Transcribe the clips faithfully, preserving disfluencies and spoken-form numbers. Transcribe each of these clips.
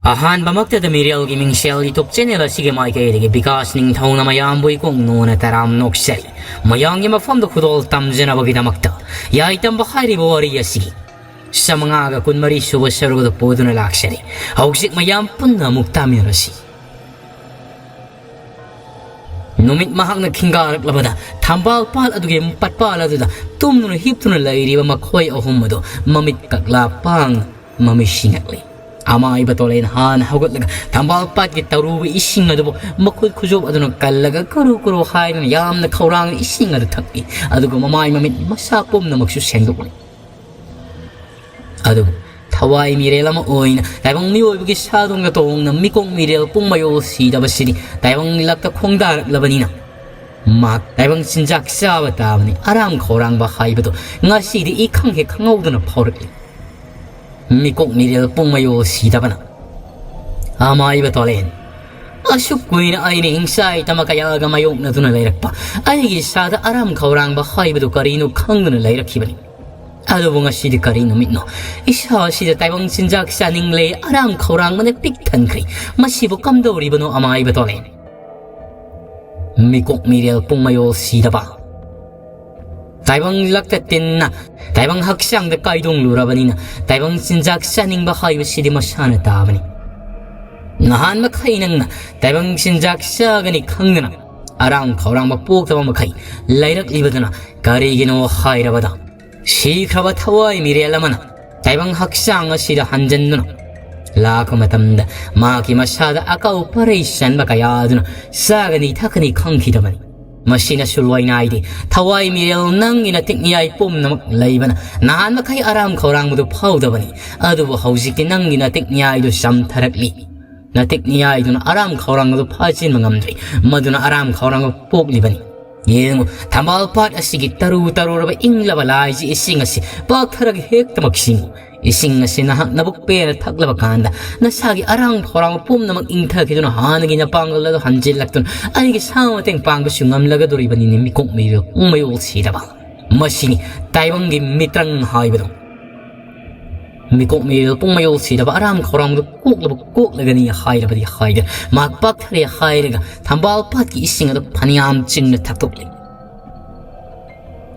ꯑꯍꯥꯟꯕꯃꯛꯇꯗ ꯃꯤꯔꯦꯜꯒꯤ ꯃꯤꯡꯁꯦꯜ YouTube channel ꯑꯁꯤꯒꯤ ꯃꯥꯏꯀꯩꯗꯒꯤ ꯕꯤꯀꯥꯁ ꯅꯤꯡꯊꯧꯅ ꯃꯌꯥꯝꯕꯨ ꯏꯀꯣꯛ ꯅꯣꯅ ꯇꯔꯥꯝ ꯅꯣꯛꯆꯔꯤ꯫ ꯃꯌꯥꯝꯒꯤ ꯃꯐꯝꯗ ꯈꯨꯗꯣꯜ ꯇꯝꯖꯅꯕꯒꯤꯗꯃꯛꯇ ꯌꯥꯏꯇꯝꯕ ꯍꯥꯏꯔꯤꯕ ꯋꯥꯔꯤ ꯑꯁꯤꯒꯤ ꯆꯥꯃꯉꯥꯒ ꯀꯨꯟꯃꯔꯤ ꯁꯨꯕ ꯁꯔꯨꯛ ꯑꯗꯨ ꯄꯨꯗꯨꯅ ꯂꯥꯛꯆꯔꯤ꯫ ꯍꯧꯖꯤꯛ ꯃꯌꯥꯝ ꯄꯨꯟꯅ ꯑꯃꯨꯛ ꯇꯥꯃꯤꯟꯅꯔꯁꯤ꯫ ꯅꯨꯃꯤꯠ ꯃꯍꯥꯛꯅ ꯈꯤꯡꯒꯥꯔꯛꯂꯕꯗ ꯊꯝꯕꯥꯜ ꯄꯥꯠ ꯑꯗꯨꯒꯤ ꯄꯠꯄꯥꯜ ꯑꯗꯨꯗ ꯇꯨꯝꯗꯨꯅ ꯍꯤꯞꯇꯨꯅ ꯂꯩꯔꯤꯕ ꯃꯈꯣꯏ ꯑꯍꯨꯝ ꯑꯗꯨ ꯃꯃꯤꯠ ꯀꯛꯂꯥ ꯄꯥꯡꯅ ꯃꯃꯤꯠ ꯁꯤꯡꯉꯛꯂꯤ꯫ ꯑꯃꯥꯏꯕ ꯇꯣꯂꯦꯟ ꯍꯥꯟꯅ ꯍꯧꯒꯠꯂꯒ ꯊꯝꯕꯥꯜ ꯄꯥꯠꯀꯤ ꯇꯔꯨꯕ ꯏꯁꯤꯡ ꯑꯗꯨꯕꯨ ꯃꯈꯨꯠ ꯈꯨꯖꯣꯞ ꯑꯗꯨꯅ ꯀꯜꯂꯒ ꯀꯨꯔꯨ ꯀꯨꯔꯨ ꯍꯥꯏꯗꯨꯅ ꯌꯥꯝꯅ ꯈꯧꯔꯥꯡꯅ ꯏꯁꯤꯡ ꯑꯗꯨ ꯊꯛꯏ꯫ ꯑꯗꯨꯒ ꯃꯃꯥꯏ ꯃꯃꯤꯠ ꯃꯁꯥ ꯄꯨꯝꯅꯃꯛꯁꯨ ꯁꯦꯡꯗꯣꯛꯂꯤ꯫ ꯑꯗꯨꯕꯨ ꯊꯋꯥꯏ ꯃꯤꯔꯦꯜ ꯑꯃ ꯑꯣꯏꯅ ꯇꯥꯏꯕꯪ ꯃꯤꯑꯣꯏꯕꯒꯤ ꯁꯥꯗꯣꯡꯗ ꯇꯣꯡꯅ ꯃꯤꯀꯣꯛ ꯃꯤꯔꯦꯜ ꯄꯨꯡ ꯃꯌꯣꯜ ꯁꯤꯗꯕꯁꯤꯗꯤ ꯇꯥꯏꯕꯪ ꯂꯛꯇ ꯈꯣꯡꯗꯥꯔꯛꯂꯕꯅꯤꯅ ꯃꯍꯥꯛ ꯇꯥꯏꯕꯪ ꯆꯤꯟꯖꯥꯛ ꯆꯥꯕ ꯇꯥꯕꯅꯤ꯫ ꯑꯔꯥꯝ ꯈꯧꯔꯥꯡꯕ ꯍꯥꯏꯕꯗꯨ ꯉꯁꯤꯗꯤ ꯏꯈꯪ ꯍꯦꯛ ꯈꯪꯍꯧꯗꯅ ꯐꯥꯎꯔꯛꯂꯤ꯫ ꯃꯤꯀꯣꯛ ꯃꯤꯔꯦꯜ ꯄꯨꯡ ꯃꯌꯣꯜ ꯁꯤꯗꯕꯅ ꯑꯃꯥꯏꯕ ꯇꯣꯂꯦꯟ, ꯑꯁꯨꯛ ꯀꯨꯏꯅ ꯑꯩꯅ ꯍꯤꯡꯁꯥꯏ ꯇꯃ ꯀꯌꯥꯒ ꯃꯥꯌꯣꯛꯅꯗꯨꯅ ꯂꯩꯔꯛꯄ ꯑꯩꯒꯤ ꯏꯁꯥꯗ ꯑꯔꯥꯝ ꯈꯧꯔꯥꯡꯕ ꯍꯥꯏꯕꯗꯨ ꯀꯔꯤꯅꯣ ꯈꯪꯗꯅ ꯂꯩꯔꯛꯈꯤꯕꯅꯤ꯫ ꯑꯗꯨꯕꯨ ꯉꯁꯤꯗꯤ ꯀꯔꯤ ꯅꯨꯃꯤꯠꯅꯣ? ꯏꯁꯥ ꯑꯁꯤꯗ ꯇꯥꯏꯕꯪ ꯆꯤꯟꯖꯥꯛ ꯆꯥꯅꯤꯡꯂꯦ, ꯑꯔꯥꯝ ꯈꯧꯔꯥꯡꯕꯅ ꯄꯤꯛ ꯊꯟꯈ꯭ꯔꯦ꯫ ꯃꯁꯤꯕꯨ ꯀꯝꯗꯧꯔꯤꯕꯅꯣ ꯑꯃꯥꯏꯕ ꯇꯣꯂꯦꯟ? ꯃꯤꯀꯣꯛ ꯃꯤꯔꯦꯜ ꯄꯨꯡ ꯃꯌꯣꯜ ꯁꯤꯗꯕ꯫ ꯇꯥꯏꯕꯪ ꯂꯛꯇ ꯇꯤꯟꯅ ꯇꯥꯏꯕꯪ ꯍꯛꯆꯥꯡꯗ ꯀꯥꯏꯗꯣꯡꯂꯨꯔꯕꯅꯤꯅ ꯇꯥꯏꯕꯪ ꯆꯤꯟꯖꯥꯛ ꯆꯥꯅꯤꯡꯕ ꯍꯥꯏꯕꯁꯤꯗꯤ ꯃꯁꯥꯅ ꯇꯥꯕꯅꯤ꯫ ꯅꯍꯥꯟ ꯃꯈꯩ ꯅꯪꯅ ꯇꯥꯏꯕꯪ ꯆꯤꯟꯖꯥꯛ ꯆꯥꯒꯅꯤ ꯈꯪꯗꯅ ꯑꯔꯥꯝ ꯈꯧꯔꯥꯡꯕ ꯄꯣꯛꯇꯕ ꯃꯈꯩ ꯂꯩꯔꯛꯂꯤꯕꯗꯨꯅ ꯀꯔꯤꯒꯤꯅꯣ ꯍꯥꯏꯔꯕꯗ, ꯁꯤꯈ꯭ꯔꯕ ꯊꯋꯥꯏ ꯃꯤꯔꯦꯜ ꯑꯃꯅ ꯇꯥꯏꯕꯪ ꯍꯛꯆꯥꯡ ꯑꯁꯤꯗ ꯍꯟꯖꯟꯗꯨꯅ ꯂꯥꯛꯄ ꯃꯇꯝꯗ ꯃꯍꯥꯛꯀꯤ ꯃꯁꯥꯗ ꯑꯀꯥꯎ ꯄꯔꯩ ꯆꯟꯕ ꯀꯌꯥ ꯑꯗꯨꯅ ꯆꯥꯒꯅꯤ ꯊꯛꯀꯅꯤ ꯈꯪꯈꯤꯗꯕꯅꯤ꯫ ꯃꯁꯤꯅꯁꯨ ꯂꯣꯏꯅꯥꯏꯗꯦ꯫ ꯊꯋꯥꯏ ꯃꯤꯔꯦꯜ ꯅꯪꯒꯤ ꯅꯇꯤꯛ ꯅꯤꯌꯥꯏ ꯄꯨꯝꯅꯃꯛ ꯂꯩꯕꯅ ꯅꯍꯥꯟ ꯃꯈꯩ ꯑꯔꯥꯝ ꯈꯧꯔꯥꯡꯕꯗꯨ ꯐꯥꯎꯗꯕꯅꯤ꯫ ꯑꯗꯨꯕꯨ ꯍꯧꯖꯤꯛꯇꯤ ꯅꯪꯒꯤ ꯅꯇꯤꯛ ꯅꯤꯌꯥꯏꯗꯨ ꯆꯝꯊꯔꯛꯂꯤ꯫ ꯅꯇꯤꯛ ꯅꯤꯌꯥꯏꯗꯨꯅ ꯑꯔꯥꯝ ꯈꯧꯔꯥꯡꯕꯗꯨ ꯐꯥꯖꯤꯟꯕ ꯉꯝꯗ꯭ꯔꯤ꯫ ꯃꯗꯨꯅ ꯑꯔꯥꯝ ꯈꯧꯔꯥꯡꯕ ꯄꯣꯛꯂꯤꯕꯅꯤ꯫ ꯌꯦꯡꯉꯨ, ꯊꯝꯕꯥꯜ ꯄꯥꯠ ꯑꯁꯤꯒꯤ ꯇꯔꯨ ꯇꯔꯨꯔꯕ ꯏꯪꯂꯕ ꯂꯥꯏꯁꯤ ꯏꯁꯤꯡ ꯑꯁꯤ ꯄꯥꯛꯊꯔꯒ ꯍꯦꯛꯇꯃꯛ ꯁꯤꯡꯉꯨ꯫ ꯏꯁꯤꯡ ꯑꯁꯤ ꯅꯍꯥꯛ ꯅꯕꯨꯛ ꯄꯦꯟꯅ ꯊꯛꯂꯕ ꯀꯥꯟꯗ ꯅꯁꯥꯒꯤ ꯑꯔꯥꯡ ꯈꯧꯔꯥꯡꯕ ꯄꯨꯝꯅꯃꯛ ꯏꯪꯊꯈꯤꯗꯨꯅ ꯍꯥꯟꯅꯒꯤ ꯅꯄꯥꯡꯒꯜ ꯑꯗꯨ ꯍꯟꯖꯤꯜꯂꯛꯇꯨꯅ ꯑꯩꯒꯤ ꯁꯥ ꯃꯇꯦꯡ ꯄꯥꯡꯕꯁꯨ ꯉꯝꯂꯒꯗꯧꯔꯤꯕꯅꯤꯅꯦ, ꯃꯤꯀꯣꯛ ꯃꯤꯔꯦꯜ ꯄꯨꯡ ꯃꯌꯣꯜ ꯁꯤꯗꯕ꯫ ꯃꯁꯤꯅꯤ ꯇꯥꯏꯕꯪꯒꯤ ꯃꯤꯇ꯭ꯔꯪ ꯍꯥꯏꯕꯗꯣ꯫ ꯃꯤꯀꯣꯛ ꯃꯤꯔꯦꯜ ꯄꯨꯝ ꯃꯌꯣꯜ ꯁꯤꯗꯕ ꯑꯔꯥꯝ ꯈꯧꯔꯥꯡꯕꯗꯨ ꯀꯣꯛꯂꯕ ꯀꯣꯛꯂꯒꯅꯤ ꯍꯥꯏꯔꯕꯗꯤ ꯍꯥꯏꯗꯦ꯫ ꯃꯍꯥꯛ ꯄꯥꯛꯊꯔꯦ ꯍꯥꯏꯔꯒ ꯊꯝꯕꯥꯜ ꯄꯥꯠꯀꯤ ꯏꯁꯤꯡ ꯑꯗꯨ ꯐꯅꯌꯥꯝ ꯆꯤꯡꯅ ꯊꯛꯇꯣꯛꯂꯦ꯫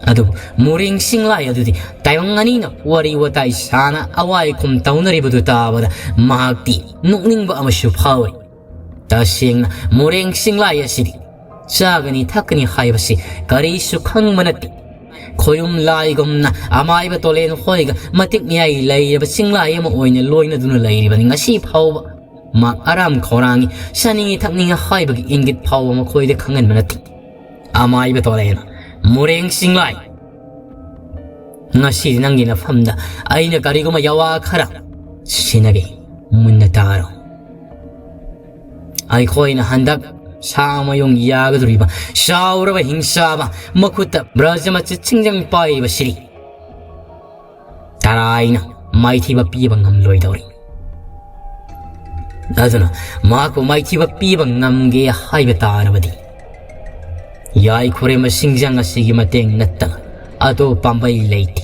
ꯑꯗꯨꯕꯨ ꯃꯣꯔꯦꯡ ꯁꯤꯡꯂꯥꯏ ꯑꯗꯨꯗꯤ ꯇꯥꯏꯕꯪ ꯑꯅꯤꯅ ꯋꯥꯔꯤ ꯋꯥꯇꯥꯏ ꯁꯥꯅ ꯑꯋꯥꯏ ꯈꯨꯝ ꯇꯧꯅꯔꯤꯕꯗꯨ ꯇꯥꯕꯗ ꯃꯍꯥꯛꯇꯤ ꯅꯣꯛꯅꯤꯡꯕ ꯑꯃꯁꯨ ꯐꯥꯎꯏ꯫ ꯇꯁꯦꯡꯅ ꯃꯣꯔꯦꯡ ꯁꯤꯡꯂꯥꯏ ꯑꯁꯤꯗꯤ ꯆꯥꯒꯅꯤ ꯊꯛꯀꯅꯤ ꯍꯥꯏꯕꯁꯤ ꯀꯔꯤꯁꯨ ꯈꯪꯕ ꯅꯠꯇꯦ꯫ ꯈꯣꯌꯨꯝ ꯂꯥꯏꯒꯨꯝꯅ ꯑꯃꯥꯏꯕ ꯇꯣꯂꯦꯟ ꯍꯣꯏꯒ ꯃꯇꯤꯛ ꯃꯌꯥꯏ ꯂꯩꯔꯕ ꯆꯤꯡꯂꯥꯏ ꯑꯃ ꯑꯣꯏꯅ ꯂꯣꯏꯅꯗꯨꯅ ꯂꯩꯔꯤꯕꯅꯤ꯫ ꯉꯁꯤ ꯐꯥꯎꯕ ꯃꯍꯥꯛ ꯑꯔꯥꯝ ꯈꯧꯔꯥꯡꯉꯤ, ꯆꯥꯅꯤꯡꯉꯤ ꯊꯛꯅꯤꯡꯉꯤ ꯍꯥꯏꯕꯒꯤ ꯏꯪꯒꯤꯠ ꯐꯥꯎꯕ ꯃꯈꯣꯏꯗ ꯈꯪꯍꯟꯕ ꯅꯠꯇꯦ꯫ ꯑꯃꯥꯏꯕ ꯇꯣꯂꯦꯟ, ꯃꯣꯔꯦꯡ ꯁꯤꯡꯂꯥꯏ, ꯉꯁꯤꯗꯤ ꯅꯪꯒꯤ ꯅꯐꯝꯗ ꯑꯩꯅ ꯀꯔꯤꯒꯨꯝꯕ ꯌꯥꯋꯥ ꯈꯔ ꯁꯤꯟꯅꯒꯦ꯫ ꯃꯨꯟꯅ ꯇꯥꯔꯣ꯫ ꯑꯩꯈꯣꯏꯅ ꯍꯟꯗꯛ ꯁꯥ ꯃꯌꯨꯡ ꯌꯥꯒꯗꯧꯔꯤꯕ ꯆꯥꯎꯔꯕ ꯍꯤꯡꯆꯥꯕ ꯃꯈꯨꯠꯇ ꯕ꯭ꯔꯖ ꯃꯆꯤꯠ ꯁꯤꯡꯖꯪ ꯄꯥꯏꯔꯤꯕ ꯁꯤꯔꯤ ꯇꯔꯥꯏꯅ ꯃꯥꯏꯊꯤꯕ ꯄꯤꯕ ꯉꯝꯂꯣꯏꯗꯧꯔꯤ꯫ ꯑꯗꯨꯅ ꯃꯍꯥꯛꯄꯨ ꯃꯥꯏꯊꯤꯕ ꯄꯤꯕ ꯉꯝꯒꯦ ꯍꯥꯏꯕ ꯇꯥꯔꯕꯗꯤ ꯌꯥꯏꯈꯨꯔꯦꯝꯕ ꯁꯤꯡꯖꯪ ꯑꯁꯤꯒꯤ ꯃꯇꯦꯡ ꯅꯠꯇꯅ ꯑꯇꯣꯞꯄ ꯄꯥꯝꯕꯩ ꯂꯩꯇꯦ꯫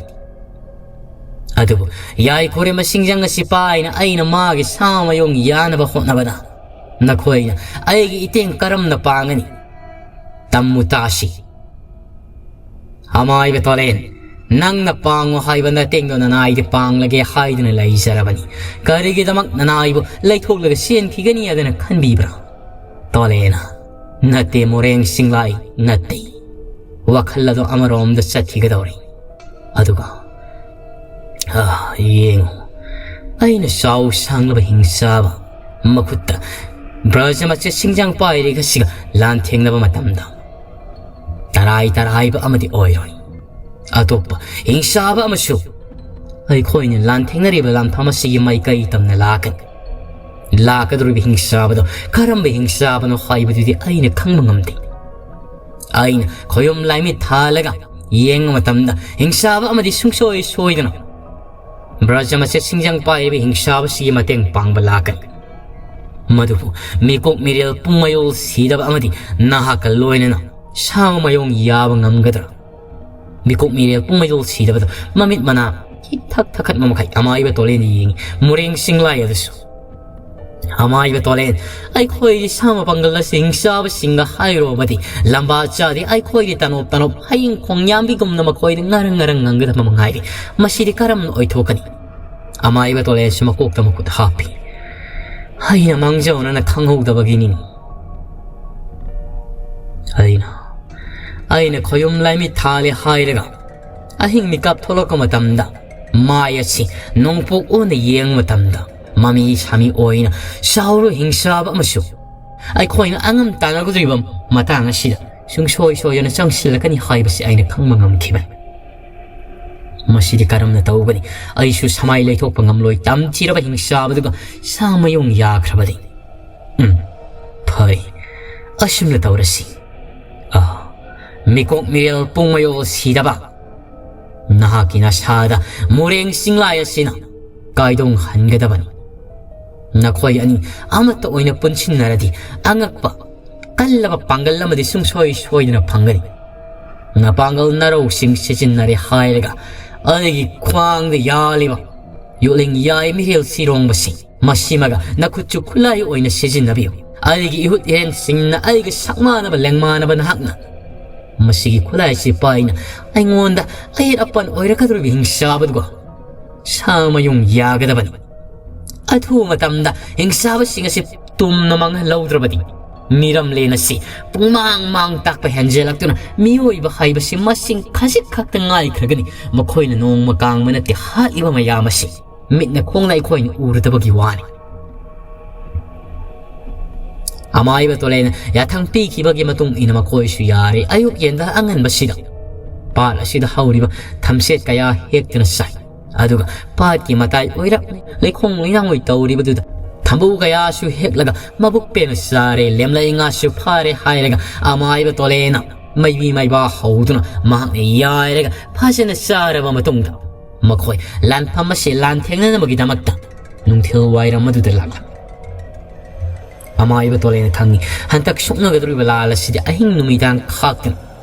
ꯑꯗꯨꯕꯨ ꯌꯥꯏꯈꯨꯔꯦꯝꯕ ꯁꯤꯡꯖꯪ ꯑꯁꯤ ꯄꯥꯏꯅ ꯑꯩꯅ ꯃꯥꯒꯤ ꯁꯥ ꯃꯌꯨꯡ ꯌꯥꯅꯕ ꯍꯣꯠꯅꯕꯗ ꯅꯈꯣꯏꯅ ꯑꯩꯒꯤ ꯏꯇꯦꯡ ꯀꯔꯝꯅ ꯄꯥꯡꯒꯅꯤ? ꯇꯝꯃꯨ ꯇꯥꯁꯤ꯫ ꯑꯃꯥꯏꯕ ꯇꯣꯂꯦꯟ, ꯅꯪꯅ ꯄꯥꯡꯉꯨ ꯍꯥꯏꯕ ꯅꯇꯦꯡꯗꯣ ꯅꯅꯥꯏꯗ ꯄꯥꯡꯂꯒꯦ ꯍꯥꯏꯗꯨꯅ ꯂꯩꯖꯔꯕꯅꯤ꯫ ꯀꯔꯤꯒꯤꯗꯃꯛ ꯅꯅꯥꯏꯕꯨ ꯂꯩꯊꯣꯛꯂꯒ ꯆꯦꯟꯈꯤꯒꯅꯤ ꯍꯥꯏꯗꯅ ꯈꯟꯕꯤꯕ꯭ꯔꯥ? ꯇꯣꯂꯦꯅ, ꯅꯠꯇꯦ ꯃꯣꯔꯦꯡ ꯁꯤꯡꯂꯥꯏ, ꯅꯠꯇꯦ꯫ ꯋꯥꯈꯜ ꯑꯗꯣ ꯑꯃꯔꯣꯝꯗ ꯆꯠꯈꯤꯒꯗꯧꯔꯦ꯫ ꯑꯗꯨꯒ, ꯑꯥ, ꯌꯦꯡꯉꯨ, ꯑꯩꯅ ꯆꯥꯎ ꯁꯥꯡꯂꯕ ꯍꯤꯡꯆꯥꯕ ꯃꯈꯨꯠꯇ ꯕ꯭ꯔꯖ ꯃꯆꯦꯠ ꯁꯤꯡꯖꯪ ꯄꯥꯏꯔꯤꯒ ꯁꯤꯒ ꯂꯥꯟꯊꯦꯡꯅꯕ ꯃꯇꯝꯗ ꯇꯔꯥꯏ ꯇꯔꯥꯏꯕ ꯑꯃꯗꯤ ꯑꯣꯏꯔꯣꯏ꯫ ꯑꯇꯣꯞꯄ ꯍꯤꯡꯆꯥꯕ ꯑꯃꯁꯨ ꯑꯩꯈꯣꯏꯅ ꯂꯥꯟꯊꯦꯡꯅꯔꯤꯕ ꯂꯥꯟꯐꯝ ꯑꯁꯤꯒꯤ ꯃꯥꯏꯀꯩ ꯇꯝꯅ ꯂꯥꯛꯀꯅꯤ꯫ ꯂꯥꯛꯀꯗꯧꯔꯤꯕ ꯍꯤꯡꯆꯥꯕꯗꯣ ꯀꯔꯝꯕ ꯍꯤꯡꯆꯥꯕꯅꯣ ꯍꯥꯏꯕꯗꯨꯗꯤ ꯑꯩꯅ ꯈꯪꯕ ꯉꯝꯗꯦ꯫ ꯑꯩꯅ ꯈꯣꯌꯨꯝ ꯂꯥꯏꯃꯤꯠ ꯊꯥꯜꯂꯒ ꯌꯦꯡꯕ ꯃꯇꯝꯗ ꯍꯤꯡꯆꯥꯕ ꯑꯃꯗꯤ ꯁꯨꯡꯁꯣꯏ ꯁꯣꯏꯗꯅ ꯕ꯭ꯔꯖ ꯃꯆꯦꯠ ꯁꯤꯡꯖꯪ ꯄꯥꯏꯔꯤꯕ ꯍꯤꯡꯆꯥꯕꯁꯤꯒꯤ ꯃꯇꯦꯡ ꯄꯥꯡꯕ ꯂꯥꯛꯀꯅꯤ꯫ ꯃꯗꯨꯕꯨ ꯃꯤꯀꯣꯛ ꯃꯤꯔꯦꯜ ꯄꯨꯝ ꯃꯌꯣꯜ ꯁꯤꯗꯕ ꯑꯃꯗꯤ ꯅꯍꯥꯛꯀ ꯂꯣꯏꯅꯅ ꯁꯥ ꯃꯌꯣꯡ ꯌꯥꯕ ꯉꯝꯒꯗ꯭ꯔꯥ? ꯃꯤꯀꯣꯛ ꯃꯤꯔꯦꯜ ꯄꯨꯝ ꯃꯌꯣꯜ ꯁꯤꯗꯕꯗ ꯃꯃꯤꯠ ꯃꯅꯥ ꯍꯤꯛ ꯊꯛ ꯊꯛꯀꯠꯄ ꯃꯈꯩ ꯑꯃꯥꯏꯕ ꯇꯣꯂꯦꯟꯗ ꯌꯦꯡꯉꯤ꯫ ꯃꯨꯔꯦꯡ ꯁꯤꯡꯂꯥꯏ ꯑꯗꯨꯁꯨ꯫ ꯑꯃꯥꯏꯕ ꯇꯣꯂꯦꯟ, ꯑꯩꯈꯣꯏꯒꯤ ꯁꯥ ꯃꯄꯥꯡꯒꯜ ꯑꯁꯤ ꯍꯤꯡꯆꯥꯕꯁꯤꯡꯒ ꯍꯥꯏꯔꯨꯔꯕꯗꯤ ꯂꯝꯕꯥ ꯆꯥꯗꯦ꯫ ꯑꯩꯈꯣꯏꯒꯤ ꯇꯅꯣꯞ ꯇꯅꯣꯞ ꯍꯌꯤꯡ ꯈꯣꯡꯌꯥꯝꯕꯤꯒꯨꯝꯅ ꯃꯈꯣꯏꯗ ꯉꯔꯪ ꯉꯔꯪ ꯉꯪꯒꯗꯕ ꯃꯉꯥꯏꯔꯦ꯫ ꯃꯁꯤꯗꯤ ꯀꯔꯝꯅ ꯑꯣꯏꯊꯣꯛꯀꯅꯤ? ꯑꯃꯥꯏꯕ ꯇꯣꯂꯦꯟꯁꯨ ꯃꯀꯣꯛꯇ ꯃꯈꯨꯠ ꯍꯥꯞꯄꯤ꯫ ꯑꯩꯅ ꯃꯥꯡꯖꯧꯅꯅ ꯈꯪꯍꯧꯗꯕꯒꯤꯅꯤ꯫ ꯑꯩꯅ, ꯑꯩꯅ ꯈꯣꯌꯨꯝ ꯂꯥꯏꯃꯤꯠ ꯊꯥꯜꯂꯦ ꯍꯥꯏꯔꯒ ꯑꯍꯤꯡ ꯃꯤꯀꯞ ꯊꯣꯛꯂꯛꯄ ꯃꯇꯝꯗ ꯃꯥꯏ ꯑꯁꯤ ꯅꯣꯡꯄꯣꯛ ꯑꯣꯟꯅ ꯌꯦꯡꯕ ꯃꯇꯝꯗ ꯃꯃꯤ ꯁꯥꯃꯤ ꯑꯣꯏꯅ ꯆꯥꯎꯔ ꯍꯤꯡꯆꯥꯕ ꯑꯃꯁꯨ ꯑꯩꯈꯣꯏꯅ ꯑꯉꯝ ꯇꯥꯟꯅꯒꯗꯧꯔꯤꯕ ꯃꯇꯥꯡ ꯑꯁꯤꯗ ꯁꯨꯡꯁꯣꯏ ꯁꯣꯏꯗꯅ ꯆꯪꯁꯤꯜꯂꯛꯀꯅꯤ ꯍꯥꯏꯕꯁꯤ ꯑꯩꯅ ꯈꯪꯕ ꯉꯝꯈꯤꯕꯅꯤ꯫ ꯃꯁꯤꯗꯤ ꯀꯔꯝꯅ ꯇꯧꯒꯅꯤ? ꯑꯩꯁꯨ ꯁꯃꯥꯏ ꯂꯩꯊꯣꯛꯄ ꯉꯝꯂꯣꯏ꯫ ꯇꯝꯊꯤꯔꯕ ꯍꯤꯡꯆꯥꯕꯗꯨꯒ ꯁꯥ ꯃꯌꯨꯡ ꯌꯥꯈ꯭ꯔꯕꯗꯤ꯫ ꯎꯝ, ꯐꯔꯦ, ꯑꯁꯨꯝꯅ ꯇꯧꯔꯁꯤ꯫ ꯑꯥ, ꯃꯤꯀꯣꯛ ꯃꯤꯔꯦꯜ ꯄꯨꯡ ꯃꯌꯣꯜ ꯁꯤꯗꯕ, ꯅꯍꯥꯛꯀꯤ ꯅꯁꯥꯗ ꯃꯨꯔꯦꯡ ꯆꯤꯡꯂꯥꯏ ꯑꯁꯤꯅ ꯀꯥꯏꯗꯣꯡ ꯍꯟꯒꯗꯕꯅꯤ꯫ ꯅꯈꯣꯏ ꯑꯅꯤ ꯑꯃꯠꯇ ꯑꯣꯏꯅ ꯄꯨꯟꯁꯤꯟꯅꯔꯗꯤ ꯑꯉꯛꯄ ꯀꯜꯂꯕ ꯄꯥꯡꯒꯜ ꯑꯃꯗꯤ ꯁꯨꯡꯁꯣꯏ ꯁꯣꯏꯗꯅ ꯐꯪꯒꯅꯤ꯫ ꯅꯄꯥꯡꯒꯜ ꯅꯔꯧꯁꯤꯡ ꯁꯤꯖꯤꯟꯅꯔꯦ ꯍꯥꯏꯔꯒ ꯑꯩꯒꯤ ꯈ꯭ꯋꯥꯡꯗ ꯌꯥꯜꯂꯤꯕ ꯌꯣꯠꯂꯤꯡ ꯌꯥꯏ ꯃꯤꯔꯦꯜ ꯁꯤꯔꯣꯡꯕꯁꯤꯡ ꯃꯁꯤꯃꯒ ꯅꯈꯨꯠꯁꯨ ꯈꯨꯠꯂꯥꯏ ꯑꯣꯏꯅ ꯁꯤꯖꯤꯟꯅꯕꯤꯌꯨ꯫ ꯑꯩꯒꯤ ꯏꯍꯨꯠ ꯏꯔꯦꯟꯁꯤꯡꯅ ꯑꯩꯒ ꯁꯛꯃꯥꯟꯅꯕ ꯂꯦꯡꯃꯥꯟꯅꯕ ꯅꯍꯥꯛꯅ ꯃꯁꯤꯒꯤ ꯈꯨꯠꯂꯥꯏꯁꯤ ꯄꯥꯏꯅ ꯑꯩꯉꯣꯟꯗ ꯑꯌꯦꯠ ꯑꯄꯟ ꯑꯣꯏꯔꯛꯀꯗꯧꯔꯤꯕ ꯍꯤꯡꯆꯥꯕꯗꯨꯒ ꯁꯥ ꯃꯌꯨꯡ ꯌꯥꯒꯗꯕꯅꯤ꯫ ꯑꯊꯨꯕ ꯃꯇꯝꯗ ꯍꯤꯡꯆꯥꯕꯁꯤꯡ ꯑꯁꯤ ꯇꯨꯝꯅ ꯃꯥꯡꯍꯜꯍꯧꯗ꯭ꯔꯕꯗꯤ ꯃꯤꯔꯝꯂꯦꯟ ꯑꯁꯤ ꯄꯨꯡꯃꯥꯡ ꯃꯥꯡ ꯇꯥꯛꯄ ꯍꯦꯟꯖꯦꯜꯂꯛꯇꯨꯅ ꯃꯤꯑꯣꯏꯕ ꯍꯥꯏꯕꯁꯤ ꯃꯁꯤꯡ ꯈꯖꯤꯛ ꯈꯛꯇ ꯉꯥꯏꯈ꯭ꯔꯒꯅꯤ꯫ ꯃꯈꯣꯏꯅ ꯅꯣꯡꯃ ꯀꯥꯡꯕ ꯅꯠꯇꯦ, ꯍꯥꯠꯂꯤꯕ ꯃꯌꯥꯝ ꯑꯁꯤ ꯃꯤꯠꯅ ꯈꯣꯡꯅ ꯑꯩꯈꯣꯏꯅ ꯎꯔꯨꯗꯕꯒꯤ ꯋꯥꯅꯤ꯫ ꯑꯃꯥꯏꯕ ꯇꯣꯂꯦꯅ ꯌꯥꯊꯪ ꯄꯤꯈꯤꯕꯒꯤ ꯃꯇꯨꯡ ꯏꯟꯅ ꯃꯈꯣꯏꯁꯨ ꯌꯥꯔꯦ꯫ ꯑꯌꯨꯛ ꯌꯦꯟꯗ ꯑꯉꯟꯕꯁꯤꯗ ꯄꯥꯠ ꯑꯁꯤꯗ ꯍꯧꯔꯤꯕ ꯊꯝꯆꯦꯠ ꯀꯌꯥ ꯍꯦꯛꯇꯨꯅ ꯆꯥꯏ꯫ ꯑꯗꯨꯒ ꯄꯥꯠꯀꯤ ꯃꯇꯥꯏ ꯑꯣꯏꯔꯞ ꯂꯩꯈꯣꯡ ꯂꯩꯅꯥꯡ ꯑꯣꯏ ꯇꯧꯔꯤꯕꯗꯨꯗ ꯊꯝꯕꯧ ꯀꯌꯥꯁꯨ ꯍꯦꯛꯂꯒ ꯃꯕꯨꯛ ꯄꯦꯟꯅ ꯆꯥꯔꯦ꯫ ꯂꯦꯝꯂꯩ ꯉꯥꯁꯨ ꯐꯥꯔꯦ ꯍꯥꯏꯔꯒ ꯑꯃꯥꯏꯕ ꯇꯣꯂꯦꯅ ꯃꯩꯕꯤ ꯃꯩꯕꯥ ꯍꯧꯗꯨꯅ ꯃꯍꯥꯛꯅ ꯌꯥꯏꯔꯒ ꯐꯖꯅ ꯆꯥꯔꯕ ꯃꯇꯨꯡꯗ ꯃꯈꯣꯏ ꯂꯥꯟꯐꯝ ꯑꯁꯤ ꯂꯥꯟꯊꯦꯡꯅꯅꯕꯒꯤꯗꯃꯛꯇ ꯅꯨꯡꯊꯤꯜ ꯋꯥꯏꯔꯝ ꯑꯗꯨꯗ ꯂꯥꯛꯂꯝꯃꯤ꯫ ꯑꯃꯥꯏꯕ ꯇꯣꯂꯦꯅ ꯈꯪꯉꯤ, ꯍꯟꯗꯛ ꯁꯣꯛꯅꯒꯗꯧꯔꯤꯕ ꯂꯥꯜ ꯑꯁꯤꯗꯤ ꯑꯍꯤꯡ ꯅꯨꯃꯤꯗꯥꯡ ꯈꯥꯛꯇꯅ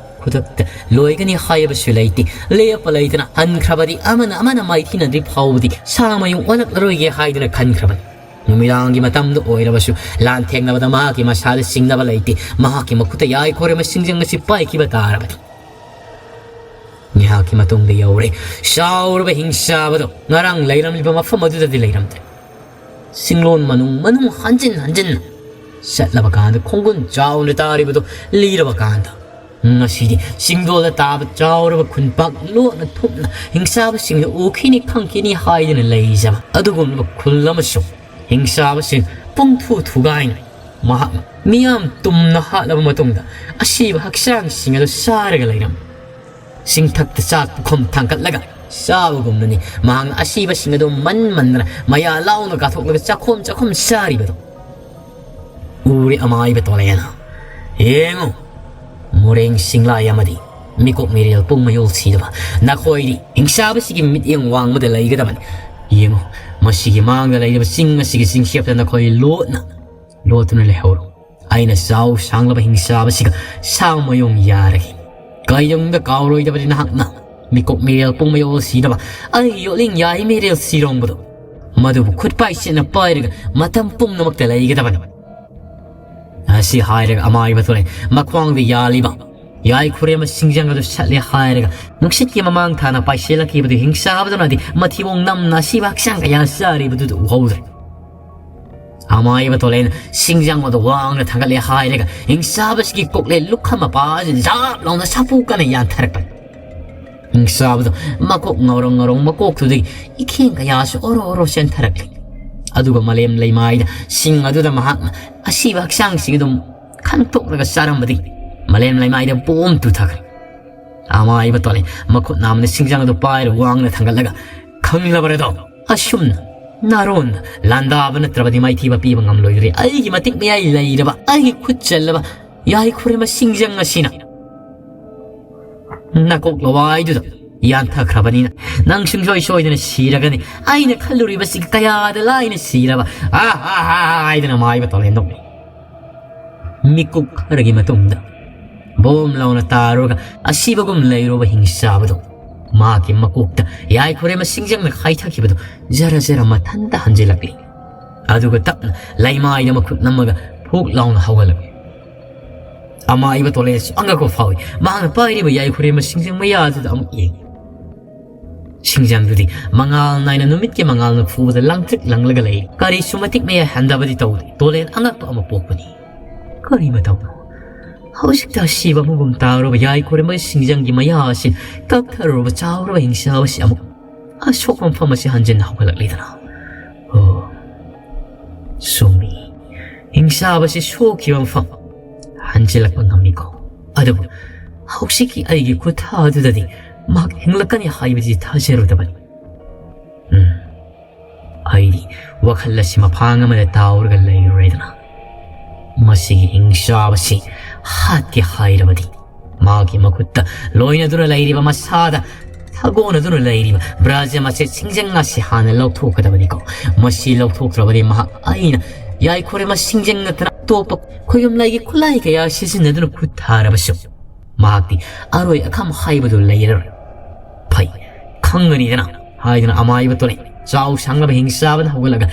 ꯈꯨꯗꯛꯇ ꯂꯣꯏꯒꯅꯤ ꯍꯥꯏꯕꯁꯨ ꯂꯩꯇꯦ꯫ ꯂꯦꯞꯄ ꯂꯩꯇꯅ ꯍꯟꯈ꯭ꯔꯕꯗꯤ ꯑꯃꯅ ꯑꯃꯅ ꯃꯥꯏꯊꯤꯅꯗ꯭ꯔꯤ ꯐꯥꯎꯕꯗꯤ ꯁꯥ ꯃꯌꯨꯡ ꯑꯣꯜꯂꯛꯂꯔꯣꯏꯒꯦ ꯍꯥꯏꯗꯨꯅ ꯈꯟꯈ꯭ꯔꯕꯅꯤ꯫ ꯅꯨꯃꯤꯗꯥꯡꯒꯤ ꯃꯇꯝꯗ ꯑꯣꯏꯔꯕꯁꯨ ꯂꯥꯟꯊꯦꯡꯅꯕꯗ ꯃꯍꯥꯛꯀꯤ ꯃꯁꯥꯗ ꯆꯤꯡꯅꯕ ꯂꯩꯇꯦ꯫ ꯃꯍꯥꯛꯀꯤ ꯃꯈꯨꯠꯇ ꯌꯥꯏꯈꯣꯔꯦꯝꯕ ꯁꯤꯡꯖꯪ ꯑꯁꯤ ꯄꯥꯏꯈꯤꯕ ꯇꯥꯔꯕꯅꯤ꯫ ꯉꯥꯏꯍꯥꯛꯀꯤ ꯃꯇꯨꯡꯗ ꯌꯧꯔꯦ꯫ ꯆꯥꯎꯔꯕ ꯍꯤꯡꯆꯥꯕꯗꯣ ꯉꯔꯥꯡ ꯂꯩꯔꯝꯂꯤꯕ ꯃꯐꯝ ꯑꯗꯨꯗꯗꯤ ꯂꯩꯔꯝꯗ꯭ꯔꯦ꯫ ꯆꯤꯡꯂꯣꯟ ꯃꯅꯨꯡ ꯃꯅꯨꯡ ꯍꯟꯖꯤꯟ ꯍꯟꯖꯤꯟꯅ ꯆꯠꯂꯕ ꯀꯥꯟꯗ ꯈꯣꯡꯒꯨꯟ ꯆꯥꯎꯅ ꯇꯥꯔꯤꯕꯗꯨ ꯂꯤꯔꯕ ꯀꯥꯟꯗ ꯉꯁꯤꯗꯤ ꯆꯤꯡꯗꯣꯜꯗ ꯇꯥꯕ ꯆꯥꯎꯔꯕ ꯈꯨꯟꯄꯥꯛ ꯂꯣꯠꯅ ꯊꯨꯞꯅ ꯍꯤꯡꯆꯥꯕꯁꯤꯡꯅ ꯎꯈꯤꯅꯤ ꯈꯪꯈꯤꯅꯤ ꯍꯥꯏꯗꯨꯅ ꯂꯩꯖꯕ ꯑꯗꯨꯒꯨꯝꯂꯕ ꯈꯨꯜ ꯑꯃꯁꯨ ꯍꯤꯡꯆꯥꯕꯁꯤꯡ ꯄꯨꯡꯊꯨ ꯊꯨꯒꯥꯏꯅ ꯃꯍꯥꯛꯅ ꯃꯤꯌꯥꯝ ꯇꯨꯝꯅ ꯍꯥꯠꯂꯕ ꯃꯇꯨꯡꯗ ꯑꯁꯤꯕ ꯍꯛꯆꯥꯡꯁꯤꯡ ꯑꯗꯨ ꯆꯥꯔꯒ ꯂꯩꯔꯝꯃꯤ꯫ ꯆꯤꯡꯊꯛꯇ ꯆꯥꯛ ꯄꯨꯈꯝ ꯊꯥꯡꯒꯠꯂꯒ ꯆꯥꯕꯒꯨꯝꯅꯅꯤ ꯃꯍꯥꯛꯅ ꯑꯁꯤꯕꯁꯤꯡ ꯑꯗꯨ ꯃꯟ ꯃꯟꯗꯅ ꯃꯌꯥ ꯂꯥꯎꯅ ꯀꯥꯊꯣꯛꯂꯒ ꯆꯥꯛꯈꯣꯝ ꯆꯥꯛꯈꯣꯝ ꯆꯥꯔꯤꯕꯗꯨ꯫ ꯎꯔꯦ ꯑꯃꯥꯏꯕ ꯇꯣꯂꯦꯅ꯫ ꯌꯦꯡꯉꯨ, ꯃꯣꯔꯦꯡ ꯁꯤꯡꯂꯥꯏ ꯑꯃꯗꯤ ꯃꯤꯀꯣꯛ ꯃꯤꯔꯦꯜ ꯄꯨꯡ ꯃꯌꯣꯜ ꯁꯤꯗꯕ ꯅꯈꯣꯏꯗꯤ ꯍꯤꯡꯆꯥꯕꯁꯤꯒꯤ ꯃꯤꯠꯌꯦꯡ ꯋꯥꯡꯃꯗ ꯂꯩꯒꯗꯕꯅꯤ꯫ ꯌꯦꯡꯉꯨ, ꯃꯁꯤꯒꯤ ꯃꯥꯡꯗ ꯂꯩꯔꯤꯕ ꯆꯤꯡ ꯑꯁꯤꯒꯤ ꯆꯤꯡꯁꯦꯞꯇ ꯅꯈꯣꯏ ꯂꯣꯠꯅ ꯂꯣꯠꯇꯨꯅ ꯂꯩꯍꯧꯔꯣ꯫ ꯑꯩꯅ ꯆꯥꯎ ꯁꯥꯡꯂꯕ ꯍꯤꯡꯆꯥꯕꯁꯤꯒ ꯁꯥ ꯃꯌꯣꯡ ꯌꯥꯔꯒꯦ꯫ ꯀꯩꯗꯧꯅꯨꯡꯗ ꯀꯥꯎꯔꯣꯏꯗꯕꯅꯤ ꯅꯍꯥꯛꯅ꯫ ꯃꯤꯀꯣꯛ ꯃꯤꯔꯦꯜ ꯄꯨꯡ ꯃꯌꯣꯜ ꯁꯤꯗꯕ ꯑꯩꯒꯤ ꯌꯣꯠꯂꯤꯡ ꯌꯥꯏ ꯃꯤꯔꯦꯜ ꯁꯤꯔꯣꯡꯕꯗꯣ꯫ ꯃꯗꯨꯕꯨ ꯈꯨꯠ ꯄꯥꯏꯁꯤꯅ ꯄꯥꯏꯔꯒ ꯃꯇꯝ ꯄꯨꯝꯅꯃꯛꯇ ꯂꯩꯒꯗꯕꯅꯤ꯫ ꯑꯁꯤ ꯍꯥꯏꯔꯒ ꯑꯃꯥꯏꯕ ꯊꯣꯔꯦ ꯃꯈ꯭ꯋꯥꯡꯗ ꯌꯥꯜꯂꯤꯕ ꯌꯥꯏ ꯈꯨꯔꯦꯝꯕ ꯁꯤꯡꯖꯪ ꯑꯗꯨ ꯁꯠꯂꯦ ꯍꯥꯏꯔꯒ ꯅꯨꯡꯁꯤꯠꯀꯤ ꯃꯃꯥꯡ ꯊꯥꯅ ꯄꯥꯏꯁꯤꯜꯂꯛꯈꯤꯕꯗꯨ ꯍꯤꯡꯆꯥꯕꯗꯨꯅꯗꯤ ꯃꯊꯤꯕꯣꯡ ꯅꯝꯅ ꯑꯁꯤꯕ ꯍꯛꯆꯥꯡ ꯀꯌꯥ ꯆꯥꯔꯤꯕꯗꯨꯗ ꯎꯍꯧꯗ꯭ꯔꯦ꯫ ꯑꯃꯥꯏꯕ ꯇꯣꯂꯦꯟ ꯁꯤꯡꯖꯪ ꯑꯗꯨ ꯋꯥꯡꯅ ꯊꯥꯡꯒꯠꯂꯦ ꯍꯥꯏꯔꯒ ꯍꯤꯡꯆꯥꯕꯁꯤꯒꯤ ꯀꯣꯛꯂꯦ ꯂꯨꯈꯝ ꯃꯄꯥ ꯑꯁꯤ ꯖꯥꯞ ꯂꯥꯎꯅ ꯁꯥꯐꯨ ꯀꯟꯅ ꯌꯥꯟꯊꯔꯛꯄꯅꯤ꯫ ꯍꯤꯡꯆꯥꯕꯗꯣ ꯃꯀꯣꯛ ꯉꯥꯎꯔꯣꯡ ꯉꯥꯎꯔꯣꯡ ꯃꯀꯣꯛꯇꯨꯗꯒꯤ ꯏꯈꯦꯡ ꯀꯌꯥꯁꯨ ꯑꯣꯔꯣ ꯑꯣꯔꯣ ꯆꯦꯟꯊꯔꯛꯂꯤ꯫ ꯑꯗꯨꯒ ꯃꯥꯂꯦꯝ ꯂꯩꯃꯥꯏꯗ ꯁꯤꯡ ꯑꯗꯨꯗ ꯃꯍꯥꯛꯅ ꯑꯁꯤꯕ ꯍꯛꯆꯥꯡꯁꯤꯡ ꯑꯗꯨꯝ ꯈꯟꯇꯣꯛꯂꯒ ꯆꯥꯔꯝꯕꯗꯒꯤ ꯃꯥꯂꯦꯝ ꯂꯩꯃꯥꯏꯗ ꯕꯣꯝ ꯇꯨꯊꯈ꯭ꯔꯦ꯫ ꯑꯃꯥꯏꯕ ꯇꯣꯂꯦ ꯃꯈꯨꯠ ꯅꯥꯝꯃꯅ ꯁꯤꯡꯖꯪ ꯑꯗꯨ ꯄꯥꯏꯔ ꯋꯥꯡꯅ ꯊꯥꯡꯒꯠꯂꯒ, "ꯈꯪꯂꯕꯔꯗꯣ? ꯑꯁꯨꯝꯅ ꯅꯥꯔꯣꯟꯗ ꯂꯥꯟꯗꯥꯕ ꯅꯠꯇ꯭ꯔꯕꯗꯤ ꯃꯥꯏꯊꯤꯕ ꯄꯤꯕ ꯉꯝꯂꯣꯏꯗ꯭ꯔꯦ꯫ ꯑꯩꯒꯤ ꯃꯇꯤꯛ ꯃꯌꯥꯏ ꯂꯩꯔꯕ, ꯑꯩꯒꯤ ꯈꯨꯠ ꯆꯜꯂꯕ ꯌꯥꯏ ꯈꯨꯔꯦꯝꯕ ꯁꯤꯡꯖꯪ ꯑꯁꯤꯅ ꯅꯀꯣꯛ ꯂꯋꯥꯏꯗꯨꯗ ꯌꯥꯟꯊꯈ꯭ꯔꯕꯅꯤꯅ ꯅꯪ ꯁꯨꯡꯁꯣꯏ ꯁꯣꯏꯗꯅ ꯁꯤꯔꯒꯅꯤ꯫ ꯑꯩꯅ ꯈꯜꯂꯨꯔꯤꯕꯁꯤ ꯀꯌꯥꯗ ꯂꯥꯏꯅ ꯁꯤꯔꯕ!" "ꯑꯥ, ꯑꯥ, ꯑꯥ," ꯍꯥꯏꯗꯅ ꯃꯥꯏꯕ ꯇꯣꯂꯦꯟ ꯅꯣꯛꯏ꯫ ꯃꯤꯀꯨꯞ ꯈꯔꯒꯤ ꯃꯇꯨꯡꯗ ꯕꯣꯝ ꯂꯥꯎꯅ ꯇꯥꯔꯨꯔꯒ ꯑꯁꯤꯕꯒꯨꯝ ꯂꯩꯔꯨꯕ ꯍꯤꯡꯆꯥꯕꯗꯣ, ꯃꯍꯥꯛꯀꯤ ꯃꯀꯣꯛꯇ ꯌꯥꯏꯈꯨꯔꯦꯝꯕ ꯁꯤꯡꯖꯪꯅ ꯈꯥꯏꯊꯈꯤꯕꯗꯣ ꯖꯔ ꯖꯔ ꯃꯊꯟꯇ ꯍꯟꯖꯤꯜꯂꯛꯂꯤ꯫ ꯑꯗꯨꯒ ꯇꯞꯅ ꯂꯩꯃꯥꯏꯗ ꯃꯈꯨꯠ ꯅꯝꯃꯒ ꯐꯨꯛ ꯂꯥꯎꯅ ꯍꯧꯒꯠꯂꯛꯂꯤ꯫ ꯑꯃꯥꯏꯕ ꯇꯣꯂꯦꯟꯁꯨ ꯑꯉꯛꯄ ꯐꯥꯎꯏ꯫ ꯃꯍꯥꯛꯅ ꯄꯥꯏꯔꯤꯕ ꯌꯥꯏꯈꯨꯔꯦꯝꯕ ꯁꯤꯡꯖꯪ ꯃꯌꯥ ꯑꯗꯨꯗ ꯑꯃꯨꯛ ꯌꯦꯡꯏ꯫ ꯁꯤꯡꯖꯪꯗꯨꯗꯤ ꯃꯉꯥꯜ ꯅꯥꯏꯅ ꯅꯨꯃꯤꯠꯀꯤ ꯃꯉꯥꯜꯅ ꯐꯨꯕꯗ ꯂꯪꯇ꯭ꯔꯤꯛ ꯂꯪꯂꯒ ꯂꯩ꯫ ꯀꯔꯤꯁꯨ ꯃꯇꯤꯛ ꯃꯌꯥꯏ ꯍꯟꯗꯕꯗꯤ ꯇꯧꯗꯦ꯫ ꯇꯣꯂꯦꯟ ꯑꯉꯛꯄ ꯑꯃ ꯄꯣꯛꯄꯅꯤ꯫ ꯀꯔꯤ ꯃꯇꯧꯅꯣ? ꯍꯧꯖꯤꯛꯇ ꯑꯁꯤꯕ ꯑꯃꯒꯨꯝ ꯇꯥꯔꯨꯕ ꯌꯥꯏꯈꯨꯔꯦꯝꯕ ꯁꯤꯡꯖꯪꯒꯤ ꯃꯌꯥ ꯑꯁꯤ ꯀꯛꯊꯔꯨꯔꯕ ꯆꯥꯎꯔꯕ ꯍꯤꯡꯆꯥꯕ ꯑꯁꯤ ꯑꯃꯨꯛ ꯑꯁꯣꯛꯄ ꯃꯐꯝ ꯑꯁꯤ ꯍꯟꯖꯤꯟ ꯍꯧꯒꯠꯂꯛꯂꯤꯗꯅ꯫ ꯑꯣ, ꯆꯨꯝꯃꯤ꯫ ꯍꯤꯡꯆꯥꯕꯁꯤ ꯁꯣꯛꯈꯤꯕ ꯃꯐꯝ ꯍꯟꯖꯤꯜꯂꯛꯄ ꯉꯝꯃꯤꯀꯣ꯫ ꯑꯗꯨꯕꯨ ꯍꯧꯖꯤꯛꯀꯤ ꯑꯩꯒꯤ ꯈꯨꯠꯊꯥ ꯑꯗꯨꯗꯗꯤ ꯃꯍꯥꯛ ꯍꯤꯡꯂꯛꯀꯅꯤ ꯍꯥꯏꯕꯁꯤ ꯊꯥꯖꯔꯨꯗꯕꯅꯤ꯫ ꯎꯝ, ꯑꯩꯗꯤ ꯋꯥꯈꯜ ꯑꯁꯤ ꯃꯐꯥꯡ ꯑꯃꯗ ꯇꯥꯎꯔꯒ ꯂꯩꯔꯨꯔꯦꯗꯅ꯫ ꯃꯁꯤꯒꯤ ꯍꯤꯡꯆꯥꯕꯁꯤ ꯍꯥꯠꯀꯦ ꯍꯥꯏꯔꯕꯗꯤ ꯃꯥꯒꯤ ꯃꯈꯨꯠꯇ ꯂꯣꯏꯅꯗꯨꯅ ꯂꯩꯔꯤꯕ, ꯃꯁꯥꯗ ꯊꯥꯒꯣꯟꯅꯗꯨꯅ ꯂꯩꯔꯤꯕ ꯕ꯭ꯔꯖ ꯃꯆꯦꯠ ꯁꯤꯡꯖꯪ ꯑꯁꯤ ꯍꯥꯟꯅ ꯂꯧꯊꯣꯛꯀꯗꯕꯅꯤꯀꯣ꯫ ꯃꯁꯤ ꯂꯧꯊꯣꯛꯇ꯭ꯔꯕꯗꯤ ꯃꯍꯥꯛ ꯑꯩꯅ ꯌꯥꯏꯈꯨꯔꯦꯝꯕ ꯁꯤꯡꯖꯪ ꯅꯠꯇꯅ ꯑꯇꯣꯞꯄ ꯈꯣꯏꯌꯨꯝꯂꯥꯏꯒꯤ ꯈꯨꯠꯂꯥꯏ ꯀꯌꯥ ꯁꯤꯖꯤꯟꯅꯗꯨꯅ ꯈꯨꯠ ꯊꯥꯔꯕꯁꯨ ꯃꯍꯥꯛꯇꯤ ꯑꯔꯣꯏ ꯑꯈꯝ ꯍꯥꯏꯕꯗꯨ ꯂꯩꯔꯔꯣꯏ꯫ ꯐꯩ, ꯈꯪꯒꯅꯤꯗꯅ ꯍꯥꯏꯗꯨꯅ ꯑꯃꯥꯏꯕ ꯇꯣꯂꯦꯟ ꯆꯥꯎ ꯁꯥꯡꯂꯕ ꯍꯤꯡꯆꯥꯕꯅ ꯍꯧꯒꯠꯂꯒ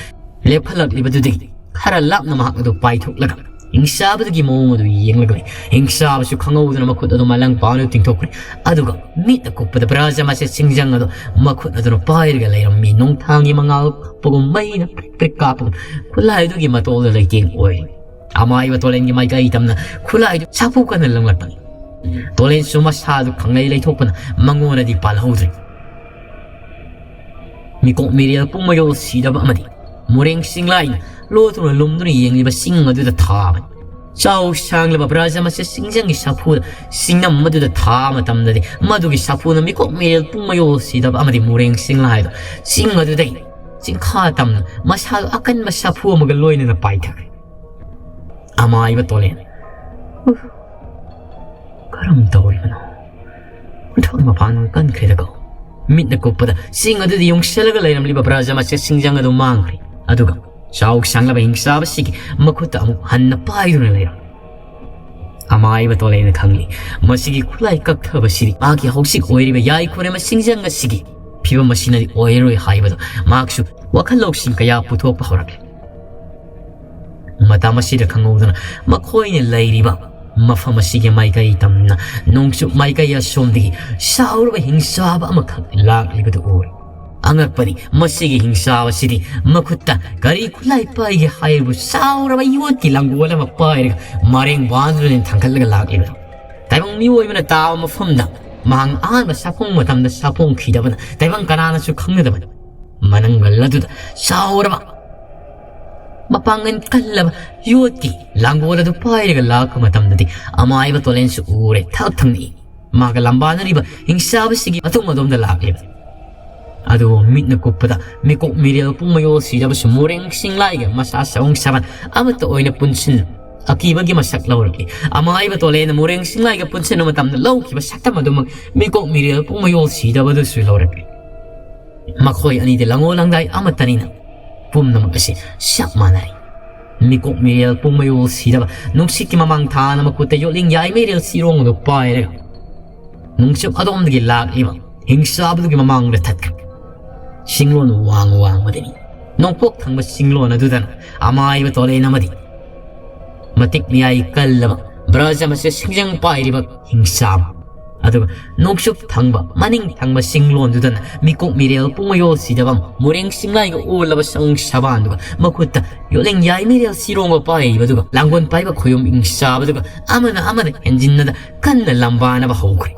ꯂꯦꯞꯈꯠꯂꯛꯂꯤꯕꯗꯨꯗꯒꯤ ꯈꯔ ꯂꯥꯞꯅ ꯃꯍꯥꯛ ꯑꯗꯨ ꯄꯥꯏꯊꯣꯛꯂꯒ ꯍꯤꯡꯆꯥꯕꯗꯨꯒꯤ ꯃꯑꯣꯡ ꯑꯗꯨ ꯌꯦꯡꯂꯒ ꯂꯩ꯫ ꯍꯤꯡꯆꯥꯕꯁꯨ ꯈꯪꯍꯧꯗꯅ ꯃꯈꯨꯠ ꯑꯗꯨ ꯃꯂꯪ ꯄꯥꯅ ꯇꯤꯡꯊꯣꯛꯈ꯭ꯔꯦ꯫ ꯑꯗꯨꯒ ꯃꯤꯠꯅ ꯀꯨꯞꯄꯗ ꯕ꯭ꯔꯖ ꯃꯆꯦꯠ ꯁꯤꯡꯖꯪ ꯑꯗꯨ ꯃꯈꯨꯠ ꯑꯗꯨꯅ ꯄꯥꯏꯔꯒ ꯂꯩꯔꯝꯃꯤ꯫ ꯅꯣꯡꯊꯥꯡꯒꯤ ꯃꯉꯥꯜ ꯀꯥꯞꯄꯒꯨꯝ, ꯃꯩꯅ ꯄ꯭ꯔꯤꯛ ꯄ꯭ꯔꯤꯛ ꯀꯥꯞꯄꯒꯨꯝ ꯈꯨꯠꯂꯥꯏꯗꯨꯒꯤ ꯃꯇꯣꯜꯗ ꯂꯩꯇꯦꯡ ꯑꯣꯏꯔꯤ꯫ ꯑꯃꯥꯏꯕ ꯇꯣꯂꯦꯟꯒꯤ ꯃꯥꯏꯀꯩ ꯇꯝꯅ ꯈꯨꯠꯂꯥꯏꯗꯨ ꯁꯥꯐꯨ ꯀꯟꯅ ꯂꯪꯂꯛꯄꯅꯤ꯫ ꯇꯣꯂꯦꯟꯁꯨ ꯃꯁꯥꯗꯨ ꯈꯪꯂꯩ ꯂꯩꯊꯣꯛꯄꯅ ꯃꯉꯣꯟꯗꯗꯤ ꯄꯥꯜꯍꯧꯗ꯭ꯔꯦ꯫ ꯃꯤꯀꯣꯛ ꯃꯤꯔꯦꯜ ꯄꯨꯝꯃꯌꯣꯜ ꯁꯤꯗꯕ ꯑꯃꯗꯤ ꯃꯣꯔꯦꯡ ꯆꯤꯡꯂꯥꯏꯅ ꯂꯣꯠꯇꯨꯅ ꯂꯨꯝꯗꯨꯅ ꯌꯦꯡꯂꯤꯕ ꯆꯤꯡ ꯑꯗꯨꯗ ꯊꯥꯕꯅꯤ꯫ ꯆꯥꯎ ꯁꯥꯡꯂꯕ ꯕ꯭ꯔꯖ ꯃꯆꯦꯠ ꯁꯤꯡꯖꯪꯒꯤ ꯁꯥꯐꯨꯗ ꯆꯤꯡꯅꯝ ꯑꯗꯨꯗ ꯊꯥ ꯃꯇꯝꯗꯗꯤ ꯃꯗꯨꯒꯤ ꯁꯥꯐꯨꯅ ꯃꯤꯀꯣꯛ ꯃꯤꯔꯦꯜ ꯄꯨꯝꯃꯌꯣꯜ ꯁꯤꯗꯕ ꯑꯃꯗꯤ ꯃꯣꯔꯦꯡ ꯆꯤꯡꯂꯥꯏꯗꯣ ꯆꯤꯡ ꯑꯗꯨꯗꯒꯤ ꯆꯤꯡꯈꯥ ꯇꯝꯅ ꯃꯁꯥꯗꯨ ꯑꯀꯟꯕ ꯁꯥꯐꯨ ꯑꯃꯒ ꯂꯣꯏꯅꯅ ꯄꯥꯏꯊꯈ꯭ꯔꯦ꯫ ꯑꯃꯥꯏꯕ ꯇꯣꯂꯦꯟ, ꯎꯐ, ꯀꯔꯝ ꯇꯧꯔꯤꯕꯅꯣ? ꯃꯊꯛ ꯃꯄꯥꯟ ꯀꯟꯈ꯭ꯔꯦꯗꯀꯣ꯫ ꯃꯤꯠꯅ ꯀꯨꯞꯄꯗ ꯆꯤꯡ ꯑꯗꯨꯗ ꯌꯨꯡꯁꯤꯜꯂꯒ ꯂꯩꯔꯝꯂꯤꯕ ꯕ꯭ꯔꯖ ꯃꯆꯦꯠ ꯁꯤꯡꯖꯪ ꯑꯗꯨ ꯃꯥꯡꯈ꯭ꯔꯦ꯫ ꯑꯗꯨꯒ ꯆꯥꯎ ꯁꯥꯡꯂꯕ ꯍꯤꯡꯆꯥꯕꯁꯤꯒꯤ ꯃꯈꯨꯠꯇ ꯑꯃꯨꯛ ꯍꯟꯅ ꯄꯥꯏꯗꯨꯅ ꯂꯩꯔꯝꯃꯤ꯫ ꯑꯃꯥꯏꯕ ꯇꯣꯂꯦꯅ ꯈꯪꯂꯤ꯫ ꯃꯁꯤꯒꯤ ꯈꯨꯠꯂꯥꯏ ꯀꯛꯊꯕꯁꯤꯗꯤ ꯃꯍꯥꯛꯀꯤ ꯍꯧꯖꯤꯛ ꯑꯣꯏꯔꯤꯕ ꯌꯥꯏꯈꯨꯔꯦꯝꯕ ꯁꯤꯡꯖꯪ ꯑꯁꯤꯒꯤ ꯐꯤꯕꯝ ꯑꯁꯤꯅꯗꯤ ꯑꯣꯏꯔꯔꯣꯏ ꯍꯥꯏꯕꯗꯣ ꯃꯍꯥꯛꯁꯨ ꯋꯥꯈꯜ ꯂꯧꯁꯤꯡ ꯀꯌꯥ ꯄꯨꯊꯣꯛꯄ ꯍꯧꯔꯛꯂꯦ꯫ ꯃꯇꯝ ꯑꯁꯤꯗ ꯈꯪꯍꯧꯗꯅ ꯃꯈꯣꯏꯅ ꯂꯩꯔꯤꯕ ꯃꯐꯝ ꯑꯁꯤꯒꯤ ꯃꯥꯏꯀꯩ ꯇꯝꯅ ꯅꯣꯡꯆꯨꯞ ꯃꯥꯏꯀꯩ ꯑꯁꯣꯝꯗꯒꯤ ꯁꯥꯎꯔꯕ ꯍꯤꯡꯆꯥꯕ ꯑꯃꯈꯛ ꯂꯥꯛꯂꯤꯕꯗꯨ ꯎꯔꯦ꯫ ꯑꯉꯛꯄꯅꯤ, ꯃꯁꯤꯒꯤ ꯍꯤꯡꯆꯥꯕ ꯑꯁꯤꯗꯤ ꯃꯈꯨꯠꯇ ꯀꯔꯤ ꯈꯨꯠꯂꯥꯏ ꯄꯥꯏꯒꯦ ꯍꯥꯏꯕꯨ ꯁꯥꯎꯔꯕ ꯌꯣꯠꯀꯤ ꯂꯪꯒꯣꯜ ꯑꯃ ꯄꯥꯏꯔꯒ ꯃꯔꯦꯡ ꯕꯥꯟꯗꯨꯅ ꯊꯥꯡꯒꯠꯂꯒ ꯂꯥꯛꯂꯤꯕꯗꯨ꯫ ꯇꯥꯏꯕꯪ ꯃꯤꯑꯣꯏꯕꯅ ꯇꯥꯕ ꯃꯐꯝꯗ ꯃꯍꯥꯛ ꯑꯍꯥꯟꯕ ꯁꯥꯐꯣꯡ ꯃꯇꯝꯗ ꯁꯥꯐꯣꯡꯈꯤꯗꯕꯅ ꯇꯥꯏꯕꯪ ꯀꯅꯥꯅꯁꯨ ꯈꯪꯅꯗꯕꯅꯤ꯫ ꯃꯅꯪꯒꯜ ꯑꯗꯨꯗ ꯆꯥꯎꯔꯕ ꯃꯄꯥꯡꯒꯜ ꯀꯜꯂꯕ ꯌꯣꯠꯀꯤ ꯂꯥꯡꯒꯣꯜ ꯑꯗꯨ ꯄꯥꯏꯔꯒ ꯂꯥꯛꯄ ꯃꯇꯝꯗꯗꯤ ꯑꯃꯥꯏꯕ ꯇꯣꯂꯦꯟꯁꯨ ꯎꯔꯦ ꯊꯛ ꯊꯪꯅ ꯃꯥꯒ ꯂꯝꯕꯥꯅꯔꯤꯕ ꯍꯤꯡꯆꯥꯕꯁꯤꯒꯤ ꯃꯇꯨꯡ ꯑꯗꯣꯝꯗ ꯂꯥꯛꯂꯤꯕ꯫ ꯑꯗꯨꯕꯨ ꯃꯤꯠꯅ ꯀꯨꯞꯄꯗ ꯃꯤꯀꯣꯛ ꯃꯤꯔꯦꯜ ꯄꯨꯡ ꯃꯌꯣꯜ ꯁꯤꯗꯕꯁꯨ ꯃꯣꯔꯦꯡ ꯁꯤꯡꯂꯥꯏꯒ ꯃꯁꯥ ꯁꯑꯣꯡ ꯁꯥꯕꯟ ꯑꯃꯠꯇ ꯑꯣꯏꯅ ꯄꯨꯟꯁꯤꯟ ꯑꯀꯤꯕꯒꯤ ꯃꯁꯛ ꯂꯧꯔꯛꯂꯤ꯫ ꯑꯃꯥꯏꯕ ꯇꯣꯂꯦꯅ ꯃꯣꯔꯦꯡ ꯁꯤꯡꯂꯥꯏꯒ ꯄꯨꯟꯁꯤꯟꯕ ꯃꯇꯝꯗ ꯂꯧꯈꯤꯕ ꯁꯛꯇꯝ ꯑꯗꯨꯃꯛ ꯃꯤꯀꯣꯛ ꯃꯤꯔꯦꯜ ꯄꯨꯡ ꯃꯌꯣꯜ ꯁꯤꯗꯕꯗꯨꯁꯨ ꯂꯧꯔꯛꯂꯤ꯫ ꯃꯈꯣꯏ ꯑꯅꯤꯗꯤ ꯂꯪꯉꯣ ꯂꯪꯗꯥꯏ ꯑꯃꯠꯇꯅꯤꯅ ꯄꯨꯝꯅꯃꯛ ꯑꯁꯤ ꯆꯞ ꯃꯥꯟꯅꯔꯤ꯫ ꯃꯤꯀꯣꯛ ꯃꯤꯔꯦꯜ ꯄꯨꯡ ꯃꯌꯣꯜ ꯁꯤꯗꯕ ꯅꯨꯡꯁꯤꯠꯀꯤ ꯃꯃꯥꯡ ꯊꯥꯅ ꯃꯈꯨꯠꯇ ꯌꯣꯠꯂꯤꯡ ꯌꯥꯏꯃꯩꯔꯦꯜ ꯁꯤꯔꯣꯡ ꯑꯗꯨ ꯄꯥꯏꯔꯒ ꯅꯣꯡꯆꯨꯞ ꯑꯗꯣꯝꯗꯒꯤ ꯂꯥꯛꯂꯤꯕ ꯍꯤꯡꯆꯥꯕꯗꯨꯒꯤ ꯃꯃꯥꯡꯗ ꯊꯠꯈ꯭ꯔꯦ꯫ ꯆꯤꯡꯂꯣꯟ ꯋꯥꯡ ꯋꯥꯡꯃꯗꯅꯤ꯫ ꯅꯣꯡꯄꯣꯛ ꯊꯪꯕ ꯆꯤꯡꯂꯣꯟ ꯑꯗꯨꯗꯅ ꯑꯃꯥꯏꯕ ꯇꯣꯂꯦꯟ ꯑꯃꯗꯤ ꯃꯇꯤꯛ ꯃꯌꯥꯏ ꯀꯜꯂꯕ ꯕ꯭ꯔꯖ ꯑꯃꯁꯦ ꯁꯤꯡꯖꯪ ꯄꯥꯏꯔꯤꯕ ꯍꯤꯡꯆꯥꯕ, ꯑꯗꯨꯒ ꯅꯣꯡꯆꯨꯞ ꯊꯪꯕ ꯃꯅꯤꯡ ꯊꯪꯕ ꯆꯤꯡꯂꯣꯟꯗꯨꯗꯅ ꯃꯤꯀꯣꯛ ꯃꯤꯔꯦꯜ ꯄꯨꯡ ꯃꯌꯣꯜ ꯁꯤꯗꯕ ꯃꯣꯔꯦꯡ ꯁꯤꯡꯂꯥꯏꯒ ꯑꯣꯜꯂꯕ ꯁꯑꯣꯡ ꯁꯕꯥꯟꯗꯨꯒ ꯃꯈꯨꯠꯇ ꯌꯣꯠꯂꯤꯡ ꯌꯥꯏ ꯃꯤꯔꯦꯜ ꯁꯤꯔꯣꯡꯕ ꯄꯥꯏꯔꯤꯕꯗꯨꯒ ꯂꯥꯡꯒꯣꯜ ꯄꯥꯏꯕ ꯈꯣꯌꯨꯝ ꯍꯤꯡꯆꯥꯕꯗꯨꯒ ꯑꯃꯅ ꯑꯃꯗ ꯍꯦꯟꯖꯤꯟꯅꯗ ꯀꯟꯅ ꯂꯝꯕꯥꯅꯕ ꯍꯧꯈ꯭ꯔꯦ꯫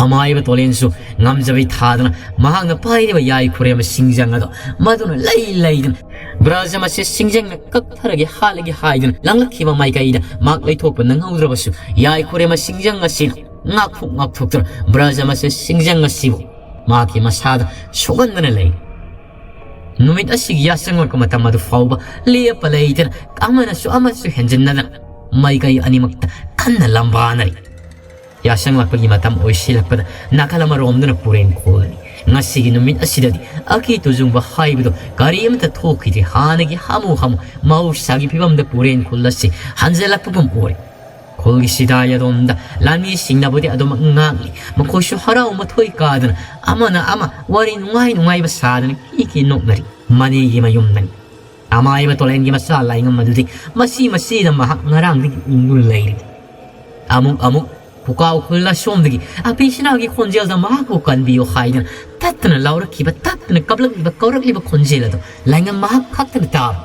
ꯑꯃꯥꯏꯕ ꯇꯣꯂꯦꯟꯁꯨ ꯉꯝꯖꯕꯤ ꯊꯥꯗꯨꯅ ꯃꯍꯥꯛꯅ ꯄꯥꯏꯔꯤꯕ ꯌꯥꯏ ꯈꯨꯔꯦꯝꯕ ꯁꯤꯡꯖꯪ ꯑꯗꯣ ꯃꯗꯨꯅ ꯂꯩ ꯂꯩꯗꯨꯅ ꯕ꯭ꯔꯖ ꯑꯃꯁꯦ ꯁꯤꯡꯖꯪꯅ ꯀꯛꯊꯔꯒꯦ ꯍꯥꯠꯂꯒꯦ ꯍꯥꯏꯗꯨꯅ ꯂꯪꯂꯛꯈꯤꯕ ꯃꯥꯏꯀꯩꯗ ꯃꯍꯥꯛ ꯂꯩꯊꯣꯛꯄ ꯅꯪꯍꯧꯗ꯭ꯔꯕꯁꯨ ꯌꯥꯏ ꯈꯨꯔꯦꯝꯕ ꯁꯤꯡꯖꯪ ꯑꯁꯤꯅ ꯉꯥꯛꯊꯣꯛ ꯉꯥꯛꯊꯣꯛꯇꯨꯅ ꯕ꯭ꯔꯖ ꯑꯃꯁꯦ ꯁꯤꯡꯖꯪ ꯑꯁꯤꯕꯨ ꯃꯍꯥꯛꯀꯤ ꯃꯁꯥꯗ ꯁꯣꯛꯍꯟꯗꯨꯅ ꯂꯩ꯫ ꯅꯨꯃꯤꯠ ꯑꯁꯤꯒꯤ ꯌꯥꯆꯪꯂꯛꯄ ꯃꯇꯝ ꯑꯗꯨ ꯐꯥꯎꯕ ꯂꯦꯞꯄ ꯂꯩꯇꯅ ꯑꯃꯅꯁꯨ ꯑꯃꯁꯨ ꯍꯦꯟꯖꯤꯟꯅꯗꯅ ꯃꯥꯏꯀꯩ ꯑꯅꯤꯃꯛꯇ ꯀꯟꯅ ꯂꯝꯕꯥꯅꯔꯤ꯫ ꯌꯥꯆꯪꯂꯛꯄꯒꯤ ꯃꯇꯝ ꯑꯣꯏꯁꯤꯜꯂꯛꯄꯗ ꯅꯥꯀꯜ ꯑꯃꯔꯣꯝꯗꯅ ꯄꯨꯔꯦꯟ ꯈꯣꯜꯂꯅꯤ꯫ ꯉꯁꯤꯒꯤ ꯅꯨꯃꯤꯠ ꯑꯁꯤꯗꯗꯤ ꯑꯀꯤ ꯇꯨꯖꯨꯡꯕ ꯍꯥꯏꯕꯗꯨ ꯀꯔꯤꯃꯇ ꯊꯣꯛꯈꯤꯗ꯭ꯔꯤ꯫ ꯍꯥꯟꯅꯒꯤ ꯍꯥꯃꯨ ꯍꯥꯃꯨ ꯃꯍꯧꯁꯥꯒꯤ ꯐꯤꯕꯝꯗ ꯄꯨꯔꯦꯟ ꯈꯨꯜ ꯑꯁꯤ ꯍꯟꯖꯤꯜꯂꯛꯄꯒꯨꯝ ꯑꯣꯏ꯫ ꯈꯨꯜꯒꯤ ꯁꯤꯗꯥꯏ ꯑꯗꯣꯝꯗ ꯂꯥꯟꯃꯤꯁꯤꯡꯅꯕꯨꯗꯤ ꯑꯗꯨꯃꯛ ꯉꯥꯛꯂꯤ꯫ ꯃꯈꯣꯏꯁꯨ ꯍꯔꯥꯎ ꯃꯊꯣꯏ ꯀꯥꯗꯅ ꯑꯃꯅ ꯑꯃ ꯋꯥꯔꯤ ꯅꯨꯡꯉꯥꯏ ꯅꯨꯡꯉꯥꯏꯕ ꯁꯥꯗꯅ ꯀꯤ ꯀꯤ ꯅꯣꯛꯅꯔꯤ꯫ ꯃꯅꯤꯒꯤ ꯃꯌꯨꯝꯗꯅꯤ꯫ ꯑꯃꯥꯏꯕ ꯇꯣꯂꯦꯟꯒꯤ ꯃꯆꯥ ꯂꯥꯏꯉꯝ ꯑꯗꯨꯗꯤ ꯃꯁꯤ ꯃꯁꯤꯗ ꯃꯍꯥꯛ ꯉꯔꯥꯡꯗꯒꯤ ꯎꯡꯗꯨꯅ ꯂꯩꯔꯤ꯫ ꯑꯃꯨꯛ ꯑꯃꯨꯛ ꯄꯨꯀꯥꯎ ꯈꯨꯜ ꯑꯁꯣꯝꯗꯒꯤ ꯑꯄꯤꯁꯤꯅꯥꯒꯤ ꯈꯣꯟꯖꯦꯜꯗ ꯃꯍꯥꯛꯄꯨ ꯀꯟꯕꯤꯌꯨ ꯍꯥꯏꯗꯅ ꯇꯠꯇꯅ ꯂꯥꯎꯔꯛꯈꯤꯕ, ꯇꯠꯇꯅ ꯀꯞꯂꯛꯂꯤꯕ, ꯀꯧꯔꯛꯂꯤꯕ ꯈꯣꯟꯖꯦꯜ ꯑꯗꯨ ꯂꯥꯏꯉꯝ ꯃꯍꯥꯛ ꯈꯛꯇꯅ ꯇꯥꯕ꯫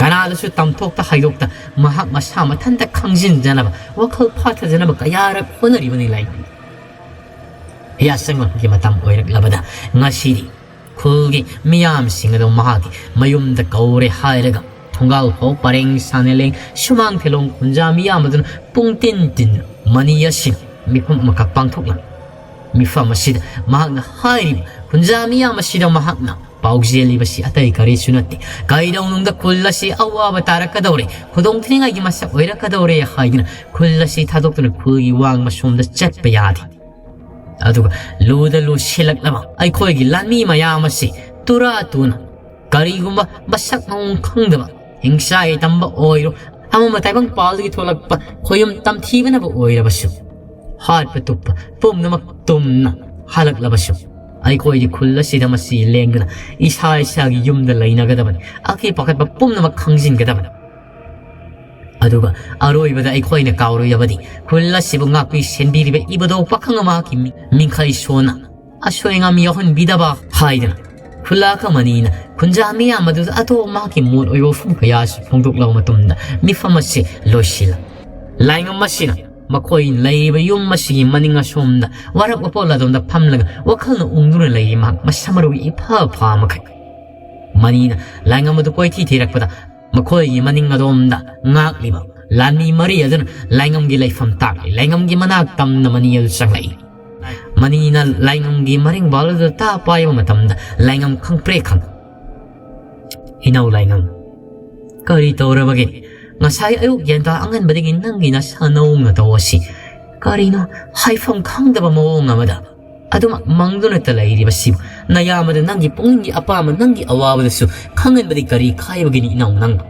ꯀꯅꯥꯗꯁꯨ ꯇꯝꯊꯣꯛꯇ ꯍꯥꯏꯗꯣꯛꯇ ꯃꯍꯥꯛ ꯃꯁꯥ ꯃꯊꯟꯇ ꯈꯪꯖꯤꯟꯖꯅꯕ, ꯋꯥꯈꯜ ꯐꯥꯊꯖꯅꯕ ꯀꯌꯥꯔꯛ ꯍꯣꯠꯅꯔꯤꯕꯅꯤ ꯂꯥꯏꯉꯝ꯫ ꯌꯥꯆꯪꯂꯛꯄꯒꯤ ꯃꯇꯝ ꯑꯣꯏꯔꯛꯂꯕꯗ ꯉꯁꯤꯗꯤ ꯈꯨꯜꯒꯤ ꯃꯤꯌꯥꯝꯁꯤꯡ ꯑꯗꯨ ꯃꯍꯥꯛꯀꯤ ꯃꯌꯨꯝꯗ ꯀꯧꯔꯦ ꯍꯥꯏꯔꯒ ꯊꯣꯡꯒꯥꯜ ꯐꯥꯎ ꯄꯔꯦꯡ ꯁꯥꯟꯅ ꯂꯦꯡ ꯁꯨꯃꯥꯡ ꯊꯦꯂꯣꯡ ꯈꯨꯟꯖꯥ ꯃꯤꯌꯥꯝ ꯑꯗꯨꯅ ꯄꯨꯡ ꯇꯤꯟ ꯇꯤꯟꯗꯨꯅ ꯃꯅꯤ ꯑꯁꯤꯅ ꯃꯤꯐꯝ ꯑꯃꯈꯛ ꯄꯥꯡꯊꯣꯛꯂꯝꯃꯤ꯫ ꯃꯤꯐꯝ ꯑꯁꯤꯗ ꯃꯍꯥꯛꯅ ꯍꯥꯏꯔꯤꯕ ꯈꯨꯟꯖꯥ ꯃꯤꯌꯥꯝ ꯑꯁꯤꯗ ꯃꯍꯥꯛꯅ ꯄꯥꯎꯖꯦꯜꯂꯤꯕꯁꯤ ꯑꯇꯩ ꯀꯔꯤꯁꯨ ꯅꯠꯇꯦ꯫ ꯀꯩꯗꯧꯅꯨꯡꯗ ꯈꯨꯜ ꯑꯁꯤ ꯑꯋꯥꯕ ꯇꯥꯔꯛꯀꯗꯧꯔꯦ, ꯈꯨꯗꯣꯡ ꯊꯤꯅꯤꯡꯉꯥꯏꯒꯤ ꯃꯁꯛ ꯑꯣꯏꯔꯛꯀꯗꯧꯔꯦ ꯍꯥꯏꯗꯨꯅ ꯈꯨꯜ ꯑꯁꯤ ꯊꯥꯗꯣꯛꯇꯨꯅ ꯈꯨꯜꯒꯤ ꯋꯥꯡꯃ ꯁꯣꯝꯗ ꯆꯠꯄ ꯌꯥꯗꯦ꯫ ꯑꯗꯨꯒ ꯂꯨꯗ ꯂꯨꯁꯤꯜꯂꯛꯂꯕ ꯑꯩꯈꯣꯏꯒꯤ ꯂꯥꯟꯃꯤ ꯃꯌꯥꯝ ꯑꯁꯤ ꯇꯨꯔꯥ ꯇꯨꯅ ꯀꯔꯤꯒꯨꯝꯕ ꯃꯁꯛ ꯃꯑꯣꯡ ꯈꯪꯗꯕ ꯍꯤꯡꯁꯥ ꯇꯝꯕ ꯑꯣꯏꯔꯣ, ꯑꯃꯝꯕ ꯇꯥꯏꯕꯪ ꯄꯥꯜꯗꯒꯤ ꯊꯣꯛꯂꯛꯄ ꯈꯣꯌꯨꯝ ꯇꯝꯊꯤꯕꯅꯕꯨ ꯑꯣꯏꯔꯕꯁꯨ, ꯍꯥꯠꯄ ꯇꯨꯞꯄ ꯄꯨꯝꯅꯃꯛ ꯇꯨꯝꯅ ꯍꯜꯂꯛꯂꯕꯁꯨ, ꯑꯩꯈꯣꯏꯗꯤ ꯈꯨꯜ ꯑꯁꯤꯗ ꯃꯁꯤ ꯂꯦꯡꯗꯨꯅ ꯏꯁꯥ ꯏꯁꯥꯒꯤ ꯌꯨꯝꯗ ꯂꯩꯅꯒꯗꯕꯅꯤ꯫ ꯑꯀꯤ ꯄꯥꯈꯠꯄ ꯄꯨꯝꯅꯃꯛ ꯈꯪꯖꯤꯟꯒꯗꯕꯅꯤ꯫ ꯑꯗꯨꯒ ꯑꯔꯣꯏꯕꯗ ꯑꯩꯈꯣꯏꯅ ꯀꯥꯎꯔꯣꯏꯗꯕꯗꯤ ꯈꯨꯜ ꯑꯁꯤꯕꯨ ꯉꯥꯛꯄꯤ ꯁꯦꯟꯕꯤꯔꯤꯕ ꯏꯕꯨꯙꯧ ꯄꯥꯈꯪ ꯑꯃꯒꯤ ꯃꯤ-, ꯃꯤꯡꯈꯩ ꯁꯣꯟꯅ ꯑꯁꯣꯏ ꯑꯉꯥꯝ ꯌꯥꯎꯍꯟꯕꯤꯗꯕ ꯍꯥꯏꯗꯅ ꯈꯨꯜꯂꯥꯛ ꯑꯃꯅꯤꯅ ꯈꯨꯟꯖꯥ ꯃꯤꯌꯥꯝ ꯑꯗꯨꯗ ꯑꯇꯣꯞꯄ ꯃꯍꯥꯛꯀꯤ ꯃꯣꯠ ꯑꯣꯏꯕ ꯋꯥꯐꯝ ꯀꯌꯥꯁꯨ ꯐꯣꯡꯗꯣꯛꯂꯕ ꯃꯇꯨꯡꯗ ꯃꯤꯐꯝ ꯑꯁꯤ ꯂꯣꯏꯁꯤꯜꯂ꯫ ꯂꯥꯏꯉꯝ ꯑꯁꯤꯅ ꯃꯈꯣꯏ ꯂꯩꯔꯤꯕ ꯌꯨꯝ ꯑꯁꯤꯒꯤ ꯃꯅꯤꯡ ꯑꯁꯣꯝꯗ ꯋꯥꯔꯛ ꯋꯥꯄꯣꯜ ꯑꯗꯣꯝꯗ ꯐꯝꯂꯒ ꯋꯥꯈꯜꯅ ꯎꯪꯗꯨꯅ ꯂꯩꯔꯤ ꯃꯍꯥꯛ ꯃꯁꯥ ꯃꯔꯨ ꯏꯐ ꯐꯥ ꯃꯈꯩ꯫ ꯃꯅꯤꯅ ꯂꯥꯏꯉꯝ ꯑꯗꯨ ꯀꯣꯏꯊꯤ ꯊꯤꯔꯛꯄꯗ ꯃꯈꯣꯏꯒꯤ ꯃꯅꯤꯡ ꯑꯗꯣꯝꯗ ꯉꯥꯛꯂꯤꯕ ꯂꯥꯟꯃꯤ ꯃꯔꯤ ꯑꯗꯨꯅ ꯂꯥꯏꯉꯝꯒꯤ ꯂꯩꯐꯝ ꯇꯥꯛꯂꯤ꯫ ꯂꯥꯏꯉꯝꯒꯤ ꯃꯅꯥꯛ ꯇꯝꯅ ꯃꯅꯤ ꯑꯗꯨ ꯆꯪꯂꯛꯏ꯫ ꯃꯅꯤꯅ ꯂꯥꯏꯉꯝꯒꯤ ꯃꯔꯤꯡꯕꯥꯜ ꯑꯗꯨ ꯇꯥ ꯄꯥꯏꯕ ꯃꯇꯝꯗ ꯂꯥꯏꯉꯝ ꯈꯪꯄ꯭ꯔꯦꯛ ꯈꯪ꯫ "ꯏꯅꯧ ꯂꯥꯏꯉꯝ, ꯀꯔꯤ ꯇꯧꯔꯕꯒꯦ? ꯉꯁꯥꯏ ꯑꯌꯨꯛ ꯌꯦꯟꯗꯥ ꯑꯉꯟꯕꯗꯒꯤ ꯅꯪꯒꯤ ꯅꯁꯥ ꯅꯋꯣꯡ ꯅꯇꯧ ꯑꯁꯤ ꯀꯔꯤꯅꯣ ꯍꯥꯏꯐꯝ ꯈꯪꯗꯕ ꯃꯑꯣꯡ ꯑꯃꯗ ꯑꯗꯨꯃꯛ ꯃꯪꯗꯨꯅꯇ ꯂꯩꯔꯤꯕꯁꯤꯕꯨ? ꯅꯌꯥꯝꯕꯗ ꯅꯪꯒꯤ ꯄꯨꯛꯅꯤꯡꯒꯤ ꯑꯄꯥꯝꯕ, ꯅꯪꯒꯤ ꯑꯋꯥꯕꯗꯁꯨ ꯈꯪꯍꯟꯕꯗꯤ ꯀꯔꯤ ꯀꯥꯏꯕꯒꯤꯅꯤ ꯏꯅꯥꯎ ꯅꯪꯕꯨ?"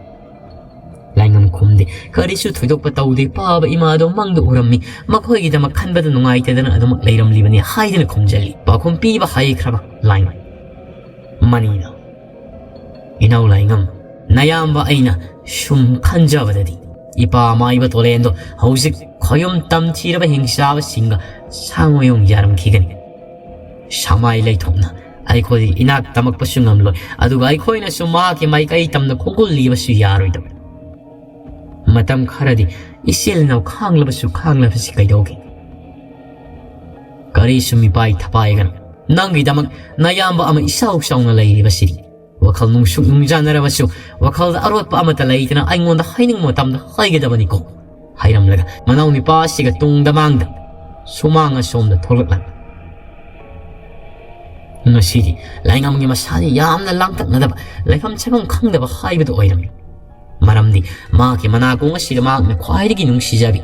ꯂꯥꯏꯉꯝ ꯈꯨꯝꯗꯦ꯫ ꯀꯔꯤꯁꯨ ꯊꯣꯏꯗꯣꯛꯄ ꯇꯧꯗꯦ꯫ ꯄꯥꯕ ꯏꯃꯥꯗꯣ ꯃꯪꯗ ꯎꯔꯝꯃꯤ꯫ ꯃꯈꯣꯏꯒꯤꯗꯃꯛ ꯈꯟꯕꯗ ꯅꯨꯡꯉꯥꯏꯇꯗꯅ ꯑꯗꯨꯃꯛ ꯂꯩꯔꯝꯂꯤꯕꯅꯤ ꯍꯥꯏꯗꯨꯅ ꯈꯨꯝꯖꯜꯂꯤ꯫ ꯄꯥꯎꯈꯨꯝ ꯄꯤꯕ ꯍꯩꯈ꯭ꯔꯕ ꯂꯥꯏꯃꯟ ꯃꯅꯤꯅ, "ꯏꯅꯥꯎ ꯂꯥꯏꯉꯝ, ꯅꯌꯥꯝꯕ ꯑꯩꯅ ꯁꯨꯝ ꯈꯟꯖꯕꯗꯗꯤ ꯏꯄꯥ ꯃꯥꯏꯕ ꯇꯣꯂꯦꯟꯗꯣ ꯍꯧꯖꯤꯛ ꯈꯣꯌꯨꯝ ꯇꯝꯊꯤꯔꯕ ꯍꯤꯡꯆꯥꯕꯁꯤꯡꯒ ꯁꯥꯃꯣꯌꯣꯡ ꯌꯥꯔꯝꯈꯤꯒꯅꯤ꯫ ꯁꯃꯥꯏ ꯂꯩꯊꯣꯛꯅ ꯑꯩꯈꯣꯏ ꯏꯅꯥꯛ ꯇꯝꯃꯛꯄꯁꯨ ꯉꯝꯂꯣꯏ, ꯑꯗꯨꯒ ꯑꯩꯈꯣꯏꯅꯁꯨ ꯃꯍꯥꯛꯀꯤ ꯃꯥꯏꯀꯩ ꯇꯝꯅ ꯈꯣꯡꯒꯨꯜ ꯂꯤꯕꯁꯨ ꯌꯥꯔꯣꯏꯗꯕ꯫ ꯃꯇꯝ ꯈꯔꯗꯤ ꯏꯆꯤꯜ ꯏꯅꯥꯎ ꯈꯥꯡꯂꯕꯁꯨ ꯈꯥꯡꯂꯕꯁꯤ ꯀꯩꯗꯧꯒꯦ? ꯀꯔꯤꯁꯨ ꯃꯤꯄꯥꯏ ꯊꯄꯥꯏꯒꯅꯨ꯫ ꯅꯪꯒꯤꯗꯃꯛ ꯅꯌꯥꯝꯕ ꯑꯃ ꯏꯆꯥꯎ ꯆꯥꯎꯅ ꯂꯩꯔꯤꯕꯁꯤꯗꯤ꯫ ꯋꯥꯈꯜ ꯅꯨꯡꯁꯨꯛ ꯅꯨꯡꯖꯥꯅꯔꯕꯁꯨ ꯋꯥꯈꯜꯗ ꯑꯔꯣꯠꯄ ꯑꯃꯠꯇ ꯂꯩꯇꯅ ꯑꯩꯉꯣꯟꯗ ꯍꯥꯏꯅꯤꯡꯕ ꯃꯇꯝꯗ ꯍꯥꯏꯒꯗꯕꯅꯤꯀꯣ" ꯍꯥꯏꯔꯝꯂꯒ ꯃꯅꯥꯎ ꯅꯨꯄꯥ ꯑꯁꯤꯒ ꯇꯨꯡꯗ ꯃꯥꯡꯗ ꯁꯨꯃꯥꯡ ꯑꯁꯣꯝꯗ ꯊꯣꯛꯂꯛꯂꯝꯃꯤ꯫ ꯉꯁꯤꯗꯤ ꯂꯥꯏꯉꯝꯒꯤ ꯃꯁꯥꯗꯤ ꯌꯥꯝꯅ ꯂꯥꯡꯇꯛꯅꯗꯕ, ꯂꯩꯐꯝ ꯆꯥꯐꯝ ꯈꯪꯗꯕ ꯍꯥꯏꯕꯗꯨ ꯑꯣꯏꯔꯝꯃꯤ꯫ ꯃꯔꯝꯗꯤ ꯃꯍꯥꯛꯀꯤ ꯃꯅꯥꯀꯣꯡ ꯑꯁꯤꯗ ꯃꯍꯥꯛꯅ ꯈ꯭ꯋꯥꯏꯗꯒꯤ ꯅꯨꯡꯁꯤꯖꯕꯤ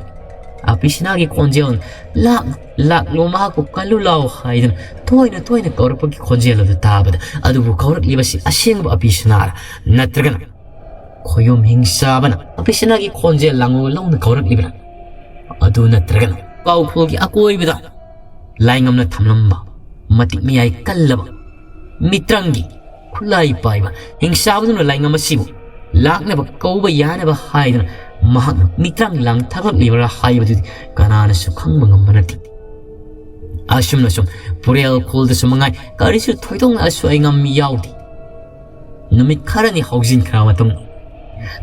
ꯑꯄꯤꯁꯤꯅꯥꯒꯤ ꯈꯣꯟꯖꯦꯜ, "ꯂꯥꯛꯅ ꯂꯥꯛꯂꯣ, ꯃꯍꯥꯛꯄꯨ ꯀꯜꯂꯨ ꯂꯥꯎ" ꯍꯥꯏꯗꯅ ꯇꯣꯏꯅ ꯇꯣꯏꯅ ꯀꯧꯔꯛꯄꯒꯤ ꯈꯣꯟꯖꯦꯜ ꯑꯗꯨ ꯇꯥꯕꯗ, ꯑꯗꯨꯕꯨ ꯀꯧꯔꯛꯂꯤꯕꯁꯤ ꯑꯁꯦꯡꯕ ꯑꯄꯤꯁꯤꯅꯥꯔ ꯅꯠꯇ꯭ꯔꯒꯅ ꯈꯣꯌꯨꯝ ꯍꯤꯡꯆꯥꯕꯅ ꯑꯄꯤꯁꯤꯅꯥꯒꯤ ꯈꯣꯟꯖꯦꯜ ꯂꯥꯡꯂꯣ ꯂꯧꯅ ꯀꯧꯔꯛꯂꯤꯕ꯭ꯔꯥ? ꯑꯗꯨ ꯅꯠꯇ꯭ꯔꯒꯅ ꯀꯥꯎꯈꯨꯜꯒꯤ ꯑꯀꯣꯏꯕꯗ ꯂꯥꯏꯉꯝꯅ ꯊꯝꯂꯝꯕ ꯃꯇꯤꯛ ꯃꯌꯥꯏ ꯀꯜꯂꯕ ꯃꯤꯇ꯭ꯔꯪꯒꯤ ꯈꯨꯠꯂꯥꯏ ꯄꯥꯏꯕ ꯍꯤꯡꯆꯥꯕꯗꯨꯅ ꯂꯥꯏꯉꯝ ꯑꯁꯤꯕꯨ ꯂꯥꯛꯅꯕ ꯀꯧꯕ ꯌꯥꯅꯕ ꯍꯥꯏꯗꯨꯅ ꯃꯍꯥꯛꯅ ꯃꯤꯇ꯭ꯔꯪ ꯂꯥꯡꯊꯛꯂꯛꯂꯤꯕ꯭ꯔꯥ ꯍꯥꯏꯕꯗꯨꯗꯤ ꯀꯅꯥꯅꯁꯨ ꯈꯪꯕ ꯉꯝꯕ ꯅꯠꯇꯦ꯫ ꯑꯁꯨꯝꯅ ꯁꯨꯝ ꯄꯨꯔꯦꯜ ꯈꯨꯜꯗꯁꯨ ꯃꯉꯥꯏ ꯀꯔꯤꯁꯨ ꯊꯣꯏꯗꯣꯛꯅ ꯑꯁꯣꯏ ꯑꯉꯥꯝ ꯌꯥꯎꯗꯦ꯫ ꯅꯨꯃꯤꯠ ꯈꯔꯅꯤ ꯍꯧꯖꯤꯟꯈ꯭ꯔ ꯃꯇꯨꯡ,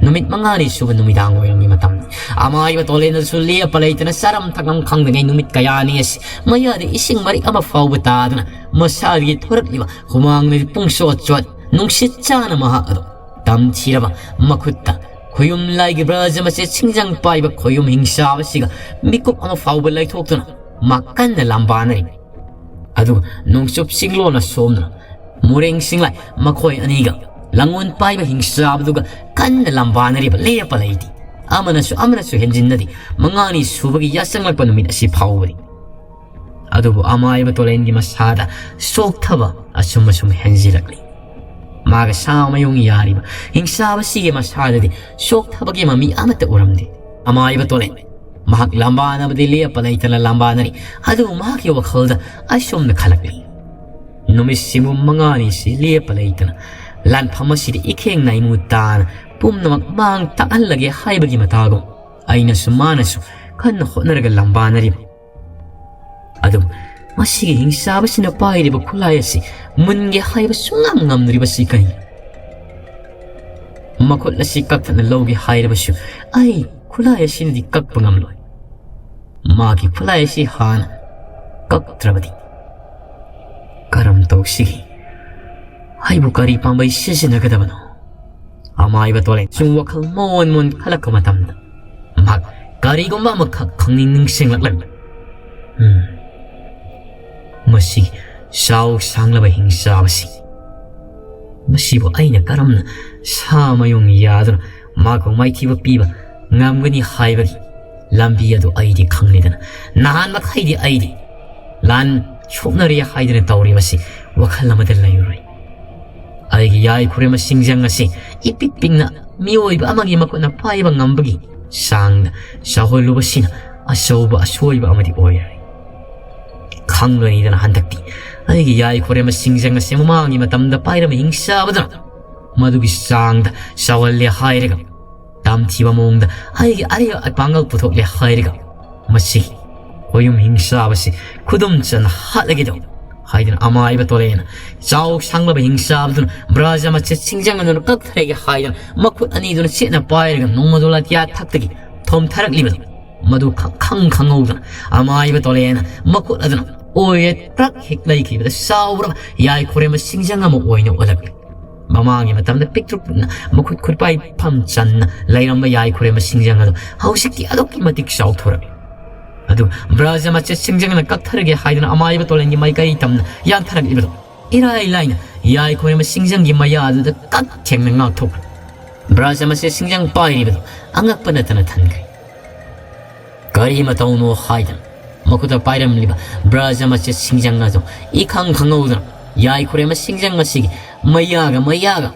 ꯅꯨꯃꯤꯠ ꯃꯉꯥꯅꯤ ꯁꯨꯕ ꯅꯨꯃꯤꯗꯥꯡ ꯋꯥꯏꯔꯝꯒꯤ ꯃꯇꯝꯅꯤ꯫ ꯑꯃꯥꯏꯕ ꯇꯣꯂꯦꯟꯗꯁꯨ ꯂꯦꯞꯄ ꯂꯩꯇꯅ ꯆꯥꯔꯝ ꯊꯛꯂꯝ ꯈꯪꯗꯉꯩ ꯅꯨꯃꯤꯠ ꯀꯌꯥꯅꯤ ꯑꯁꯤ ꯃꯌꯥꯗ ꯏꯁꯤꯡ ꯃꯔꯤꯛ ꯑꯃ ꯐꯥꯎꯕ ꯇꯥꯗꯅ ꯃꯁꯥꯗꯒꯤ ꯊꯣꯔꯛꯂꯤꯕ ꯍꯨꯃꯥꯡꯅ ꯄꯨꯡꯆꯣꯠ ꯆꯣꯠ ꯅꯨꯡꯁꯤꯠ ꯆꯥꯅ ꯃꯍꯥꯛ ꯑꯗꯨ ꯇꯝꯊꯤꯔꯕ ꯃꯈꯨꯠꯇ ꯈꯨꯌꯨꯝ ꯂꯥꯏꯒꯤ ꯕ꯭ꯔꯖ ꯃꯆꯦꯠ ꯁꯤꯡꯖꯪ ꯄꯥꯏꯕ ꯈꯨꯌꯨꯝ ꯍꯤꯡꯆꯥꯕꯁꯤꯒ ꯃꯤꯀꯨꯞ ꯑꯃ ꯐꯥꯎꯕ ꯂꯩꯊꯣꯛꯇꯨꯅ ꯃꯥ ꯀꯟꯅ ꯂꯝꯕꯥꯅꯔꯤ꯫ ꯑꯗꯨꯒ ꯅꯣꯡꯆꯨꯞ ꯆꯤꯡꯂꯣꯟꯅ ꯁꯣꯝꯗꯨꯅ ꯃꯣꯔꯦꯡ ꯁꯤꯡꯂꯥꯏ ꯃꯈꯣꯏ ꯑꯅꯤꯒ ꯂꯥꯡꯒꯣꯜ ꯄꯥꯏꯕ ꯍꯤꯡꯆꯥꯕꯗꯨꯒ ꯀꯟꯅ ꯂꯝꯕꯥꯅꯔꯤꯕ ꯂꯦꯞꯄ ꯂꯩꯇꯦ꯫ ꯑꯃꯅꯁꯨ ꯑꯃꯅꯁꯨ ꯍꯦꯟꯖꯤꯟꯅꯗꯦ꯫ ꯃꯉꯥꯅꯤ ꯁꯨꯕꯒꯤ ꯌꯥꯆꯪꯂꯛꯄ ꯅꯨꯃꯤꯠ ꯑꯁꯤ ꯐꯥꯎꯕꯗꯤ꯫ ꯑꯗꯨꯕꯨ ꯑꯃꯥꯏꯕ ꯇꯣꯂꯦꯟꯒꯤ ꯃꯁꯥꯗ ꯆꯣꯛꯊꯕ ꯑꯁꯨꯝ ꯑꯁꯨꯝ ꯍꯦꯟꯖꯤꯜꯂꯛꯂꯤ꯫ ꯃꯥꯒ ꯁꯥ ꯃꯌꯨꯡ ꯌꯥꯔꯤꯕ ꯍꯤꯡꯆꯥꯕꯁꯤꯒꯤ ꯃꯁꯥꯗꯗꯤ ꯆꯣꯛꯊꯕꯒꯤ ꯃꯃꯤ ꯑꯃꯠꯇ ꯎꯔꯝꯗꯦ꯫ ꯑꯃꯥꯏꯕ ꯇꯣꯂꯦꯟ ꯃꯍꯥꯛ ꯂꯝꯕꯥꯅꯕꯗꯤ ꯂꯦꯞꯄ ꯂꯩꯇꯅ ꯂꯝꯕꯥꯅꯔꯤ, ꯑꯗꯨꯕꯨ ꯃꯍꯥꯛꯀꯤ ꯋꯥꯈꯜꯗ ꯑꯁꯨꯝꯅ ꯈꯜꯂꯛꯂꯤ, ꯅꯨꯃꯤꯠ ꯁꯤꯃꯨ ꯃꯉꯥꯅꯤꯁꯤ ꯂꯦꯞꯄ ꯂꯩꯇꯅ ꯂꯥꯟꯐꯝ ꯑꯁꯤꯗ ꯏꯈꯦꯡ ꯅꯥꯏꯃꯨ ꯇꯥꯅ ꯄꯨꯝꯅꯃꯛ ꯃꯥꯡ ꯇꯥꯛꯍꯜꯂꯒꯦ ꯍꯥꯏꯕꯒꯤ ꯃꯇꯥꯒꯨꯝ ꯑꯩꯅꯁꯨ ꯃꯥꯅꯁꯨ ꯀꯟꯅ ꯍꯣꯠꯅꯔꯒ ꯂꯝꯕꯥꯅꯔꯤꯕ꯫ ꯑꯗꯨꯕꯨ ꯃꯁꯤꯒꯤ ꯍꯤꯡꯆꯥꯕꯁꯤꯅ ꯄꯥꯏꯔꯤꯕ ꯈꯨꯠꯂꯥꯏ ꯑꯁꯤ ꯃꯨꯟꯒꯦ ꯍꯥꯏꯕ ꯁꯨꯡꯉꯝ ꯉꯝꯗ꯭ꯔꯤꯕꯁꯤ ꯀꯔꯤ? ꯃꯈꯨꯠ ꯑꯁꯤ ꯀꯛꯊꯠꯅ ꯂꯧꯒꯦ ꯍꯥꯏꯔꯕꯁꯨ ꯑꯩ ꯈꯨꯠꯂꯥꯏ ꯑꯁꯤꯅꯗꯤ ꯀꯛꯄ ꯉꯝꯂꯣꯏ꯫ ꯃꯥꯒꯤ ꯈꯨꯠꯂꯥꯏ ꯑꯁꯤ ꯍꯥꯟꯅ ꯀꯛꯇ꯭ꯔꯕꯗꯤ ꯀꯔꯝ ꯇꯧꯁꯤꯒꯦ? ꯑꯩꯕꯨ ꯀꯔꯤ ꯄꯥꯝꯕꯩ ꯁꯤꯖꯤꯟꯅꯒꯗꯕꯅꯣ? ꯑꯃꯥꯏꯕ ꯇꯣꯂꯦꯟ ꯁꯨꯝ ꯋꯥꯈꯜ ꯃꯣꯟ ꯃꯣꯟ ꯈꯜꯂꯛꯄ ꯃꯇꯝꯗ ꯃꯍꯥꯛ ꯀꯔꯤꯒꯨꯝꯕ ꯑꯃꯈꯛ ꯈꯪꯅꯤꯡ ꯅꯤꯡꯁꯤꯡꯂꯛꯂꯝꯃꯤ꯫ ꯎꯝ, ꯃꯁꯤ ꯆꯥꯎ ꯁꯥꯡꯂꯕ ꯍꯤꯡꯆꯥꯕꯁꯤ, ꯃꯁꯤꯕꯨ ꯑꯩꯅ ꯀꯔꯝꯅ ꯁꯥ ꯃꯌꯨꯡ ꯌꯥꯗꯨꯅ ꯃꯍꯥꯛꯄꯨ ꯃꯥꯏꯊꯤꯕ ꯄꯤꯕ ꯉꯝꯒꯅꯤ ꯍꯥꯏꯕꯒꯤ ꯂꯝꯕꯤ ꯑꯗꯨ ꯑꯩꯗꯤ ꯈꯪꯂꯤꯗꯅ, ꯅꯍꯥꯟ ꯃꯈꯩꯗꯤ ꯑꯩꯗꯤ ꯂꯥꯟ ꯁꯣꯛꯅꯔꯦ ꯍꯥꯏꯗꯅ ꯇꯧꯔꯤꯕꯁꯤ ꯋꯥꯈꯜ ꯑꯃꯗ ꯂꯩꯔꯨꯔꯦ꯫ ꯑꯩꯒꯤ ꯌꯥꯏꯈꯨꯔꯦꯝꯕ ꯁꯤꯡꯖꯪ ꯑꯁꯤ ꯏꯄꯤꯛ ꯄꯤꯛꯅ ꯃꯤꯑꯣꯏꯕ ꯑꯃꯒꯤ ꯃꯈꯨꯠꯅ ꯄꯥꯏꯕ ꯉꯝꯕꯒꯤ ꯆꯥꯡꯗ ꯆꯥꯎꯍꯜꯂꯨꯕꯁꯤꯅ ꯑꯆꯧꯕ ꯑꯁꯣꯏꯕ ꯑꯃꯗꯤ ꯑꯣꯏꯔꯦ꯫ ꯈꯪꯒꯅꯤꯗꯅ ꯍꯟꯗꯛꯇꯤ ꯑꯩꯒꯤ ꯌꯥꯏꯈꯨꯔꯦꯝꯕ ꯁꯤꯡꯖꯪ ꯑꯁꯤ ꯃꯃꯥꯡꯒꯤ ꯃꯇꯝꯗ ꯄꯥꯏꯔꯝꯕ ꯍꯤꯡꯆꯥꯕꯗꯨꯅ ꯃꯗꯨꯒꯤ ꯆꯥꯡꯗ ꯆꯥꯎꯍꯜꯂꯦ ꯍꯥꯏꯔꯒ, ꯇꯝꯊꯤꯕ ꯃꯑꯣꯡꯗ ꯑꯩꯒꯤ ꯑꯔꯩ ꯑꯄꯥꯡꯒꯜ ꯄꯨꯊꯣꯛꯂꯦ ꯍꯥꯏꯔꯒ, ꯃꯁꯤ ꯈꯣꯌꯨꯝ ꯍꯤꯡꯆꯥꯕꯁꯤ ꯈꯨꯗꯨꯝ ꯆꯟꯅ ꯍꯥꯠꯂꯒꯦꯗꯧ ꯍꯥꯏꯗꯅ ꯑꯃꯥꯏꯕ ꯇꯣꯂꯦꯅ ꯆꯥꯎ ꯁꯥꯡꯂꯕ ꯍꯤꯡꯆꯥꯕꯗꯨꯅ ꯕ꯭ꯔꯖ ꯃꯆꯦꯠ ꯁꯤꯡꯖꯪ ꯑꯗꯨꯅ ꯀꯛꯊꯔꯒꯦ ꯍꯥꯏꯗꯅ ꯃꯈꯨꯠ ꯑꯅꯤꯗꯨꯅ ꯆꯦꯠꯅ ꯄꯥꯏꯔꯒ ꯅꯣꯡꯃꯗꯣ ꯂꯥꯇꯤꯌꯥ ꯊꯛꯇꯒꯤ ꯊꯣꯝꯊꯔꯛꯂꯤꯕꯗꯨ ꯃꯗꯨ ꯈꯪ ꯈꯪ ꯈꯪꯍꯧꯗꯅ ꯑꯃꯥꯏꯕ ꯇꯣꯂꯦꯅ ꯃꯈꯨꯠ ꯑꯗꯨꯅ ꯑꯣꯏꯔꯦ ꯇ꯭ꯔꯛ ꯍꯦꯛ ꯂꯩꯈꯤꯕꯗ ꯆꯥꯎꯔꯕ ꯌꯥꯏꯈꯨꯔꯦꯝꯕ ꯁꯤꯡꯖꯪ ꯑꯃ ꯑꯣꯏꯅ ꯑꯣꯜꯂꯛꯂꯤ꯫ ꯃꯃꯥꯡꯒꯤ ꯃꯇꯝꯗ ꯄꯤꯛꯇ꯭ꯔꯨ ꯄꯤꯛꯅ ꯃꯈꯨꯠ ꯈꯨꯠꯄꯥꯏ ꯐꯝ ꯆꯟꯅ ꯂꯩꯔꯝꯕ ꯌꯥꯏꯈꯨꯔꯦꯝꯕ ꯁꯤꯡꯖꯪ ꯑꯗꯨ ꯍꯧꯖꯤꯛꯇꯤ ꯑꯗꯨꯛꯀꯤ ꯃꯇꯤꯛ ꯆꯥꯎꯊꯣꯔꯛꯂꯤ꯫ ꯑꯗꯨ ꯕ꯭ꯔꯖ ꯃꯆꯦꯠ ꯁꯤꯡꯖꯪꯅ ꯀꯛꯊꯔꯒꯦ ꯍꯥꯏꯗꯨꯅ ꯑꯃꯥꯏꯕ ꯇꯣꯂꯦꯟꯒꯤ ꯃꯥꯏꯀꯩ ꯇꯝꯅ ꯌꯥꯟꯊꯔꯛꯂꯤꯕꯗꯨ ꯏꯔꯥꯏ ꯂꯥꯏꯅ ꯌꯥꯏꯈꯨꯔꯦꯝꯕ ꯁꯤꯡꯖꯪꯒꯤ ꯃꯌꯥ ꯑꯗꯨꯗ ꯀꯛ ꯊꯦꯡꯅ ꯉꯥꯛꯊꯣꯛꯈ꯭ꯔꯦ꯫ ꯕ꯭ꯔꯖ ꯃꯆꯦꯠ ꯁꯤꯡꯖꯪ ꯄꯥꯏꯔꯤꯕꯗꯨ ꯑꯉꯛꯄ ꯅꯠꯇꯅ ꯊꯟꯈ꯭ꯔꯦ꯫ ꯀꯔꯤ ꯃꯇꯧꯅꯣ ꯍꯥꯏꯗꯅ ꯃꯈꯨꯠꯇ ꯄꯥꯏꯔꯝꯂꯤꯕ ꯕ꯭ꯔꯖ ꯃꯆꯦꯠ ꯁꯤꯡꯖꯪ ꯑꯗꯨ ꯏꯈꯪ ꯈꯪꯍꯧꯗꯅ ꯌꯥꯏꯈꯨꯔꯦꯝꯕ ꯁꯤꯡꯖꯪ ꯑꯁꯤꯒꯤ ꯃꯌꯥꯒ ꯃꯌꯥꯒ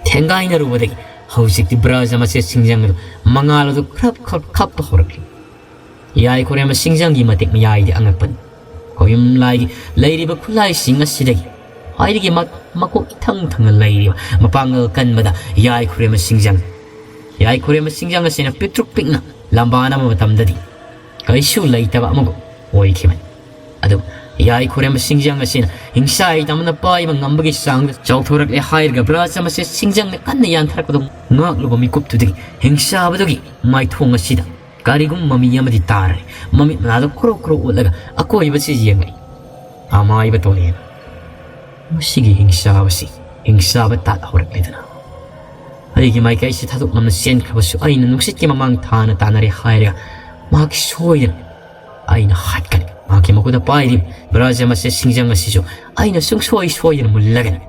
ꯊꯦꯡꯒꯥꯏꯅꯔꯨꯕꯗꯒꯤ ꯍꯧꯖꯤꯛꯇꯤ ꯕ꯭ꯔꯖ ꯃꯆꯦ ꯁꯤꯡꯖꯪ ꯑꯗꯨ ꯃꯉꯥꯜ ꯑꯗꯨ ꯈ꯭ꯔꯞ ꯈ꯭ꯔꯞ ꯈꯞꯄ ꯍꯧꯔꯛꯂꯤ꯫ ꯌꯥꯏꯈꯨꯔꯦꯝꯕ ꯁꯤꯡꯖꯪꯒꯤ ꯃꯇꯤꯛ ꯃꯌꯥꯏꯗꯤ ꯑꯉꯛꯄꯅꯤ꯫ ꯈꯣꯌꯨꯝ ꯂꯥꯏꯒꯤ ꯂꯩꯔꯤꯕ ꯈꯨꯠꯂꯥꯏꯁꯤꯡ ꯑꯁꯤꯗꯒꯤ ꯈ꯭ꯋꯥꯏꯗꯒꯤ ꯃ-, ꯃꯀꯣꯛ ꯏꯊꯪ ꯊꯪꯅ ꯂꯩꯔꯤꯕ ꯃꯄꯥꯡꯒꯜ ꯀꯟꯕꯗ ꯌꯥꯏꯈꯨꯔꯦꯝꯕ ꯁꯤꯡꯖꯪ꯫ ꯌꯥꯏꯈꯨꯔꯦꯝꯕ ꯁꯤꯡꯖꯪ ꯑꯁꯤꯅ ꯄꯤꯛꯇ꯭ꯔꯨꯛ ꯄꯤꯛꯅ ꯂꯝꯕꯥꯅꯕ ꯃꯇꯝꯗꯗꯤ ꯀꯔꯤꯁꯨ ꯂꯩꯇꯕ ꯑꯃꯒꯨꯝ ꯑꯣꯏꯈꯤꯕꯅꯤ꯫ ꯑꯗꯨꯕꯨ ꯌꯥꯏꯈꯨꯔꯦꯝꯕ ꯁꯤꯡꯖꯪ ꯑꯁꯤꯅ ꯍꯤꯡꯁꯥ ꯍꯩꯇꯕꯅ ꯄꯥꯏꯕ ꯉꯝꯕꯒꯤ ꯆꯥꯡꯗ ꯆꯥꯎꯊꯣꯔꯛꯂꯦ ꯍꯥꯏꯔꯒ ꯕ꯭ꯔꯖ ꯃꯆꯦ ꯁꯤꯡꯖꯪꯅ ꯀꯟꯅ ꯌꯥꯟꯊꯔꯛꯄꯗꯨ ꯉꯥꯛꯂꯨꯕ ꯃꯤꯀꯨꯞꯇꯨꯗꯒꯤ ꯍꯤꯡꯁꯥꯕꯗꯨꯒꯤ ꯃꯥꯏꯊꯣꯡ ꯑꯁꯤꯗ ꯀꯔꯤꯒꯨꯝꯕ ꯃꯤ ꯑꯃꯗꯤ ꯇꯥꯔꯦ꯫ ꯃꯃꯤꯠ ꯃꯅꯥꯗꯨ ꯀ꯭ꯔꯣ ꯀ꯭ꯔꯣ ꯎꯠꯂꯒ ꯑꯀꯣꯏꯕꯁꯤ ꯌꯦꯡꯂꯛꯏ꯫ ꯑꯃꯥꯏꯕ ꯇꯣꯂꯦꯟ꯫ ꯃꯁꯤꯒꯤ ꯍꯤꯡꯁꯥꯕꯁꯤ ꯍꯤꯡꯁꯥꯕ ꯇꯥꯠ ꯍꯧꯔꯛꯂꯦꯗꯅ꯫ ꯑꯩꯒꯤ ꯃꯥꯏꯀꯩꯁꯤ ꯊꯥꯗꯣꯛꯂꯝꯅ ꯆꯦꯟꯈ꯭ꯔꯕꯁꯨ ꯑꯩꯅ ꯅꯨꯡꯁꯤꯠꯀꯤ ꯃꯃꯥꯡ ꯊꯥꯅ ꯇꯥꯟꯅꯔꯦ ꯍꯥꯏꯔꯒ ꯃꯍꯥꯛ ꯁꯣꯏꯗꯅ ꯑꯩꯅ ꯍꯥꯠꯀꯅꯤ꯫ ꯃꯍꯥꯛꯀꯤ ꯃꯈꯨꯠꯇ ꯄꯥꯏꯔꯤꯕ ꯕ꯭ꯔꯖ ꯃꯆꯦ ꯁꯤꯡꯖꯪ ꯑꯁꯤꯁꯨ ꯑꯩꯅ ꯁꯨꯡꯁꯣꯏ ꯁꯣꯏꯗꯅ ꯃꯨꯜꯂꯒꯅꯤ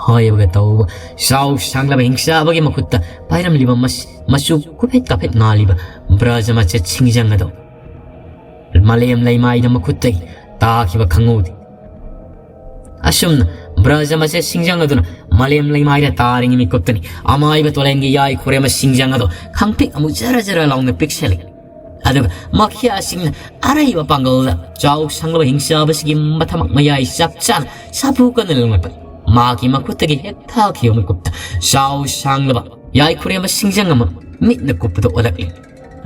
ꯍꯥꯏꯕꯒ ꯇꯧꯕ ꯆꯥꯎ ꯁꯥꯡꯂꯕ ꯍꯤꯡꯆꯥꯕꯒꯤ ꯃꯈꯨꯠꯇ ꯄꯥꯏꯔꯝꯂꯤꯕ ꯃꯁ-, ꯃꯆꯨ ꯀꯨꯐꯦꯠ ꯀꯥꯐꯦꯠ ꯉꯥꯜꯂꯤꯕ ꯕ꯭ꯔꯖ ꯃꯆꯦ ꯁꯤꯡꯖꯪ ꯑꯗꯣ ꯃꯥꯂꯦꯝ ꯂꯩꯃꯥꯏꯗ ꯃꯈꯨꯠꯇꯒꯤ ꯇꯥꯈꯤꯕ ꯈꯪꯍꯧꯗꯦ꯫ ꯑꯁꯨꯝꯅ ꯕ꯭ꯔꯖ ꯃꯆꯦ ꯁꯤꯡꯖꯪ ꯑꯗꯨꯅ ꯃꯥꯂꯦꯝ ꯂꯩꯃꯥꯏꯗ ꯇꯥꯔꯤꯉꯩ ꯃꯤꯀꯨꯞꯇꯅꯤ ꯑꯃꯥꯏꯕ ꯇꯣꯂꯦꯟꯒꯤ ꯌꯥꯏ ꯈꯨꯔꯦꯝꯕ ꯁꯤꯡꯖꯪ ꯑꯗꯣ ꯈꯪꯄꯤꯛ ꯑꯃꯨꯛ ꯖꯔ ꯖꯔ ꯂꯥꯎꯅ ꯄꯤꯛꯁꯜꯂꯤ꯫ ꯑꯗꯨꯒ ꯃꯈ꯭ꯌꯥꯁꯤꯡꯅ ꯑꯔꯩꯕ ꯄꯥꯡꯒꯜꯗ ꯆꯥꯎ ꯁꯥꯡꯂꯕ ꯍꯤꯡꯆꯥꯕꯁꯤꯒꯤ ꯃꯊꯃꯛ ꯃꯌꯥꯏ ꯆꯞ ꯆꯥꯅ ꯁꯥꯐꯨ ꯀꯟꯅ ꯂꯪꯂꯛꯄ ꯃꯍꯥꯛꯀꯤ ꯃꯈꯨꯠꯇꯒꯤ ꯍꯦꯛ ꯊꯥꯈꯤꯕ ꯃꯤꯀꯨꯞꯇ ꯆꯥꯎ ꯁꯥꯡꯂꯕ ꯌꯥꯏ ꯈꯨꯔꯦꯝꯕ ꯁꯤꯡꯖꯪ ꯑꯃ ꯃꯤꯠꯅ ꯀꯨꯞꯄꯗ ꯑꯣꯜꯂꯛꯂꯤ꯫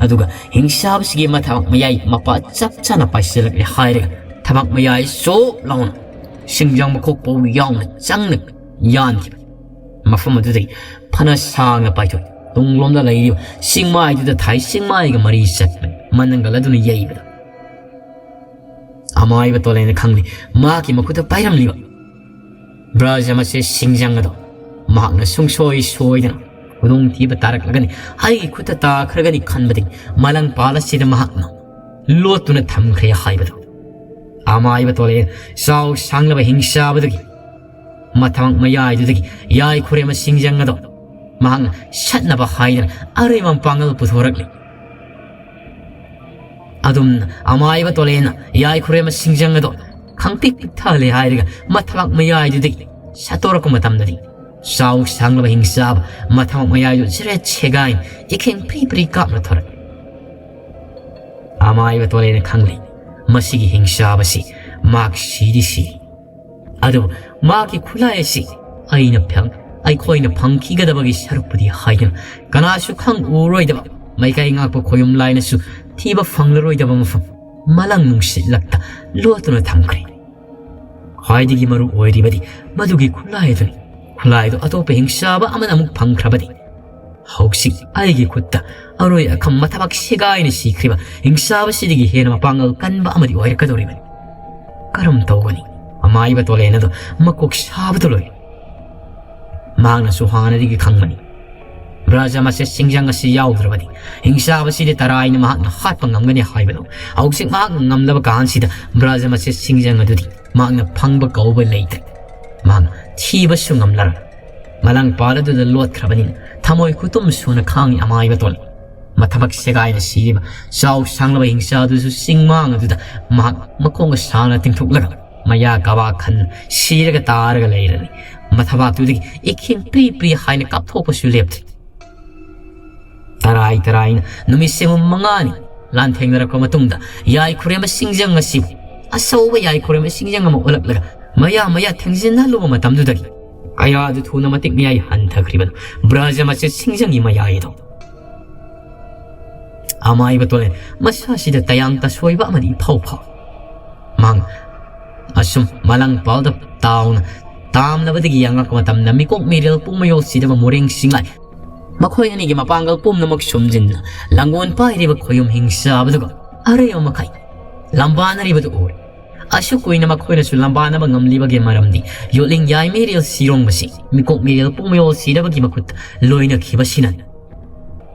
ꯑꯗꯨꯒ ꯍꯤꯡꯆꯥꯕꯁꯤꯒꯤ ꯃꯊꯃꯛ ꯃꯌꯥꯏ ꯃꯄꯥ ꯆꯞ ꯆꯥꯅ ꯄꯥꯏꯁꯤꯜꯂꯛꯂꯦ ꯍꯥꯏꯔꯒ ꯊꯕꯛ ꯃꯌꯥꯏ ꯁꯣꯛ ꯂꯥꯎꯅ ꯁꯤꯡꯖꯪ ꯃꯈꯣꯛ ꯄꯧ ꯌꯥꯎꯅ ꯆꯪꯅ ꯌꯥꯟꯈꯤꯕ꯫ ꯃꯐꯝ ꯑꯗꯨꯗꯒꯤ ꯐꯅ ꯁꯥꯡꯅ ꯄꯥꯏꯊꯣꯛꯏ꯫ ꯇꯨꯡꯂꯣꯝꯗ ꯂꯩꯔꯤꯕ ꯆꯤꯡꯃꯥꯏꯗꯨꯗ ꯊꯥꯏ ꯆꯤꯡꯃꯥꯏꯒ ꯃꯔꯤ ꯆꯠꯄꯅꯤ꯫ ꯃꯅꯪꯒꯜ ꯑꯗꯨꯅ ꯌꯩꯕꯗ ꯑꯃꯥꯏꯕ ꯇꯣꯂꯦꯟꯅ ꯈꯪꯂꯤ꯫ ꯃꯍꯥꯛꯀꯤ ꯃꯈꯨꯠꯇ ꯄꯥꯏꯔꯝꯂꯤꯕ ꯕ꯭ꯔꯖ ꯃꯆꯦ ꯁꯤꯡꯖꯪ ꯑꯗꯣ ꯃꯍꯥꯛꯅ ꯁꯨꯡꯁꯣꯏ ꯁꯣꯏꯗꯅ ꯈꯨꯗꯣꯡꯊꯤꯕ ꯇꯥꯔꯛꯂꯒꯅꯤ, ꯑꯩꯒꯤ ꯈꯨꯠꯇ ꯇꯥꯈ꯭ꯔꯒꯅꯤ ꯈꯟꯕꯗꯒꯤ ꯃꯂꯪꯄꯥꯜ ꯑꯁꯤꯗ ꯃꯍꯥꯛꯅ ꯂꯣꯠꯇꯨꯅ ꯊꯝꯈ꯭ꯔꯦ ꯍꯥꯏꯕꯗꯣ꯫ ꯑꯃꯥꯏꯕ ꯇꯣꯂꯦꯟ ꯆꯥꯎ ꯁꯥꯡꯂꯕ ꯍꯤꯡꯆꯥꯕꯗꯨꯒꯤ ꯃꯊꯃꯛ ꯃꯌꯥꯏꯗꯨꯗꯒꯤ ꯌꯥꯏ ꯈꯨꯔꯦꯝꯕ ꯁꯤꯡꯖꯪ ꯑꯗꯣ ꯃꯍꯥꯛꯅ ꯁꯠꯅꯕ ꯍꯥꯏꯗꯅ ꯑꯔꯩꯕ ꯃꯄꯥꯡꯒꯜ ꯄꯨꯊꯣꯔꯛꯂꯤ꯫ ꯑꯗꯨꯝꯅ ꯑꯃꯥꯏꯕ ꯇꯣꯂꯦꯟꯅ ꯌꯥꯏ ꯈꯨꯔꯦꯝꯕ ꯁꯤꯡꯖꯪ ꯑꯗꯣ ꯈꯪꯄꯤꯛ ꯄꯤꯛꯊꯍꯜꯂꯦ ꯍꯥꯏꯔꯒ ꯃꯊꯕꯥꯛ ꯃꯌꯥꯏꯗꯨꯗꯒꯤ ꯁꯠꯇꯣꯔꯛꯄ ꯃꯇꯝꯗꯗꯤ ꯆꯥꯎ ꯁꯥꯡꯂꯕ ꯍꯤꯡꯆꯥꯕ ꯃꯊꯕꯥꯛ ꯃꯌꯥꯏꯗꯨ ꯖꯔꯦꯠ ꯁꯦꯒꯥꯏ ꯏꯈꯦꯡ ꯄ꯭ꯔꯤ ꯄ꯭ꯔꯤ ꯀꯥꯞꯅ ꯊꯣꯔꯛꯏ꯫ ꯑꯃꯥꯏꯕ ꯇꯣꯂꯦꯅ ꯈꯪꯂꯤ, ꯃꯁꯤꯒꯤ ꯍꯤꯡꯆꯥꯕꯁꯤ ꯃꯍꯥꯛ ꯁꯤꯗꯤ ꯁꯤ꯫ ꯑꯗꯨꯕꯨ ꯃꯍꯥꯛꯀꯤ ꯈꯨꯠꯂꯥꯏ ꯑꯁꯤ ꯑꯩꯅ ꯐꯪ-, ꯑꯩꯈꯣꯏꯅ ꯐꯪꯈꯤꯒꯗꯕꯒꯤ ꯁꯔꯨꯛꯄꯨꯗꯤ ꯍꯥꯏꯗꯨꯅ ꯀꯅꯥꯁꯨ ꯈꯪ ꯎꯔꯣꯏꯗꯕ, ꯃꯩꯀꯥꯏ ꯉꯥꯛꯄ ꯈꯣꯌꯨꯝ ꯂꯥꯏꯅꯁꯨ ꯊꯤꯕ ꯐꯪꯂꯔꯣꯏꯗꯕ ꯃꯐꯝ ꯃꯂꯪ ꯅꯨꯡꯁꯤꯠꯂꯛꯇ ꯂꯣꯠꯇꯨꯅ ꯊꯝꯈ꯭ꯔꯦ꯫ ꯈ꯭ꯋꯥꯏꯗꯒꯤ ꯃꯔꯨ ꯑꯣꯏꯔꯤꯕꯗꯤ ꯃꯗꯨꯒꯤ ꯈꯨꯠꯂꯥꯏ ꯑꯗꯨꯅꯤ꯫ ꯈꯨꯠꯂꯥꯏꯗꯨ ꯑꯇꯣꯞꯄ ꯍꯤꯡꯆꯥꯕ ꯑꯃꯅ ꯑꯃꯨꯛ ꯐꯪꯈ꯭ꯔꯕꯗꯤ ꯍꯧꯖꯤꯛ ꯑꯩꯒꯤ ꯈꯨꯠꯇ ꯑꯔꯣꯏ ꯑꯈꯝ ꯃꯊꯕꯥꯛ ꯁꯦꯒꯥꯏꯅ ꯁꯤꯈ꯭ꯔꯤꯕ ꯍꯤꯡꯆꯥꯕꯁꯤꯗꯒꯤ ꯍꯦꯟꯅ ꯃꯄꯥꯡꯒꯜ ꯀꯟꯕ ꯑꯃꯗꯤ ꯑꯣꯏꯔꯛꯀꯗꯧꯔꯤꯕꯅꯤ꯫ ꯀꯔꯝ ꯇꯧꯒꯅꯤ? ꯑꯃꯥꯏꯕ ꯇꯣꯂꯦꯟ ꯑꯗꯨ ꯃꯀꯣꯛ ꯁꯥꯕꯗ ꯂꯣꯏꯔꯦ꯫ ꯃꯍꯥꯛꯅꯁꯨ ꯍꯥꯟꯅꯗꯒꯤ ꯈꯪꯕꯅꯤ, ꯕ꯭ꯔꯖ ꯃꯆꯦꯠ ꯁꯤꯡꯖꯪ ꯑꯁꯤ ꯌꯥꯎꯗ꯭ꯔꯕꯗꯤ ꯍꯤꯡꯆꯥꯕꯁꯤꯗꯤ ꯇꯔꯥꯏꯅ ꯃꯍꯥꯛꯅ ꯍꯥꯠꯄ ꯉꯝꯒꯅꯤ ꯍꯥꯏꯕꯗꯨ꯫ ꯍꯧꯖꯤꯛ ꯃꯍꯥꯛꯅ ꯉꯝꯂꯕ ꯀꯥꯟꯁꯤꯗ ꯕ꯭ꯔꯖ ꯃꯆꯦꯠ ꯁꯤꯡꯖꯪ ꯑꯗꯨꯗꯤ ꯃꯍꯥꯛꯅ ꯐꯪꯕ ꯀꯧꯕ ꯂꯩꯇ꯭ꯔꯦ꯫ ꯃꯍꯥꯛꯅ ꯊꯤꯕꯁꯨ ꯉꯝꯂꯔꯣꯏ꯫ ꯃꯂꯪ ꯄꯥꯜ ꯑꯗꯨꯗ ꯂꯣꯠꯈ꯭ꯔꯕꯅꯤꯅ ꯊꯃꯣꯏ ꯈꯨꯇꯨꯝ ꯁꯨꯅ ꯈꯥꯡꯉꯤ ꯑꯃꯥꯏꯕ ꯇꯣꯜꯂꯤ꯫ ꯃꯊꯕꯛ ꯁꯦꯒꯥꯏꯅ ꯁꯤꯔꯤꯕ ꯆꯥꯎ ꯁꯥꯡꯂꯕ ꯍꯤꯡꯆꯥ ꯑꯗꯨꯁꯨ ꯆꯤꯡꯃꯥꯡ ꯑꯗꯨꯗ ꯃꯍꯥꯛ ꯃꯈꯣꯡꯒ ꯁꯥꯡꯅ ꯇꯤꯡꯊꯣꯛꯂꯒ ꯃꯌꯥ ꯀꯕꯥꯛ ꯈꯟ ꯁꯤꯔꯒ ꯇꯥꯔꯒ ꯂꯩꯔꯅꯤ꯫ ꯃꯊꯕꯥꯛꯇꯨꯗꯒꯤ ꯏꯈꯤꯡ ꯄ꯭ꯔꯤ ꯄ꯭ꯔꯤ ꯍꯥꯏꯅ ꯀꯥꯞꯊꯣꯛꯄꯁꯨ ꯂꯦꯞꯇ꯭ꯔꯤ꯫ ꯇꯔꯥꯏ ꯇꯔꯥꯏꯅ ꯅꯨꯃꯤꯠ ꯁꯦꯡꯕ ꯃꯉꯥꯅꯤ ꯂꯥꯟꯊꯦꯡꯅꯔꯛꯄ ꯃꯇꯨꯡꯗ ꯌꯥꯏ ꯈꯨꯔꯦꯝꯕ ꯁꯤꯡꯖꯪ ꯑꯁꯤꯕꯨ ꯑꯆꯧꯕ ꯌꯥꯏ ꯈꯨꯔꯦꯝꯕ ꯁꯤꯡꯖꯪ ꯑꯃ ꯑꯣꯜꯂꯛꯂꯒ ꯃꯌꯥ ꯃꯌꯥ ꯊꯦꯡꯖꯤꯟꯍꯜꯂꯨꯕ ꯃꯇꯝꯗꯨꯗꯒꯤ ꯀꯌꯥꯗꯨ ꯊꯨꯅ ꯃꯇꯤꯛ ꯃꯌꯥꯏ ꯍꯟꯊꯈ꯭ꯔꯤꯕꯅꯣ꯫ ꯕ꯭ꯔꯖ ꯃꯆꯦꯠ ꯁꯤꯡꯖꯪꯒꯤ ꯃꯌꯥꯏ ꯑꯗꯣ ꯑꯃꯥꯏꯕ ꯇꯣꯂꯦꯟ ꯃꯁꯥꯁꯤꯗ ꯇꯌꯥꯡ ꯇꯁꯣꯏꯕ ꯑꯃꯗꯤ ꯏꯐꯥꯎ ꯐꯥꯎ꯫ ꯃꯍꯥꯛ ꯑꯁꯨꯝ ꯃꯂꯪ ꯄꯥꯜꯗ ꯇꯥꯎꯅ ꯇꯥꯝꯂꯕꯗꯒꯤ ꯌꯦꯡꯂꯛꯄ ꯃꯇꯝꯗ ꯃꯤꯀꯣꯛ ꯃꯤꯔꯦꯜ ꯄꯨꯝꯃꯌꯣꯜ ꯁꯤꯗꯕ ꯃꯣꯔꯦꯡ ꯁꯤꯡꯂꯥꯏ ꯃꯈꯣꯏ ꯑꯅꯤꯒꯤ ꯃꯄꯥꯡꯒꯜ ꯄꯨꯝꯅꯃꯛ ꯁꯨꯝꯖꯤꯟꯅ ꯂꯥꯡꯒꯣꯜ ꯄꯥꯏꯔꯤꯕ ꯈꯣꯌꯨꯝ ꯍꯤꯡꯆꯥꯕꯗꯨꯒ ꯑꯔꯩꯕ ꯃꯈꯩ ꯂꯝꯕꯥꯅꯔꯤꯕꯗꯨ ꯎꯔꯦ꯫ ꯑꯁꯨꯛ ꯀꯨꯏꯅ ꯃꯈꯣꯏꯅꯁꯨ ꯂꯝꯕꯥꯅꯕ ꯉꯝꯂꯤꯕꯒꯤ ꯃꯔꯝꯗꯤ ꯌꯣꯠꯂꯤꯡ ꯌꯥꯏ ꯃꯤꯔꯦꯜ ꯁꯤꯔꯣꯡꯕꯁꯤ ꯃꯤꯀꯣꯛ ꯃꯤꯔꯦꯜ ꯄꯨꯝꯃꯌꯣꯜ ꯁꯤꯗꯕꯒꯤ ꯃꯈꯨꯠꯇ ꯂꯣꯏꯅꯈꯤꯕꯁꯤꯅꯅꯤ꯫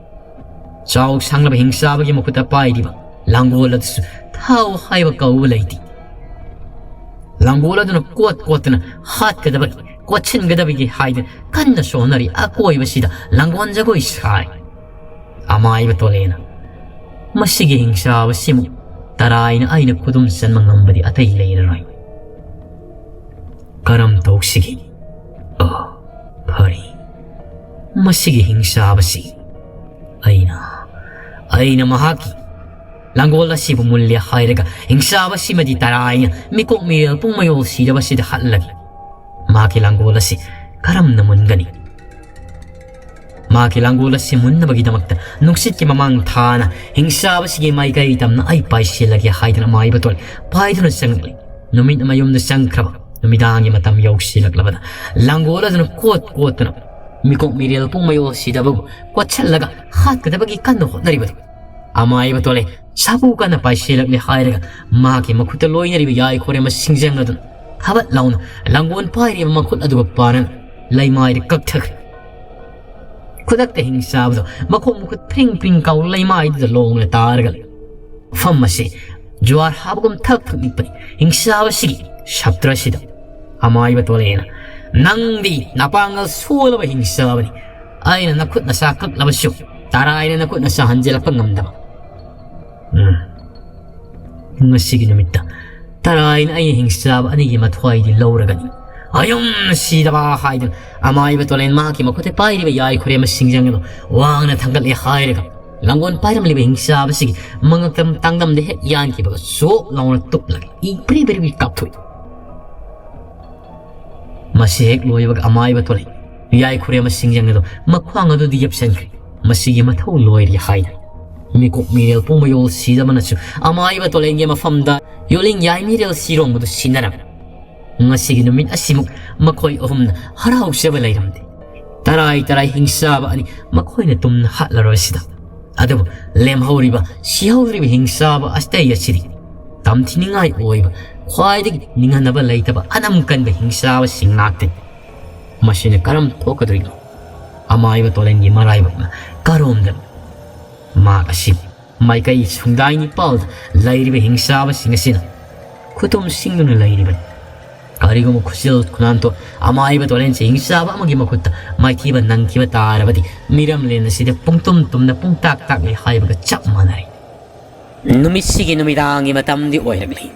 ꯆꯥꯎ ꯁꯥꯡꯂꯕ ꯍꯤꯡꯆꯥꯕꯒꯤ ꯃꯈꯨꯠꯇ ꯄꯥꯏꯔꯤꯕ ꯂꯥꯡꯒꯣꯜ ꯑꯗꯨꯁꯨ ꯊꯥꯎ ꯍꯥꯏꯕ ꯀꯧꯕ ꯂꯩꯇꯦ꯫ ꯂꯥꯡꯒꯣꯜ ꯑꯗꯨꯅ ꯀꯣꯠ ꯀꯣꯠꯇꯨꯅ ꯍꯥꯠꯀꯗꯕꯒꯤ, ꯀꯣꯠꯁꯤꯟꯒꯗꯕꯒꯤ ꯍꯥꯏꯗꯨꯅ ꯀꯟꯅ ꯁꯣꯟꯅꯔꯤ꯫ ꯑꯀꯣꯏꯕꯁꯤꯗ ꯂꯥꯡꯒꯣꯜ ꯖꯒꯣꯏ ꯁꯥꯔꯤ꯫ ꯑꯃꯥꯏꯕ ꯇꯣꯂꯦꯅ ꯃꯁꯤꯒꯤ ꯍꯤꯡꯆꯥꯕꯁꯤꯃꯨꯛ ꯇꯔꯥꯏꯅ ꯑꯩꯅ ꯈꯨꯗꯨꯝ ꯆꯟꯕ ꯉꯝꯕꯗꯤ ꯑꯇꯩ ꯂꯩꯔꯔꯣꯏ꯫ ꯀꯔꯝ ꯇꯧꯁꯤꯒꯦ? ꯃꯁꯤꯒꯤ ꯍꯤꯡꯆꯥꯕꯁꯤ ꯑꯩꯅ, ꯑꯩꯅ ꯃꯍꯥꯛꯀꯤ ꯂꯥꯡꯒꯣꯜ ꯑꯁꯤꯕꯨ ꯃꯨꯜꯂꯦ ꯍꯥꯏꯔꯒ ꯍꯤꯡꯆꯥꯕꯁꯤꯃꯗꯤ ꯇꯔꯥꯏꯅ ꯃꯤꯀꯣꯛ ꯃꯤꯔꯦꯜ ꯄꯨꯡ ꯃꯌꯣꯜ ꯁꯤꯔꯕꯁꯤꯗ ꯍꯠꯂꯒꯦ꯫ ꯃꯍꯥꯛꯀꯤ ꯂꯥꯡꯒꯣꯜ ꯑꯁꯤ ꯀꯔꯝꯅ ꯃꯨꯟꯒꯅꯤ? ꯃꯍꯥꯛꯀꯤ ꯂꯥꯡꯒꯣꯜ ꯑꯁꯤ ꯃꯨꯟꯅꯕꯒꯤꯗꯃꯛꯇ ꯅꯨꯡꯁꯤꯠꯀꯤ ꯃꯃꯥꯡ ꯊꯥꯅ ꯍꯤꯡꯆꯥꯕꯁꯤꯒꯤ ꯃꯥꯏꯀꯩ ꯇꯝꯅ ꯑꯩ ꯄꯥꯏꯁꯤꯜꯂꯒꯦ ꯍꯥꯏꯗꯨꯅ ꯑꯃꯥꯏꯕ ꯇꯣꯜ ꯄꯥꯏꯗꯨꯅ ꯆꯪꯂꯛꯂꯤ꯫ ꯅꯨꯃꯤꯠ ꯑꯃ ꯌꯨꯝꯗ ꯆꯪꯈ꯭ꯔꯕ ꯅꯨꯃꯤꯗꯥꯡꯒꯤ ꯃꯇꯝ ꯌꯧꯁꯤꯜꯂꯛꯂꯕꯗ ꯂꯥꯡꯒꯣꯜ ꯑꯗꯨꯅ ꯀꯣꯠ ꯀꯣꯠꯇꯨꯅ ꯃꯤꯀꯣꯛ ꯃꯤꯔꯦꯜ ꯄꯨꯡ ꯃꯌꯣꯜ ꯁꯤꯗꯕꯕꯨ ꯀꯣꯠꯁꯤꯜꯂꯒ ꯍꯥꯠꯀꯗꯕꯒꯤ ꯀꯟꯅ ꯍꯣꯠꯅꯔꯤꯕꯗꯨ ꯑꯃꯥꯏꯕ ꯇꯣꯜꯂꯦ ꯁꯥꯐꯨ ꯀꯟꯅ ꯄꯥꯏꯁꯤꯜꯂꯛꯂꯦ ꯍꯥꯏꯔꯒ ꯃꯍꯥꯛꯀꯤ ꯃꯈꯨꯠꯇ ꯂꯣꯏꯅꯔꯤꯕ ꯌꯥꯏꯈꯣꯔꯦꯝ ꯑꯃ ꯁꯤꯡꯖꯪ ꯑꯗꯨꯅ ꯊꯥꯕꯠ ꯂꯥꯎꯅ ꯂꯥꯡꯒꯣꯜ ꯄꯥꯏꯔꯤꯕ ꯃꯈꯨꯠ ꯑꯗꯨꯒ ꯄꯥꯔꯅ ꯂꯩꯃꯥꯏꯗ ꯀꯛꯊꯈ꯭ꯔꯦ꯫ ꯈꯨꯗꯛꯇ ꯍꯤꯡꯆꯥꯕꯗꯣ ꯃꯈꯣꯡ ꯃꯈꯨꯠ ꯐ꯭ꯔꯤꯡ ꯐ꯭ꯔꯤꯡ ꯀꯥꯎ ꯂꯩꯃꯥꯏꯗꯨꯗ ꯂꯣꯡꯅ ꯇꯥꯔꯒ ꯂꯩ꯫ ꯃꯐꯝ ꯑꯁꯤ ꯖꯨꯋꯥꯔ ꯍꯥꯕꯒꯨꯝ ꯊꯛ ꯊꯛ ꯅꯤꯛꯄꯅꯤ꯫ ꯍꯤꯡꯆꯥꯕꯁꯤꯒꯤ ꯁꯞꯇ꯭ꯔ ꯑꯁꯤꯗ ꯑꯃꯥꯏꯕ ꯇꯣꯂꯦꯅ, "ꯅꯪꯗꯤ ꯅꯄꯥꯡꯒꯜ ꯁꯣꯜꯂꯕ ꯍꯤꯡꯆꯥꯕꯅꯤ꯫ ꯑꯩꯅ ꯅꯈꯨꯠ ꯅꯁꯥ ꯀꯛꯂꯕꯁꯨ ꯇꯔꯥꯏꯅ ꯅꯈꯨꯠ ꯅꯁꯥ ꯍꯟꯖꯤꯜꯂꯛꯄ ꯉꯝꯗꯕ꯫ ꯎꯝ꯫ ꯉꯁꯤꯒꯤ ꯅꯨꯃꯤꯠꯇ ꯇꯔꯥꯏꯅ ꯑꯩꯅ ꯍꯤꯡꯆꯥꯕ ꯑꯅꯤꯒꯤ ꯃꯊ꯭ꯋꯥꯏꯗꯤ ꯂꯧꯔꯒꯅꯤ꯫ ꯑꯌꯨꯝ ꯁꯤꯗꯕ" ꯍꯥꯏꯗꯨꯅ ꯑꯃꯥꯏꯕ ꯇꯣꯂꯦꯟ ꯃꯍꯥꯛꯀꯤ ꯃꯈꯨꯠꯇ ꯄꯥꯏꯔꯤꯕ ꯌꯥꯏꯈꯨꯔꯦꯝꯕ ꯁꯤꯡꯖꯪ ꯑꯗꯨ ꯋꯥꯡꯅ ꯊꯥꯡꯒꯠꯂꯦ ꯍꯥꯏꯔꯒ ꯂꯥꯡꯒꯣꯜ ꯄꯥꯏꯔꯝꯂꯤꯕ ꯍꯤꯡꯆꯥꯕꯁꯤꯒꯤ ꯃꯉꯛꯇ ꯇꯥꯡꯗꯝꯗ ꯍꯦꯛ ꯌꯥꯟꯈꯤꯕꯒ ꯆꯣꯞ ꯂꯥꯎꯅ ꯇꯨꯞꯂꯒ ꯏ ꯄ꯭ꯔꯤ ꯄ꯭ꯔꯤ ꯄ꯭ꯔꯤ ꯀꯥꯞꯊꯣꯛꯏ꯫ ꯃꯁꯤ ꯍꯦꯛ ꯂꯣꯏꯕꯒ ꯑꯃꯥꯏꯕ ꯇꯣꯂꯦꯟ ꯌꯥꯏꯈꯨꯔꯦꯝꯕ ꯁꯤꯡꯖꯪ ꯑꯗꯨ ꯃꯈ꯭ꯋꯥꯡ ꯑꯗꯨꯗ ꯌꯦꯞꯁꯤꯟꯈ꯭ꯔꯦ꯫ ꯃꯁꯤꯒꯤ ꯃꯊꯧ ꯂꯣꯏꯔꯦ ꯍꯥꯏꯅ ꯃꯤꯀꯣꯛ ꯃꯤꯔꯦꯜ ꯄꯨꯡ ꯃꯌꯣꯜ ꯁꯤꯗꯕꯅꯁꯨ ꯑꯃꯥꯏꯕ ꯇꯣꯂꯦꯟꯒꯤ ꯃꯐꯝꯗ ꯌꯣꯂꯤꯡ ꯌꯥꯏꯃꯤꯔꯦꯜ ꯁꯤꯔꯣꯡꯕꯗꯨ ꯁꯤꯟꯅꯔꯝꯃꯤ꯫ ꯉꯁꯤꯒꯤ ꯅꯨꯃꯤꯠ ꯑꯁꯤꯃꯨꯛ ꯃꯈꯣꯏ ꯑꯍꯨꯝꯅ ꯍꯔꯥꯎꯖꯕ ꯂꯩꯔꯝꯗꯦ꯫ ꯇꯔꯥꯏ ꯇꯔꯥꯏ ꯍꯤꯡꯆꯥꯕ ꯑꯅꯤ ꯃꯈꯣꯏꯅ ꯇꯨꯝꯅ ꯍꯥꯠꯂꯔꯣꯏꯁꯤꯗ꯫ ꯑꯗꯨꯕꯨ ꯂꯦꯝꯍꯧꯔꯤꯕ, ꯁꯤꯍꯧꯗ꯭ꯔꯤꯕ ꯍꯤꯡꯆꯥꯕ ꯑꯇꯩ ꯑꯁꯤꯗꯤ ꯇꯝꯊꯤꯅꯤꯡꯉꯥꯏ ꯑꯣꯏꯕ, ꯈ꯭ꯋꯥꯏꯗꯒꯤ ꯅꯤꯡꯍꯟꯅꯕ ꯂꯩꯇꯕ ꯑꯅꯝ ꯀꯟꯕ ꯍꯤꯡꯆꯥꯕꯁꯤꯡ ꯉꯥꯛꯇꯅꯤ꯫ ꯃꯁꯤꯅ ꯀꯔꯝ ꯊꯣꯛꯀꯗꯣꯏꯅꯣ? ꯑꯃꯥꯏꯕ ꯇꯣꯂꯦꯟꯒꯤ ꯃꯔꯥꯏꯕꯛꯅ ꯀꯔꯣꯝꯗꯅꯣ? ꯃꯍꯥꯛ ꯑꯁꯤ ꯃꯥꯏꯀꯩ ꯁꯨꯡꯗꯥꯏ ꯅꯤꯄꯥꯜꯗ ꯂꯩꯔꯤꯕ ꯍꯤꯡꯆꯥꯕꯁꯤꯡ ꯑꯁꯤꯅ ꯈꯨꯇꯨꯝ ꯁꯤꯡꯗꯨꯅ ꯂꯩꯔꯤꯕꯅꯤ꯫ ꯀꯔꯤꯒꯨꯝꯕ ꯈꯨꯖꯤꯜ ꯈꯨꯅꯥꯟꯊꯣ ꯑꯃꯥꯏꯕ ꯇꯣꯂꯦꯟꯁꯦ ꯍꯤꯡꯆꯥꯕ ꯑꯃꯒꯤ ꯃꯈꯨꯠꯇ ꯃꯥꯏꯊꯤꯕ ꯅꯪꯈꯤꯕ ꯇꯥꯔꯕꯗꯤ ꯃꯤꯔꯝꯂꯦꯟ ꯑꯁꯤꯗ ꯄꯨꯡꯇꯨꯝ ꯇꯨꯝꯅ ꯄꯨꯡꯇꯥꯛ ꯇꯥꯛꯂꯤ ꯍꯥꯏꯕꯒ ꯆꯞ ꯃꯥꯟꯅꯔꯦ꯫ ꯅꯨꯃꯤꯠꯁꯤꯒꯤ ꯅꯨꯃꯤꯗꯥꯡꯒꯤ ꯃꯇꯝꯗꯤ ꯑꯣꯏꯔꯛꯂꯤ꯫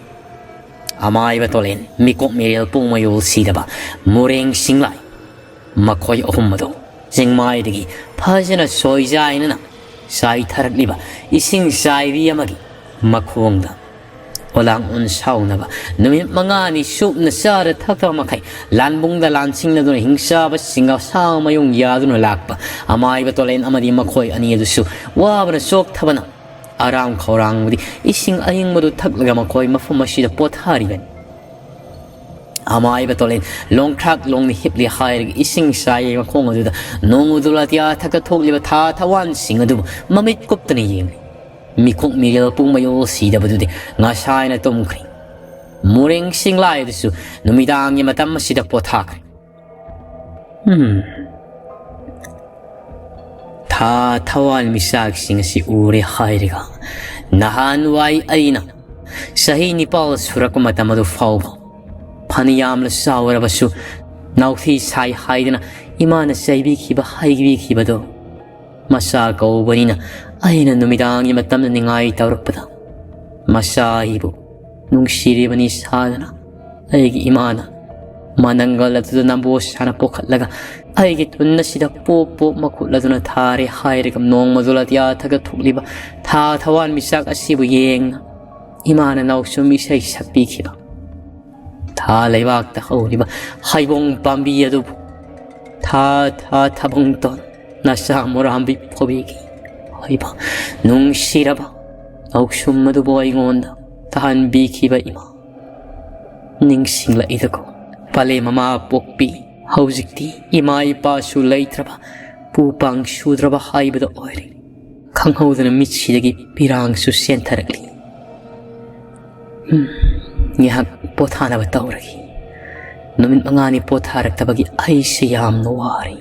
ꯑꯃꯥꯏꯕ ꯇꯣꯂꯦꯟ, ꯃꯤꯀꯣꯛ ꯃꯤꯔꯦꯜ ꯄꯨꯡ ꯃꯌꯣꯜ ꯁꯤꯗꯕ, ꯃꯣꯔꯦꯡ ꯁꯤꯡꯂꯥꯏ, ꯃꯈꯣꯏ ꯑꯍꯨꯝ ꯑꯗꯨ ꯆꯤꯡꯃꯥꯏꯗꯒꯤ ꯐꯖꯅ ꯁꯣꯏꯖꯥꯏꯅꯅ ꯆꯥꯏꯊꯔꯛꯂꯤꯕ ꯏꯁꯤꯡ ꯆꯥꯏꯕꯤ ꯑꯃꯒꯤ ꯃꯈꯣꯡꯗ ꯑꯣꯂꯥꯡ ꯑꯣꯟ ꯁꯥꯎꯅꯕ ꯅꯨꯃꯤꯠ ꯃꯉꯥꯅꯤ ꯁꯨꯞꯅ ꯆꯥꯔ ꯊꯛꯇꯕ ꯃꯈꯩ ꯂꯥꯟꯕꯨꯡꯗ ꯂꯥꯟꯁꯤꯡꯅꯗꯨꯅ ꯍꯤꯡꯆꯥꯕꯁꯤꯡ ꯑꯁꯥ ꯃꯌꯨꯡ ꯌꯥꯗꯨꯅ ꯂꯥꯛꯄ ꯑꯃꯥꯏꯕ ꯇꯣꯂꯦꯟ ꯑꯃꯗꯤ ꯃꯈꯣꯏ ꯑꯅꯤ ꯑꯗꯨꯁꯨ ꯋꯥꯕꯅ ꯆꯣꯛꯊꯕꯅ ꯑꯔꯥꯝ ꯈꯧꯔꯥꯡꯕꯗꯤ ꯏꯁꯤꯡ ꯑꯏꯪꯕꯗꯨ ꯊꯛꯂꯒ ꯃꯈꯣꯏ ꯃꯐꯝ ꯑꯁꯤꯗ ꯄꯣꯊꯥꯔꯤꯕꯅꯤ꯫ ꯑꯃꯥꯏꯕ ꯇꯣꯂꯦꯟ ꯂꯣꯡꯈ꯭ꯔꯥꯛ ꯂꯣꯡꯅ ꯍꯤꯞꯂꯤ ꯍꯥꯏꯔꯒ ꯏꯁꯤꯡ ꯆꯥꯏꯕ ꯃꯈꯣꯡ ꯑꯗꯨꯗ ꯅꯣꯡ ꯎꯗꯨꯜ ꯑꯇꯤꯌꯥ ꯊꯛꯇ ꯊꯣꯛꯂꯤꯕ ꯊꯥ ꯊꯋꯥꯟꯁꯤꯡ ꯑꯗꯨꯕꯨ ꯃꯃꯤꯠ ꯀꯨꯞꯇꯅ ꯌꯦꯡꯂꯤ꯫ ꯃꯤꯀꯨꯞ ꯃꯤꯔꯦꯜ ꯄꯨꯡ ꯃꯌꯣꯜ ꯁꯤꯗꯕꯗꯨꯗꯤ ꯉꯁꯥꯏꯅ ꯇꯨꯝꯈ꯭ꯔꯦ꯫ ꯃꯣꯔꯦꯡ ꯁꯤꯡꯂꯥꯏ ꯑꯗꯨꯁꯨ ꯅꯨꯃꯤꯗꯥꯡꯒꯤ ꯃꯇꯝ ꯑꯁꯤꯗ ꯄꯣꯊꯥꯈ꯭ꯔꯦ꯫ ꯎꯝ꯫ ꯊꯥ ꯊꯋꯥꯟ ꯃꯤꯆꯥꯛꯁꯤꯡ ꯑꯁꯤ ꯎꯔꯦ ꯍꯥꯏꯔꯒ, ꯅꯍꯥꯟꯋꯥꯏ ꯑꯩꯅ ꯆꯍꯤ ꯅꯤꯄꯥꯜ ꯁꯨꯔꯛꯄ ꯃꯇꯝ ꯑꯗꯨ ꯐꯥꯎꯕ ꯐꯅ ꯌꯥꯝꯅ ꯆꯥꯎꯔꯕꯁꯨ ꯅꯥꯎꯊꯤ ꯁꯥꯏ ꯍꯥꯏꯗꯅ ꯏꯃꯥꯅ ꯆꯩꯕꯤꯈꯤꯕ, ꯍꯥꯏꯕꯤꯈꯤꯕꯗꯣ, ꯃꯆꯥ ꯀꯧꯕꯅꯤꯅ ꯑꯩꯅ ꯅꯨꯃꯤꯗꯥꯡꯒꯤ ꯃꯇꯝꯗ ꯅꯤꯡꯉꯥꯏ ꯇꯧꯔꯛꯄꯗ, ꯃꯆꯥ ꯑꯩꯕꯨ ꯅꯨꯡꯁꯤꯔꯤꯕꯅꯤ ꯁꯥꯗꯅ ꯑꯩꯒꯤ ꯏꯃꯥꯅ ꯃꯅꯪꯒꯜ ꯑꯗꯨꯗ ꯅꯝꯕꯣ ꯁꯥꯅ ꯄꯣꯛꯈꯠꯂꯒ ꯑꯩꯒꯤ ꯊꯨꯟ ꯑꯁꯤꯗ ꯄꯣꯞ ꯄꯣꯞ ꯃꯈꯨꯠ ꯑꯗꯨꯅ ꯊꯥꯔꯦ ꯍꯥꯏꯔꯒ ꯅꯣꯡꯃꯗꯨ ꯑꯇꯤꯌꯥ ꯊꯛꯇ ꯊꯣꯛꯂꯤꯕ ꯊꯥ ꯊꯋꯥꯟ ꯃꯤꯆꯥꯛ ꯑꯁꯤꯕꯨ ꯌꯦꯡꯅ ꯏꯃꯥꯅ ꯅꯥꯎꯁꯨꯝ ꯏꯁꯩ ꯁꯛꯄꯤꯈꯤꯕ꯫ ꯊꯥ ꯂꯩꯕꯥꯛꯇ ꯍꯧꯔꯤꯕ ꯍꯩꯕꯣꯡ ꯄꯥꯝꯕꯤ ꯑꯗꯨꯕꯨ ꯊꯥ ꯊꯥ ꯊꯥꯕꯨꯡꯇꯣꯟ ꯅꯆꯥ ꯃꯨꯔꯥꯝꯕꯤ ꯐꯣꯕꯤꯒꯤ ꯑꯣꯏꯕ ꯅꯨꯡꯁꯤꯔꯕ ꯅꯥꯎꯁꯨꯝ ꯑꯗꯨꯕꯨ ꯑꯩꯉꯣꯟꯗ ꯇꯥꯍꯟꯕꯤꯈꯤꯕ ꯏꯃꯥ꯫ ꯅꯤꯡꯁꯤꯡꯂꯛꯏꯗꯀꯣ꯫ ꯄꯂꯦꯝ ꯃꯃꯥ ꯄꯣꯛꯄꯤ ꯍꯧꯖꯤꯛꯇꯤ ꯏꯃꯥ ꯏꯄꯥꯁꯨ ꯂꯩꯇ꯭ꯔꯕ, ꯄꯨ ꯄꯥꯡ ꯁꯨꯗ꯭ꯔꯕ ꯍꯥꯏꯕꯗꯣ ꯑꯣꯏꯔꯦ꯫ ꯈꯪꯍꯧꯗꯅ ꯃꯤꯠꯁꯤꯗꯒꯤ ꯄꯤꯔꯥꯡꯁꯨ ꯆꯦꯟꯊꯔꯛꯂꯤ꯫ ꯎꯝ, ꯉꯥꯏꯍꯥꯛ ꯄꯣꯊꯥꯅꯕ ꯇꯧꯔꯒꯦ꯫ ꯅꯨꯃꯤꯠ ꯃꯉꯥꯅꯤ ꯄꯣꯊꯥꯔꯛꯇꯕꯒꯤ ꯑꯩꯁꯦ ꯌꯥꯝꯅ ꯋꯥꯔꯦ꯫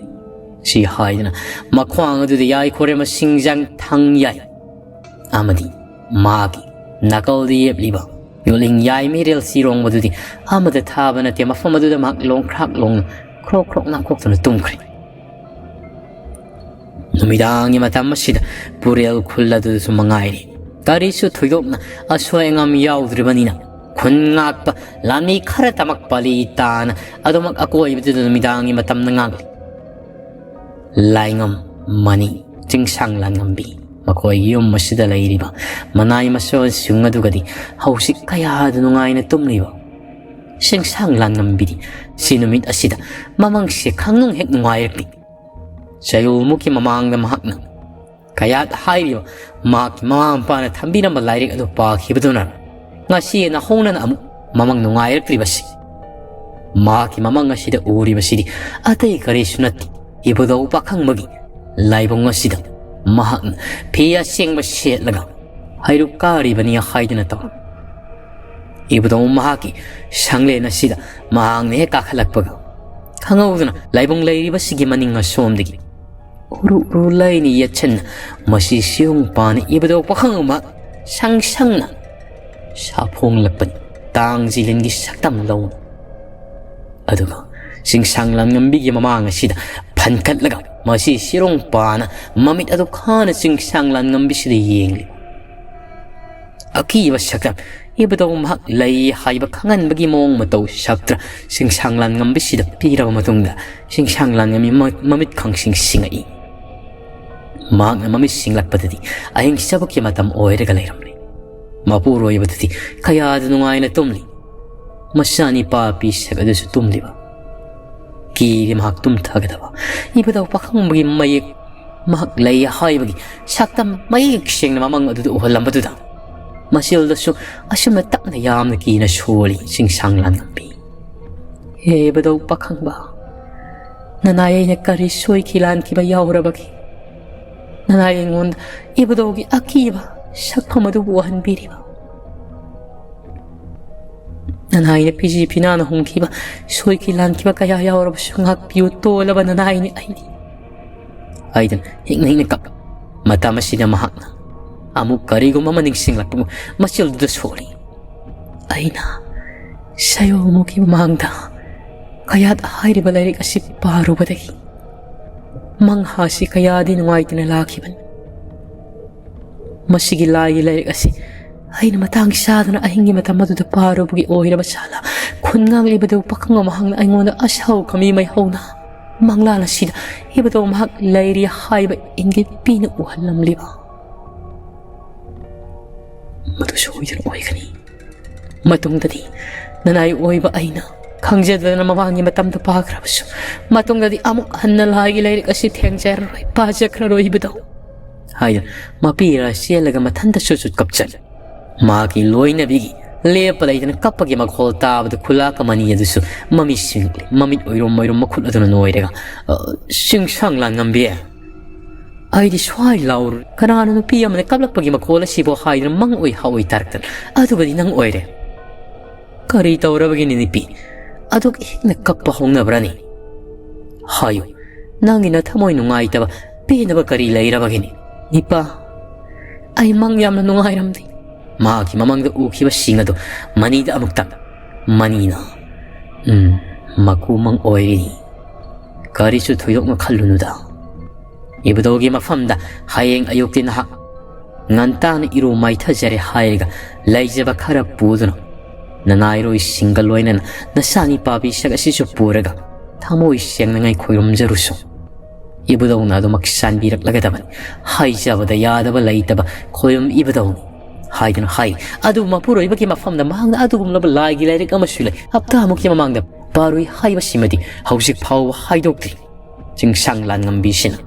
ꯁꯤ ꯍꯥꯏꯗꯨꯅ ꯃꯈ꯭ꯋꯥꯡ ꯑꯗꯨꯗ ꯌꯥꯏꯈꯣꯔꯦ ꯃꯁꯤꯡꯖꯥꯡ ꯊꯥꯡ ꯌꯥꯏ ꯑꯃꯗꯤ ꯃꯥꯒꯤ ꯅꯥꯀꯜꯗ ꯌꯦꯞꯂꯤꯕ ꯌꯣꯠꯂꯤꯡ ꯌꯥꯏ ꯃꯤꯔꯦꯜ ꯆꯤꯔꯣꯡꯕꯗꯨꯗꯤ ꯑꯃꯗ ꯊꯥꯕ ꯅꯠꯇꯦ, ꯃꯐꯝ ꯑꯗꯨꯗ ꯃꯍꯥꯛ ꯂꯣꯡꯈ꯭ꯔꯥꯛ ꯂꯣꯡꯅ ꯈ꯭ꯔꯣꯛ ꯈ꯭ꯔꯣꯛ ꯅꯥꯈꯣꯛꯇꯨꯅ ꯇꯨꯝꯈ꯭ꯔꯦ꯫ ꯅꯨꯃꯤꯗꯥꯡꯒꯤ ꯃꯇꯝ ꯑꯁꯤꯗ ꯄꯨꯔꯦꯜ ꯈꯨꯜ ꯑꯗꯨꯗꯁꯨ ꯃꯉꯥꯏꯔꯦ꯫ ꯀꯔꯤꯁꯨ ꯊꯣꯏꯗꯣꯛꯅ ꯑꯁꯣꯏ ꯑꯉꯥꯝ ꯌꯥꯎꯗ꯭ꯔꯤꯕꯅꯤꯅ ꯈꯨꯟ ꯉꯥꯛꯄ ꯂꯥꯟꯃꯤ ꯈꯔꯇꯃꯛ ꯄꯥꯂꯤ ꯇꯥꯅ ꯑꯗꯨꯃꯛ ꯑꯀꯣꯏꯕꯗꯨꯗ ꯅꯨꯃꯤꯗꯥꯡꯒꯤ ꯃꯇꯝꯗ ꯉꯥꯛꯂꯤ꯫ ꯂꯥꯏꯉꯝ, ꯃꯅꯤ, ꯆꯤꯡꯁꯥꯡ ꯂꯥꯟꯉꯝꯕꯤ, ꯃꯈꯣꯏꯒꯤ ꯌꯨꯝ ꯑꯁꯤꯗ ꯂꯩꯔꯤꯕ ꯃꯅꯥꯏ ꯃꯁꯣꯟꯁꯤꯡ ꯑꯗꯨꯒꯗꯤ ꯍꯧꯖꯤꯛ ꯀꯌꯥꯗ ꯅꯨꯡꯉꯥꯏꯅ ꯇꯨꯝꯂꯤꯕ꯫ ꯆꯤꯡꯁꯥꯡ ꯂꯥꯟꯉꯝꯕꯤꯗꯤ ꯁꯤ ꯅꯨꯃꯤꯠ ꯑꯁꯤꯗ ꯃꯃꯪꯁꯦ ꯈꯪꯅꯨꯡ ꯍꯦꯛ ꯅꯨꯡꯉꯥꯏꯔꯛꯇꯦ꯫ ꯆꯌꯣꯜꯃꯨꯛꯀꯤ ꯃꯃꯥꯡꯗ ꯃꯍꯥꯛꯅ ꯀꯌꯥꯠ ꯍꯥꯏꯔꯤꯕ ꯃꯍꯥꯛꯀꯤ ꯃꯃꯥ ꯃꯄꯥꯅ ꯊꯝꯕꯤꯔꯝꯕ ꯂꯥꯏꯔꯤꯛ ꯑꯗꯨ ꯄꯥꯈꯤꯕꯗꯨꯅ ꯉꯁꯤ ꯅꯧꯍꯧꯅꯅ ꯑꯃꯨꯛ ꯃꯃꯪ ꯅꯨꯡꯉꯥꯏꯔꯛꯇ꯭ꯔꯤꯕꯁꯤ꯫ ꯃꯍꯥꯛꯀꯤ ꯃꯃꯪ ꯑꯁꯤꯗ ꯎꯔꯤꯕꯁꯤꯗꯤ ꯑꯇꯩ ꯀꯔꯤꯁꯨ ꯅꯠꯇꯦ, ꯏꯕꯨꯙꯧ ꯄꯥꯈꯪꯕꯒꯤ ꯂꯥꯏꯕꯨꯡ ꯑꯁꯤꯗ ꯃꯍꯥꯛꯅ ꯐꯤ ꯑꯁꯦꯡꯕ ꯁꯦꯠꯂꯒ ꯍꯩꯔꯨꯛ ꯀꯥꯔꯤꯕꯅꯤ ꯍꯥꯏꯗꯨꯅ ꯇꯧꯔꯝꯃꯤ꯫ ꯏꯕꯨꯙꯧ ꯃꯍꯥꯛꯀꯤ ꯁꯪꯂꯦꯟ ꯑꯁꯤꯗ ꯃꯍꯥꯛꯅ ꯍꯦꯛ ꯀꯥꯈꯠꯂꯛꯄꯒ, ꯈꯪꯍꯧꯗꯅ ꯂꯥꯏꯕꯨꯡ ꯂꯩꯔꯤꯕꯁꯤꯒꯤ ꯃꯅꯤꯡ ꯑꯁꯣꯝꯗꯒꯤ ꯎꯔꯨ ꯎꯔꯨ ꯂꯩꯅ ꯌꯦꯠꯁꯟꯅ ꯃꯁꯤ ꯁꯤꯌꯨꯡ ꯄꯥꯅ ꯏꯕꯨꯙꯧ ꯄꯥꯈꯪ ꯑꯃ ꯁꯪ ꯁꯪꯅ ꯁꯥꯐꯣꯡꯂꯛꯄꯅꯤ, ꯇꯥꯡ ꯖꯤꯂꯤꯟꯒꯤ ꯁꯛꯇꯝ ꯂꯧꯅ꯫ ꯑꯗꯨꯒ ꯆꯤꯡꯁꯥꯡ ꯂꯥꯟꯉꯝꯕꯤꯒꯤ ꯃꯃꯥꯡ ꯑꯁꯤꯗ ꯐꯟꯈꯠꯂꯒ ꯃꯁꯤ ꯁꯤꯔꯣꯡ ꯄꯥꯅ ꯃꯃꯤꯠ ꯑꯗꯨ ꯈꯥꯅ ꯆꯤꯡꯁꯥꯡ ꯂꯥꯟꯉꯝꯕꯤꯁꯤꯗ ꯌꯦꯡꯂꯤ꯫ ꯑꯀꯤꯕ ꯁꯛꯇꯝ, ꯏꯕꯨꯙꯧ ꯃꯍꯥꯛ ꯂꯩ ꯍꯥꯏꯕ ꯈꯪꯍꯟꯕꯒꯤ ꯃꯑꯣꯡ ꯃꯇꯧ ꯁꯛꯇ꯭ꯔ ꯆꯤꯡꯁꯥꯡ ꯂꯥꯟꯉꯝꯕꯤꯁꯤꯗ ꯄꯤꯔꯕ ꯃꯇꯨꯡꯗ, ꯆꯤꯡꯁꯥꯡ ꯂꯥꯟꯉꯝꯕꯤ ꯃ-, ꯃꯃꯤꯠ ꯈꯪꯁꯤꯡ ꯁꯤꯡꯉꯛꯏ꯫ ꯃꯍꯥꯛꯅ ꯃꯃꯤꯠ ꯁꯤꯡꯂꯛꯄꯗꯗꯤ ꯑꯍꯤꯡ ꯆꯕꯨꯛꯀꯤ ꯃꯇꯝ ꯑꯣꯏꯔꯒ ꯂꯩꯔꯝꯂꯦ꯫ ꯃꯄꯨꯔꯣꯏꯕꯗꯨꯗꯤ ꯀꯌꯥꯗ ꯅꯨꯡꯉꯥꯏꯅ ꯇꯨꯝꯂꯤ꯫ ꯃꯆꯥꯅꯤꯄꯥ ꯄꯤꯁꯛ ꯑꯗꯨꯁꯨ ꯇꯨꯝꯂꯤꯕ꯫ ꯀꯤꯔꯦ ꯃꯍꯥꯛ ꯇꯨꯝꯊꯒꯗꯕ꯫ ꯏꯕꯨꯙꯧ ꯄꯥꯈꯪꯕꯒꯤ ꯃꯌꯦꯛ ꯃꯍꯥꯛ ꯂꯩ ꯍꯥꯏꯕꯒꯤ ꯁꯛꯇꯝ ꯃꯌꯦꯛ ꯁꯦꯡꯅ ꯃꯃꯪ ꯑꯗꯨꯗ ꯎꯍꯜꯂꯝꯕꯗꯨꯗ ꯃꯆꯤꯜꯗꯁꯨ ꯑꯁꯨꯝꯅ ꯇꯞꯅ ꯌꯥꯝꯅ ꯀꯤꯅ ꯁꯣꯜꯂꯤ ꯆꯤꯡꯁꯥꯡ ꯂꯥꯟꯉꯝꯕꯤ꯫ ꯍꯦ ꯏꯕꯨꯙꯧ ꯄꯥꯈꯪꯕ, ꯅꯅꯥꯏ ꯑꯩꯅ ꯀꯔꯤ ꯁꯣꯏꯈꯤ ꯂꯥꯟꯈꯤꯕ ꯌꯥꯎꯔꯕꯒꯦ? ꯅꯅꯥꯏ ꯑꯩꯉꯣꯟꯗ ꯏꯕꯨꯙꯧꯒꯤ ꯑꯀꯤꯕ ꯁꯛꯐꯝ ꯑꯗꯨꯕꯨ ꯎꯍꯟꯕꯤꯔꯤꯕ? ꯅꯅꯥꯏꯅ ꯐꯤꯖꯤ ꯐꯤꯅꯥꯅ ꯍꯨꯝꯈꯤꯕ, ꯁꯣꯏꯈꯤ ꯂꯥꯟꯈꯤꯕ ꯀꯌꯥ ꯌꯥꯎꯔꯕꯁꯨ ꯉꯥꯛꯄꯤꯌꯨ, ꯇꯣꯜꯂꯕ ꯅꯅꯥꯏꯅꯤ ꯑꯩꯗꯤ꯫ ꯍꯥꯏꯗꯨꯅ ꯍꯤꯡꯅ ꯍꯤꯡꯅ ꯀꯞ꯫ ꯃꯇꯝ ꯑꯁꯤꯗ ꯃꯍꯥꯛꯅ ꯑꯃꯨꯛ ꯀꯔꯤꯒꯨꯝꯕ ꯑꯃ ꯅꯤꯡꯁꯤꯡꯂꯛꯄꯒꯨꯝ ꯃꯆꯤꯜꯗꯨꯗ ꯁꯣꯜꯂꯤ꯫ ꯑꯩꯅ ꯁꯌꯣꯃꯨꯛꯀꯤ ꯃꯃꯥꯡꯗ ꯀꯌꯥꯠ ꯍꯥꯏꯔꯤꯕ ꯂꯥꯏꯔꯤꯛ ꯑꯁꯤ ꯄꯥꯔꯨꯕꯗꯒꯤ ꯃꯪꯍꯥꯁꯤ ꯀꯌꯥꯗꯤ ꯅꯨꯡꯉꯥꯏꯇꯅ ꯂꯥꯛꯈꯤꯕꯅꯤ꯫ ꯃꯁꯤꯒꯤ ꯂꯥꯏꯒꯤ ꯂꯥꯏꯔꯤꯛ ꯑꯁꯤ ꯑꯩꯅ ꯃꯇꯥꯡ ꯆꯥꯗꯅ ꯑꯍꯤꯡꯒꯤ ꯃꯇꯝ ꯑꯗꯨꯗ ꯄꯥꯔꯨꯕꯒꯤ ꯑꯣꯏꯔꯕ ꯁꯥꯂꯥ, ꯈꯨꯟ ꯉꯥꯡꯂꯤꯕꯗꯨ ꯄꯥꯈꯪ ꯑꯃꯍꯥꯛꯅ ꯑꯩꯉꯣꯟꯗ ꯑꯁꯥꯎ ꯈꯃꯤ ꯃꯩꯍꯧꯅ ꯃꯪꯂꯥꯟ ꯑꯁꯤꯗ ꯏꯕꯨꯙꯧ ꯃꯍꯥꯛ ꯂꯩꯔꯤ ꯍꯥꯏꯕ ꯏꯪꯒꯤꯠ ꯄꯤꯅ ꯎꯍꯜꯂꯝꯂꯤꯕ꯫ ꯃꯗꯨ ꯁꯣꯏꯗꯅ ꯑꯣꯏꯒꯅꯤ꯫ ꯃꯇꯨꯡꯗꯗꯤ ꯅꯅꯥꯏ ꯑꯣꯏꯕ ꯑꯩꯅ ꯈꯪꯖꯗꯗꯅ ꯃꯃꯥꯡꯒꯤ ꯃꯇꯝꯗ ꯄꯥꯈ꯭ꯔꯕꯁꯨ, ꯃꯇꯨꯡꯗꯗꯤ ꯑꯃꯨꯛ ꯍꯟꯅ ꯂꯥꯏꯒꯤ ꯂꯥꯏꯔꯤꯛ ꯑꯁꯤ ꯊꯦꯡꯖꯔꯔꯣꯏ, ꯄꯥꯖꯈ꯭ꯔꯔꯣꯏ ꯏꯕꯨꯙꯧ ꯍꯥꯏꯗꯨꯅ ꯃꯄꯤ ꯏꯔꯥ ꯆꯦꯜꯂꯒ ꯃꯊꯟꯇ ꯁꯨꯠ ꯁꯨꯠ ꯀꯞꯆꯔꯦ꯫ ꯃꯍꯥꯛꯀꯤ ꯂꯣꯏꯅꯕꯤꯒꯤ ꯂꯦꯞꯄ ꯂꯩꯇꯅ ꯀꯞꯄꯒꯤ ꯃꯈꯣꯜ ꯇꯥꯕꯗ ꯈꯨꯂꯥꯛꯀ ꯃꯅꯤ ꯑꯗꯨꯁꯨ ꯃꯃꯤꯠ ꯁꯤꯡꯂꯦ꯫ ꯃꯃꯤꯠ ꯑꯣꯏꯔꯣꯝ ꯑꯣꯏꯔꯣꯝ ꯃꯈꯨꯠ ꯑꯗꯨꯅ ꯅꯣꯏꯔꯒ, "ꯑ, ꯆꯤꯡꯁꯥꯡ ꯂꯥꯟꯉꯝꯕꯤ, ꯑꯩꯗꯤ ꯁ꯭ꯋꯥꯏ ꯂꯥꯎꯔꯨꯔꯦ꯫ ꯀꯅꯥꯅꯣ ꯅꯨꯄꯤ ꯑꯃꯅ ꯀꯞꯂꯛꯄꯒꯤ ꯃꯈꯣꯜ ꯑꯁꯤꯕꯨ?" ꯍꯥꯏꯗꯨꯅ ꯃꯪ ꯑꯣꯏ ꯍꯥ ꯑꯣꯏ ꯇꯥꯔꯛꯇꯅ, "ꯑꯗꯨꯒꯗꯤ ꯅꯪ ꯑꯣꯏꯔꯦ꯫ ꯀꯔꯤ ꯇꯧꯔꯕꯒꯤꯅꯤ ꯅꯨꯄꯤ? ꯑꯗꯨꯛ ꯍꯦꯛꯅ ꯀꯞꯄ ꯍꯧꯅꯕ꯭ꯔꯅꯤ? ꯍꯥꯏꯌꯨ, ꯅꯪꯒꯤ ꯅꯊꯃꯣꯏ ꯅꯨꯡꯉꯥꯏꯇꯕ ꯄꯦꯟꯗꯕ ꯀꯔꯤ ꯂꯩꯔꯕꯒꯤꯅꯤ?" "ꯅꯤꯄꯥ, ꯑꯩ ꯃꯪ ꯌꯥꯝꯅ ꯅꯨꯡꯉꯥꯏꯔꯝꯗꯦ꯫" ꯃꯍꯥꯛꯀꯤ ꯃꯃꯪꯗ ꯎꯈꯤꯕꯁꯤꯡ ꯑꯗꯨ ꯃꯅꯤꯗ ꯑꯃꯨꯛꯇꯪ꯫ ꯃꯅꯤꯅ, "ꯎꯝ, ꯃꯀꯨ ꯃꯪ ꯑꯣꯏꯔꯤꯅꯤ꯫ ꯀꯔꯤꯁꯨ ꯊꯣꯏꯗꯣꯛꯅ ꯈꯜꯂꯨꯅꯨꯗ꯫ ꯏꯕꯨꯙꯧꯒꯤ ꯃꯐꯝꯗ ꯍꯌꯦꯡ ꯑꯌꯨꯛꯇꯤ ꯅꯍꯥꯛ ꯉꯟꯇꯥꯅ ꯏꯔꯨ ꯃꯥꯏꯊꯖꯔꯦ ꯍꯥꯏꯔꯒ ꯂꯩꯖꯕ ꯈꯔ ꯄꯨꯗꯨꯅ, ꯅꯅꯥꯏꯔꯣꯏꯁꯤꯡꯒ ꯂꯣꯏꯅꯅ ꯅꯁꯥꯒꯤ ꯄꯥꯕꯤ ꯁꯛ ꯑꯁꯤꯁꯨ ꯄꯨꯔꯒ ꯊꯃꯣꯏ ꯁꯦꯡꯅꯉꯥꯏ ꯈꯣꯏꯔꯨꯝꯖꯔꯨꯁꯨ꯫ ꯏꯕꯨꯙꯧꯅ ꯑꯗꯨꯃꯛ ꯆꯥꯟꯕꯤꯔꯛꯂꯒꯗꯕꯅꯤ꯫ ꯍꯥꯏꯖꯕꯗ ꯌꯥꯗꯕ ꯂꯩꯇꯕ ꯈꯣꯏꯔꯨꯝ ꯏꯕꯨꯙꯧꯅꯤ" ꯍꯥꯏꯗꯨꯅ ꯍꯥꯏ꯫ ꯑꯗꯨꯕꯨ ꯃꯄꯨꯔꯣꯏꯕꯒꯤ ꯃꯐꯝꯗ ꯃꯍꯥꯛꯅ ꯑꯗꯨꯒꯨꯝꯂꯕ ꯂꯥꯏꯒꯤ ꯂꯥꯏꯔꯤꯛ ꯑꯃꯁꯨ ꯂꯩ, ꯍꯞꯇꯥꯃꯨꯛꯀꯤ ꯃꯃꯥꯡꯗ ꯄꯥꯔꯨꯏ ꯍꯥꯏꯕꯁꯤꯃꯗꯤ ꯍꯧꯖꯤꯛ ꯐꯥꯎꯕ ꯍꯥꯏꯗꯣꯛꯇ꯭ꯔꯤ꯫ ꯆꯤꯡꯁꯥꯡ ꯂꯥꯟꯉꯝꯕꯤꯁꯤꯅ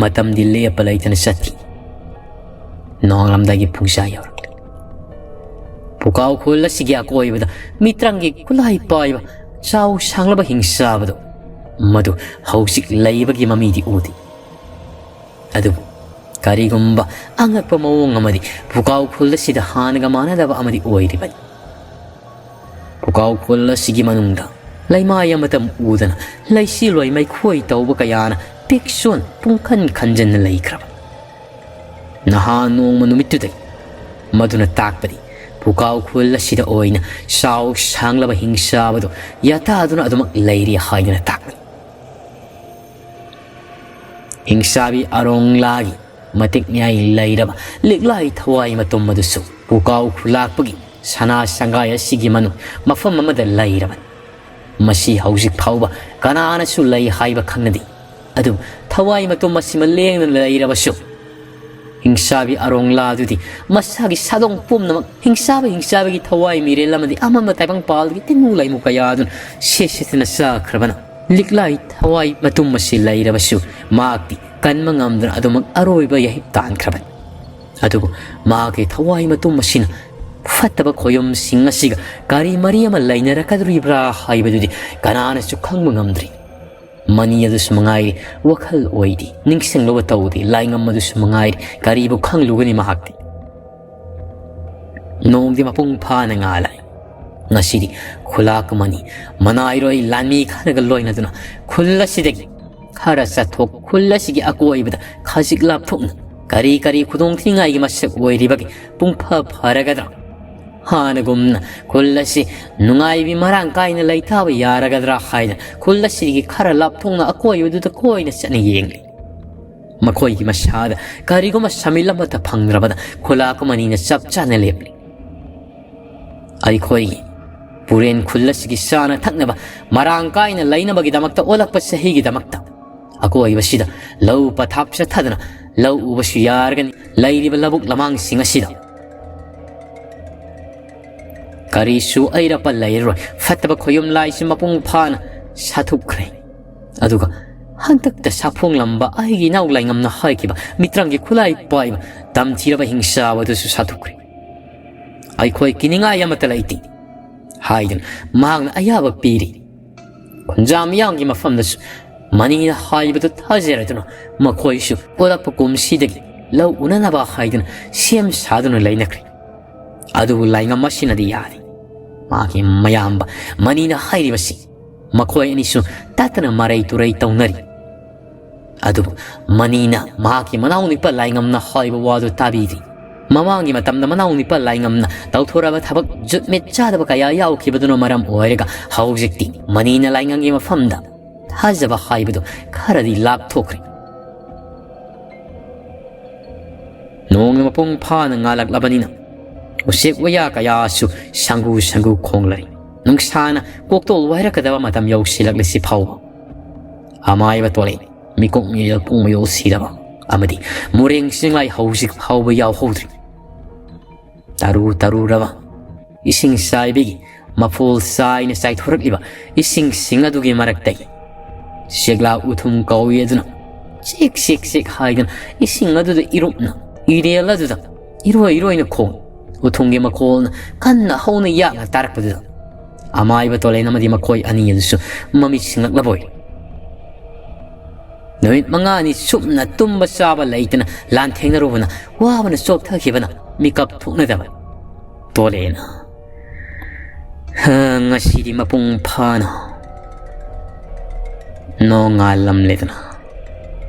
ꯃꯇꯝꯗꯤ ꯂꯦꯞꯄ ꯂꯩꯇꯅ ꯆꯠꯈꯤ꯫ ꯅꯣꯡꯉꯥꯜꯂꯝꯗꯥꯏꯒꯤ ꯄꯨꯡꯖꯥ ꯌꯧꯔꯛꯂꯦ꯫ ꯄꯨꯀꯥꯎ ꯈꯨꯜ ꯑꯁꯤꯒꯤ ꯑꯀꯣꯏꯕꯗ ꯃꯤꯇ꯭ꯔꯪꯒꯤ ꯈꯨꯠꯂꯥꯏ ꯄꯥꯏꯕ ꯆꯥꯎ ꯁꯥꯡꯂꯕ ꯍꯤꯡꯆꯥꯕꯗꯨ, ꯃꯗꯨ ꯍꯧꯖꯤꯛ ꯂꯩꯕꯒꯤ ꯃꯃꯤꯗꯤ ꯎꯗꯦ꯫ ꯑꯗꯨꯕꯨ ꯀꯔꯤꯒꯨꯝꯕ ꯑꯉꯛꯄ ꯃꯑꯣꯡ ꯑꯃꯗꯤ ꯄꯨꯀꯥꯎ ꯈꯨꯜ ꯑꯁꯤꯗ ꯍꯥꯟꯅꯒ ꯃꯥꯟꯅꯗꯕ ꯑꯃꯗꯤ ꯑꯣꯏꯔꯤꯕꯅꯤ꯫ ꯄꯨꯀꯥꯎ ꯈꯨꯜ ꯑꯁꯤꯒꯤ ꯃꯅꯨꯡꯗ ꯂꯩꯃꯥꯏ ꯑꯃꯇ ꯎꯗꯅ ꯂꯩꯆꯤꯜꯂꯣꯏ ꯃꯩꯈꯣꯏ ꯇꯧꯕ ꯀꯌꯥꯅ ꯄꯤꯛ ꯁꯣꯟ ꯄꯨꯡꯈꯟ ꯈꯟꯖꯟꯅ ꯂꯩꯈ꯭ꯔꯕ꯫ ꯅꯍꯥꯟ ꯅꯣꯡꯃ ꯅꯨꯃꯤꯠꯇꯨꯗꯒꯤ ꯃꯗꯨꯅ ꯇꯥꯛꯄꯗꯤ ꯄꯨꯀꯥꯎ ꯈꯨꯜ ꯑꯁꯤꯗ ꯑꯣꯏꯅ ꯆꯥꯎ ꯁꯥꯡꯂꯕ ꯍꯤꯡꯆꯥꯕꯗꯨ ꯌꯥꯇꯥꯗꯨꯅ ꯑꯗꯨꯃꯛ ꯂꯩꯔꯤ ꯍꯥꯏꯗꯨꯅ ꯇꯥꯛꯄꯅꯤ꯫ ꯍꯤꯡꯆꯥꯕꯤ ꯑꯔꯣꯡꯂꯥꯒꯤ ꯃꯇꯤꯛ ꯃꯌꯥꯏ ꯂꯩꯔꯕ ꯂꯤꯛꯂꯥꯏ ꯊꯋꯥꯏ ꯃꯇꯨꯝ ꯑꯗꯨꯁꯨ ꯄꯨꯀꯥꯎ ꯈꯨꯂꯥꯛꯄꯒꯤ ꯁꯅꯥ ꯁꯪꯒꯥꯏ ꯑꯁꯤꯒꯤ ꯃꯅꯨꯡ ꯃꯐꯝ ꯑꯃꯗ ꯂꯩꯔꯕꯅꯤ꯫ ꯃꯁꯤ ꯍꯧꯖꯤꯛ ꯐꯥꯎꯕ ꯀꯅꯥꯅꯁꯨ ꯂꯩ ꯍꯥꯏꯕ ꯈꯪꯅꯗꯦ꯫ ꯑꯗꯨꯕꯨ ꯊꯋꯥꯏ ꯃꯇꯨꯝ ꯑꯁꯤꯃ ꯂꯦꯡꯗꯅ ꯂꯩꯔꯕꯁꯨ, ꯍꯤꯡꯁꯥꯕꯤ ꯑꯔꯣꯡꯂꯥꯗꯨꯗꯤ ꯃꯁꯥꯒꯤ ꯁꯥꯗꯣꯡ ꯄꯨꯝꯅꯃꯛ ꯍꯤꯡꯁꯥꯕ ꯍꯤꯡꯁꯥꯕꯒꯤ ꯊꯋꯥꯏ ꯃꯤꯔꯦꯜ ꯑꯃꯗꯤ ꯑꯃꯝꯕ ꯇꯥꯏꯕꯪꯄꯥꯜꯒꯤ ꯇꯤꯟꯃꯨ ꯂꯥꯏꯃꯨ ꯀꯌꯥ ꯑꯗꯨꯅ ꯁꯦꯠ ꯁꯦꯠꯇꯅ ꯆꯥꯈ꯭ꯔꯕꯅ, ꯂꯤꯛꯂꯥꯏ ꯊꯋꯥꯏ ꯃꯇꯨꯝ ꯑꯁꯤ ꯂꯩꯔꯕꯁꯨ ꯃꯍꯥꯛꯇꯤ ꯀꯟꯕ ꯉꯝꯗꯅ ꯑꯗꯨꯃꯛ ꯑꯔꯣꯏꯕ ꯌꯥꯍꯤꯞ ꯇꯥꯟꯈ꯭ꯔꯕꯅꯤ꯫ ꯑꯗꯨꯕꯨ ꯃꯍꯥꯛꯀꯤ ꯊꯋꯥꯏ ꯃꯇꯨꯝ ꯑꯁꯤꯅ ꯐꯠꯇꯕ ꯈꯣꯌꯨꯝꯁꯤꯡ ꯑꯁꯤꯒ ꯀꯔꯤ ꯃꯔꯤ ꯑꯃ ꯂꯩꯅꯔꯛꯀꯗꯧꯔꯤꯕ꯭ꯔꯥ ꯍꯥꯏꯕꯗꯨꯗꯤ ꯀꯅꯥꯅꯁꯨ ꯈꯪꯕ ꯉꯝꯗ꯭ꯔꯤ꯫ ꯃꯅꯤ ꯑꯗꯨꯁꯨ ꯃꯉꯥꯏꯔꯦ, ꯋꯥꯈꯜ ꯑꯣꯏꯗꯦ, ꯅꯤꯡꯁꯤꯡꯂꯨꯕ ꯇꯧꯗꯦ, ꯂꯥꯏꯉꯝ ꯑꯗꯨꯁꯨ ꯃꯉꯥꯏꯔꯦ, ꯀꯔꯤꯕꯨ ꯈꯪꯂꯨꯒꯅꯤ ꯃꯍꯥꯛꯇꯤ? ꯅꯣꯡꯗꯤ ꯃꯄꯨꯡ ꯐꯥꯅ ꯉꯥꯜꯂꯦ꯫ ꯉꯁꯤꯗꯤ ꯈꯨꯂꯥꯛ ꯑꯃꯅꯤ ꯃꯅꯥꯏꯔꯣꯏ ꯂꯥꯟꯃꯤ ꯈꯔꯒ ꯂꯣꯏꯅꯗꯨꯅ ꯈꯨꯜ ꯑꯁꯤꯗꯒꯤ ꯈꯔ ꯆꯠꯊꯣꯛ ꯈꯨꯜ ꯑꯁꯤꯒꯤ ꯑꯀꯣꯏꯕꯗ ꯈꯖꯤꯛ ꯂꯥꯞꯊꯣꯛꯅ ꯀꯔꯤ ꯀꯔꯤ ꯈꯨꯗꯣꯡꯊꯤꯅꯤꯡꯉꯥꯏꯒꯤ ꯃꯁꯛ ꯑꯣꯏꯔꯤꯕꯒꯦ? ꯄꯨꯡ ꯐ ꯐꯔꯒꯗ꯭ꯔꯥ? ꯍꯥꯟꯅꯒꯨꯝꯅ ꯈꯨꯜ ꯑꯁꯤ ꯅꯨꯡꯉꯥꯏꯕꯤ ꯃꯔꯥꯡ ꯀꯥꯏꯅ ꯂꯩꯇꯥꯕ ꯌꯥꯔꯒꯗ꯭ꯔꯥ ꯍꯥꯏꯅ ꯈꯨꯜ ꯑꯁꯤꯒꯤ ꯈꯔ ꯂꯥꯞꯊꯣꯛꯅ ꯑꯀꯣꯏꯕꯗꯨꯗ ꯀꯣꯏꯅ ꯆꯠꯅ ꯌꯦꯡꯂꯤ꯫ ꯃꯈꯣꯏꯒꯤ ꯃꯁꯥꯗ ꯀꯔꯤꯒꯨꯝꯕ ꯁꯃꯤꯜ ꯑꯃꯠꯇ ꯐꯪꯗ꯭ꯔꯕꯗ ꯈꯨꯂꯥꯛ ꯑꯃꯅꯤꯅ ꯆꯞ ꯆꯥꯅ ꯂꯦꯞꯂꯤ꯫ ꯑꯩꯈꯣꯏꯒꯤ ꯄꯨꯔꯦꯟ ꯈꯨꯜ ꯑꯁꯤꯒꯤ ꯆꯥꯅ ꯊꯛꯅꯕ ꯃꯔꯥꯡ ꯀꯥꯏꯅ ꯂꯩꯅꯕꯒꯤꯗꯃꯛꯇ ꯑꯣꯜꯂꯛꯄ ꯆꯍꯤꯒꯤꯗꯃꯛꯇ ꯑꯀꯣꯏꯕꯁꯤꯗ ꯂꯧ ꯄꯊꯥꯞ ꯆꯠꯊꯗꯅ ꯂꯧ ꯎꯕꯁꯨ ꯌꯥꯔꯒꯅꯤ꯫ ꯂꯩꯔꯤꯕ ꯂꯧꯕꯨꯛ ꯂꯃꯥꯡꯁꯤꯡ ꯑꯁꯤꯗ ꯀꯔꯤꯁꯨ ꯑꯩꯔꯄ ꯂꯩꯔꯔꯣꯏ꯫ ꯐꯠꯇꯕ ꯈꯣꯌꯨꯝ ꯂꯥꯏꯁꯤ ꯃꯄꯨꯡ ꯐꯥꯅ ꯁꯥꯊꯨꯞꯈ꯭ꯔꯦ꯫ ꯑꯗꯨꯒ ꯍꯟꯗꯛꯇ ꯁꯥꯐꯣꯡꯂꯝꯕ ꯑꯩꯒꯤ ꯏꯅꯥꯎ ꯂꯥꯏꯉꯝꯅ ꯍꯥꯏꯈꯤꯕ ꯃꯤꯇ꯭ꯔꯪꯒꯤ ꯈꯨꯠꯂꯥꯏ ꯄꯥꯏꯕ ꯇꯝꯊꯤꯔꯕ ꯍꯤꯡꯁꯥꯕ ꯑꯗꯨꯁꯨ ꯁꯥꯊꯨꯞꯈ꯭ꯔꯦ꯫ "ꯑꯩꯈꯣꯏ ꯀꯤꯅꯤꯡꯉꯥꯏ ꯑꯃꯠꯇ ꯂꯩꯇꯦ" ꯍꯥꯏꯗꯨꯅ ꯃꯍꯥꯛꯅ ꯑꯌꯥꯕ ꯄꯤꯔꯤ꯫ ꯈꯨꯟꯖꯥ ꯃꯤꯌꯥꯝꯒꯤ ꯃꯐꯝꯗꯁꯨ ꯃꯅꯤꯅ ꯍꯥꯏꯕꯗꯨ ꯊꯥꯖꯔꯗꯨꯅ ꯃꯈꯣꯏꯁꯨ ꯑꯣꯜꯂꯛꯄ ꯀꯨꯝꯁꯤꯗꯒꯤ ꯂꯧ ꯎꯅꯅꯕ ꯍꯥꯏꯗꯨꯅ ꯁꯦꯝ ꯁꯥꯗꯨꯅ ꯂꯩꯅꯈ꯭ꯔꯦ꯫ ꯑꯗꯨꯕꯨ ꯂꯥꯏꯉꯝ ꯑꯁꯤꯅꯗꯤ ꯌꯥꯗꯦ꯫ ꯃꯥꯒꯤ ꯃꯌꯥꯝꯕ ꯃꯅꯤꯅ ꯍꯥꯏꯔꯤꯕꯁꯤ ꯃꯈꯣꯏ ꯑꯅꯤꯁꯨ ꯇꯠꯇꯅ ꯃꯔꯩ ꯇꯨꯔꯩ ꯇꯧꯅꯔꯤ꯫ ꯑꯗꯨꯕꯨ ꯃꯅꯤꯅ ꯃꯍꯥꯛꯀꯤ ꯃꯅꯥꯎꯅꯨꯄꯥ ꯂꯥꯏꯉꯝꯅ ꯍꯥꯏꯕ ꯋꯥꯗꯨ ꯇꯥꯕꯤꯗꯦ꯫ ꯃꯃꯥꯡꯒꯤ ꯃꯇꯝꯗ ꯃꯅꯥꯎꯅꯨꯄꯥ ꯂꯥꯏꯉꯝꯅ ꯇꯧꯊꯣꯔꯛꯑꯕ ꯊꯕꯛ ꯖꯨꯠ ꯃꯤꯠ ꯆꯥꯗꯕ ꯀꯌꯥ ꯌꯥꯎꯈꯤꯕꯗꯨꯅ ꯃꯔꯝ ꯑꯣꯏꯔꯒ ꯍꯧꯖꯤꯛꯇꯤ ꯃꯅꯤꯅ ꯂꯥꯏꯉꯝꯒꯤ ꯃꯐꯝꯗ ꯊꯥꯖꯕ ꯍꯥꯏꯕꯗꯨ ꯈꯔꯗꯤ ꯂꯥꯞꯊꯣꯛꯈ꯭ꯔꯦ꯫ ꯅꯣꯡꯅ ꯃꯄꯨꯡ ꯐꯥꯅ ꯉꯥꯜꯂꯛꯂꯕꯅꯤꯅ ꯎꯆꯦꯛ ꯋꯥꯌꯥ ꯀꯌꯥꯁꯨ ꯁꯪꯒꯨ ꯁꯪꯒꯨ ꯈꯣꯡꯂꯔꯤ꯫ ꯅꯨꯡꯁꯥꯅ ꯀꯣꯛꯇꯣꯜ ꯋꯥꯏꯔꯛꯀꯗꯕ ꯃꯇꯝ ꯌꯧꯁꯤꯜꯂꯛꯂꯤꯁꯤ ꯐꯥꯎꯕ ꯑꯃꯥꯏꯕ ꯇꯣꯂꯩ ꯃꯤꯀꯣꯛ ꯃꯤꯔꯦꯜ ꯄꯨꯡ ꯃꯌꯣꯜ ꯁꯤꯗꯕ ꯑꯃꯗꯤ ꯃꯣꯔꯦꯡ ꯆꯤꯡꯂꯥꯏ ꯍꯧꯖꯤꯛ ꯐꯥꯎꯕ ꯌꯥꯎꯍꯧꯗ꯭ꯔꯤ꯫ ꯇꯔꯨ ꯇꯔꯨꯔꯕ ꯏꯁꯤꯡ ꯆꯥꯏꯕꯤꯒꯤ ꯃꯐꯣꯜ ꯆꯥꯏꯅ ꯆꯥꯏꯊꯣꯔꯛꯂꯤꯕ ꯏꯁꯤꯡꯁꯤꯡ ꯑꯗꯨꯒꯤ ꯃꯔꯛꯇꯒꯤ ꯆꯦꯛꯂꯥ ꯎꯊꯨꯝ ꯀꯧꯏ ꯑꯗꯨꯅ ꯆꯤꯛ ꯆꯤꯛ ꯆꯤꯛ ꯍꯥꯏꯗꯨꯅ ꯏꯁꯤꯡ ꯑꯗꯨꯗ ꯏꯔꯨꯞꯅ ꯏꯔꯦꯜ ꯑꯗꯨꯗ ꯏꯔꯣꯏ ꯏꯔꯣꯏꯅ ꯈꯣꯡ ꯎꯊꯨꯝꯒꯤ ꯃꯈꯣꯜꯅ ꯀꯟꯅ ꯍꯧꯅ ꯌꯥꯛꯅ ꯇꯥꯔꯛꯄꯗꯨꯗ ꯑꯃꯥꯏꯕ ꯇꯣꯂꯦꯟ ꯑꯃꯗꯤ ꯃꯈꯣꯏ ꯑꯅꯤ ꯑꯗꯨꯁꯨ ꯃꯃꯤꯠ ꯁꯤꯡꯂꯛꯂꯕ ꯑꯣꯏꯔꯦ꯫ ꯅꯨꯃꯤꯠ ꯃꯉꯥꯅꯤ ꯆꯨꯞꯅ ꯇꯨꯝꯕ ꯆꯥꯕ ꯂꯩꯇꯅ ꯂꯥꯟꯊꯦꯡꯅꯔꯨꯕꯅ ꯋꯥꯕꯅ ꯆꯣꯛꯊꯈꯤꯕꯅ ꯃꯤꯀꯞ ꯊꯣꯛꯅꯗꯕ ꯇꯣꯂꯦꯅ ꯉꯁꯤꯗꯤ ꯃꯄꯨꯡ ꯐꯥꯅ ꯅꯣꯡꯉꯥꯜꯂꯝꯂꯦꯗꯅ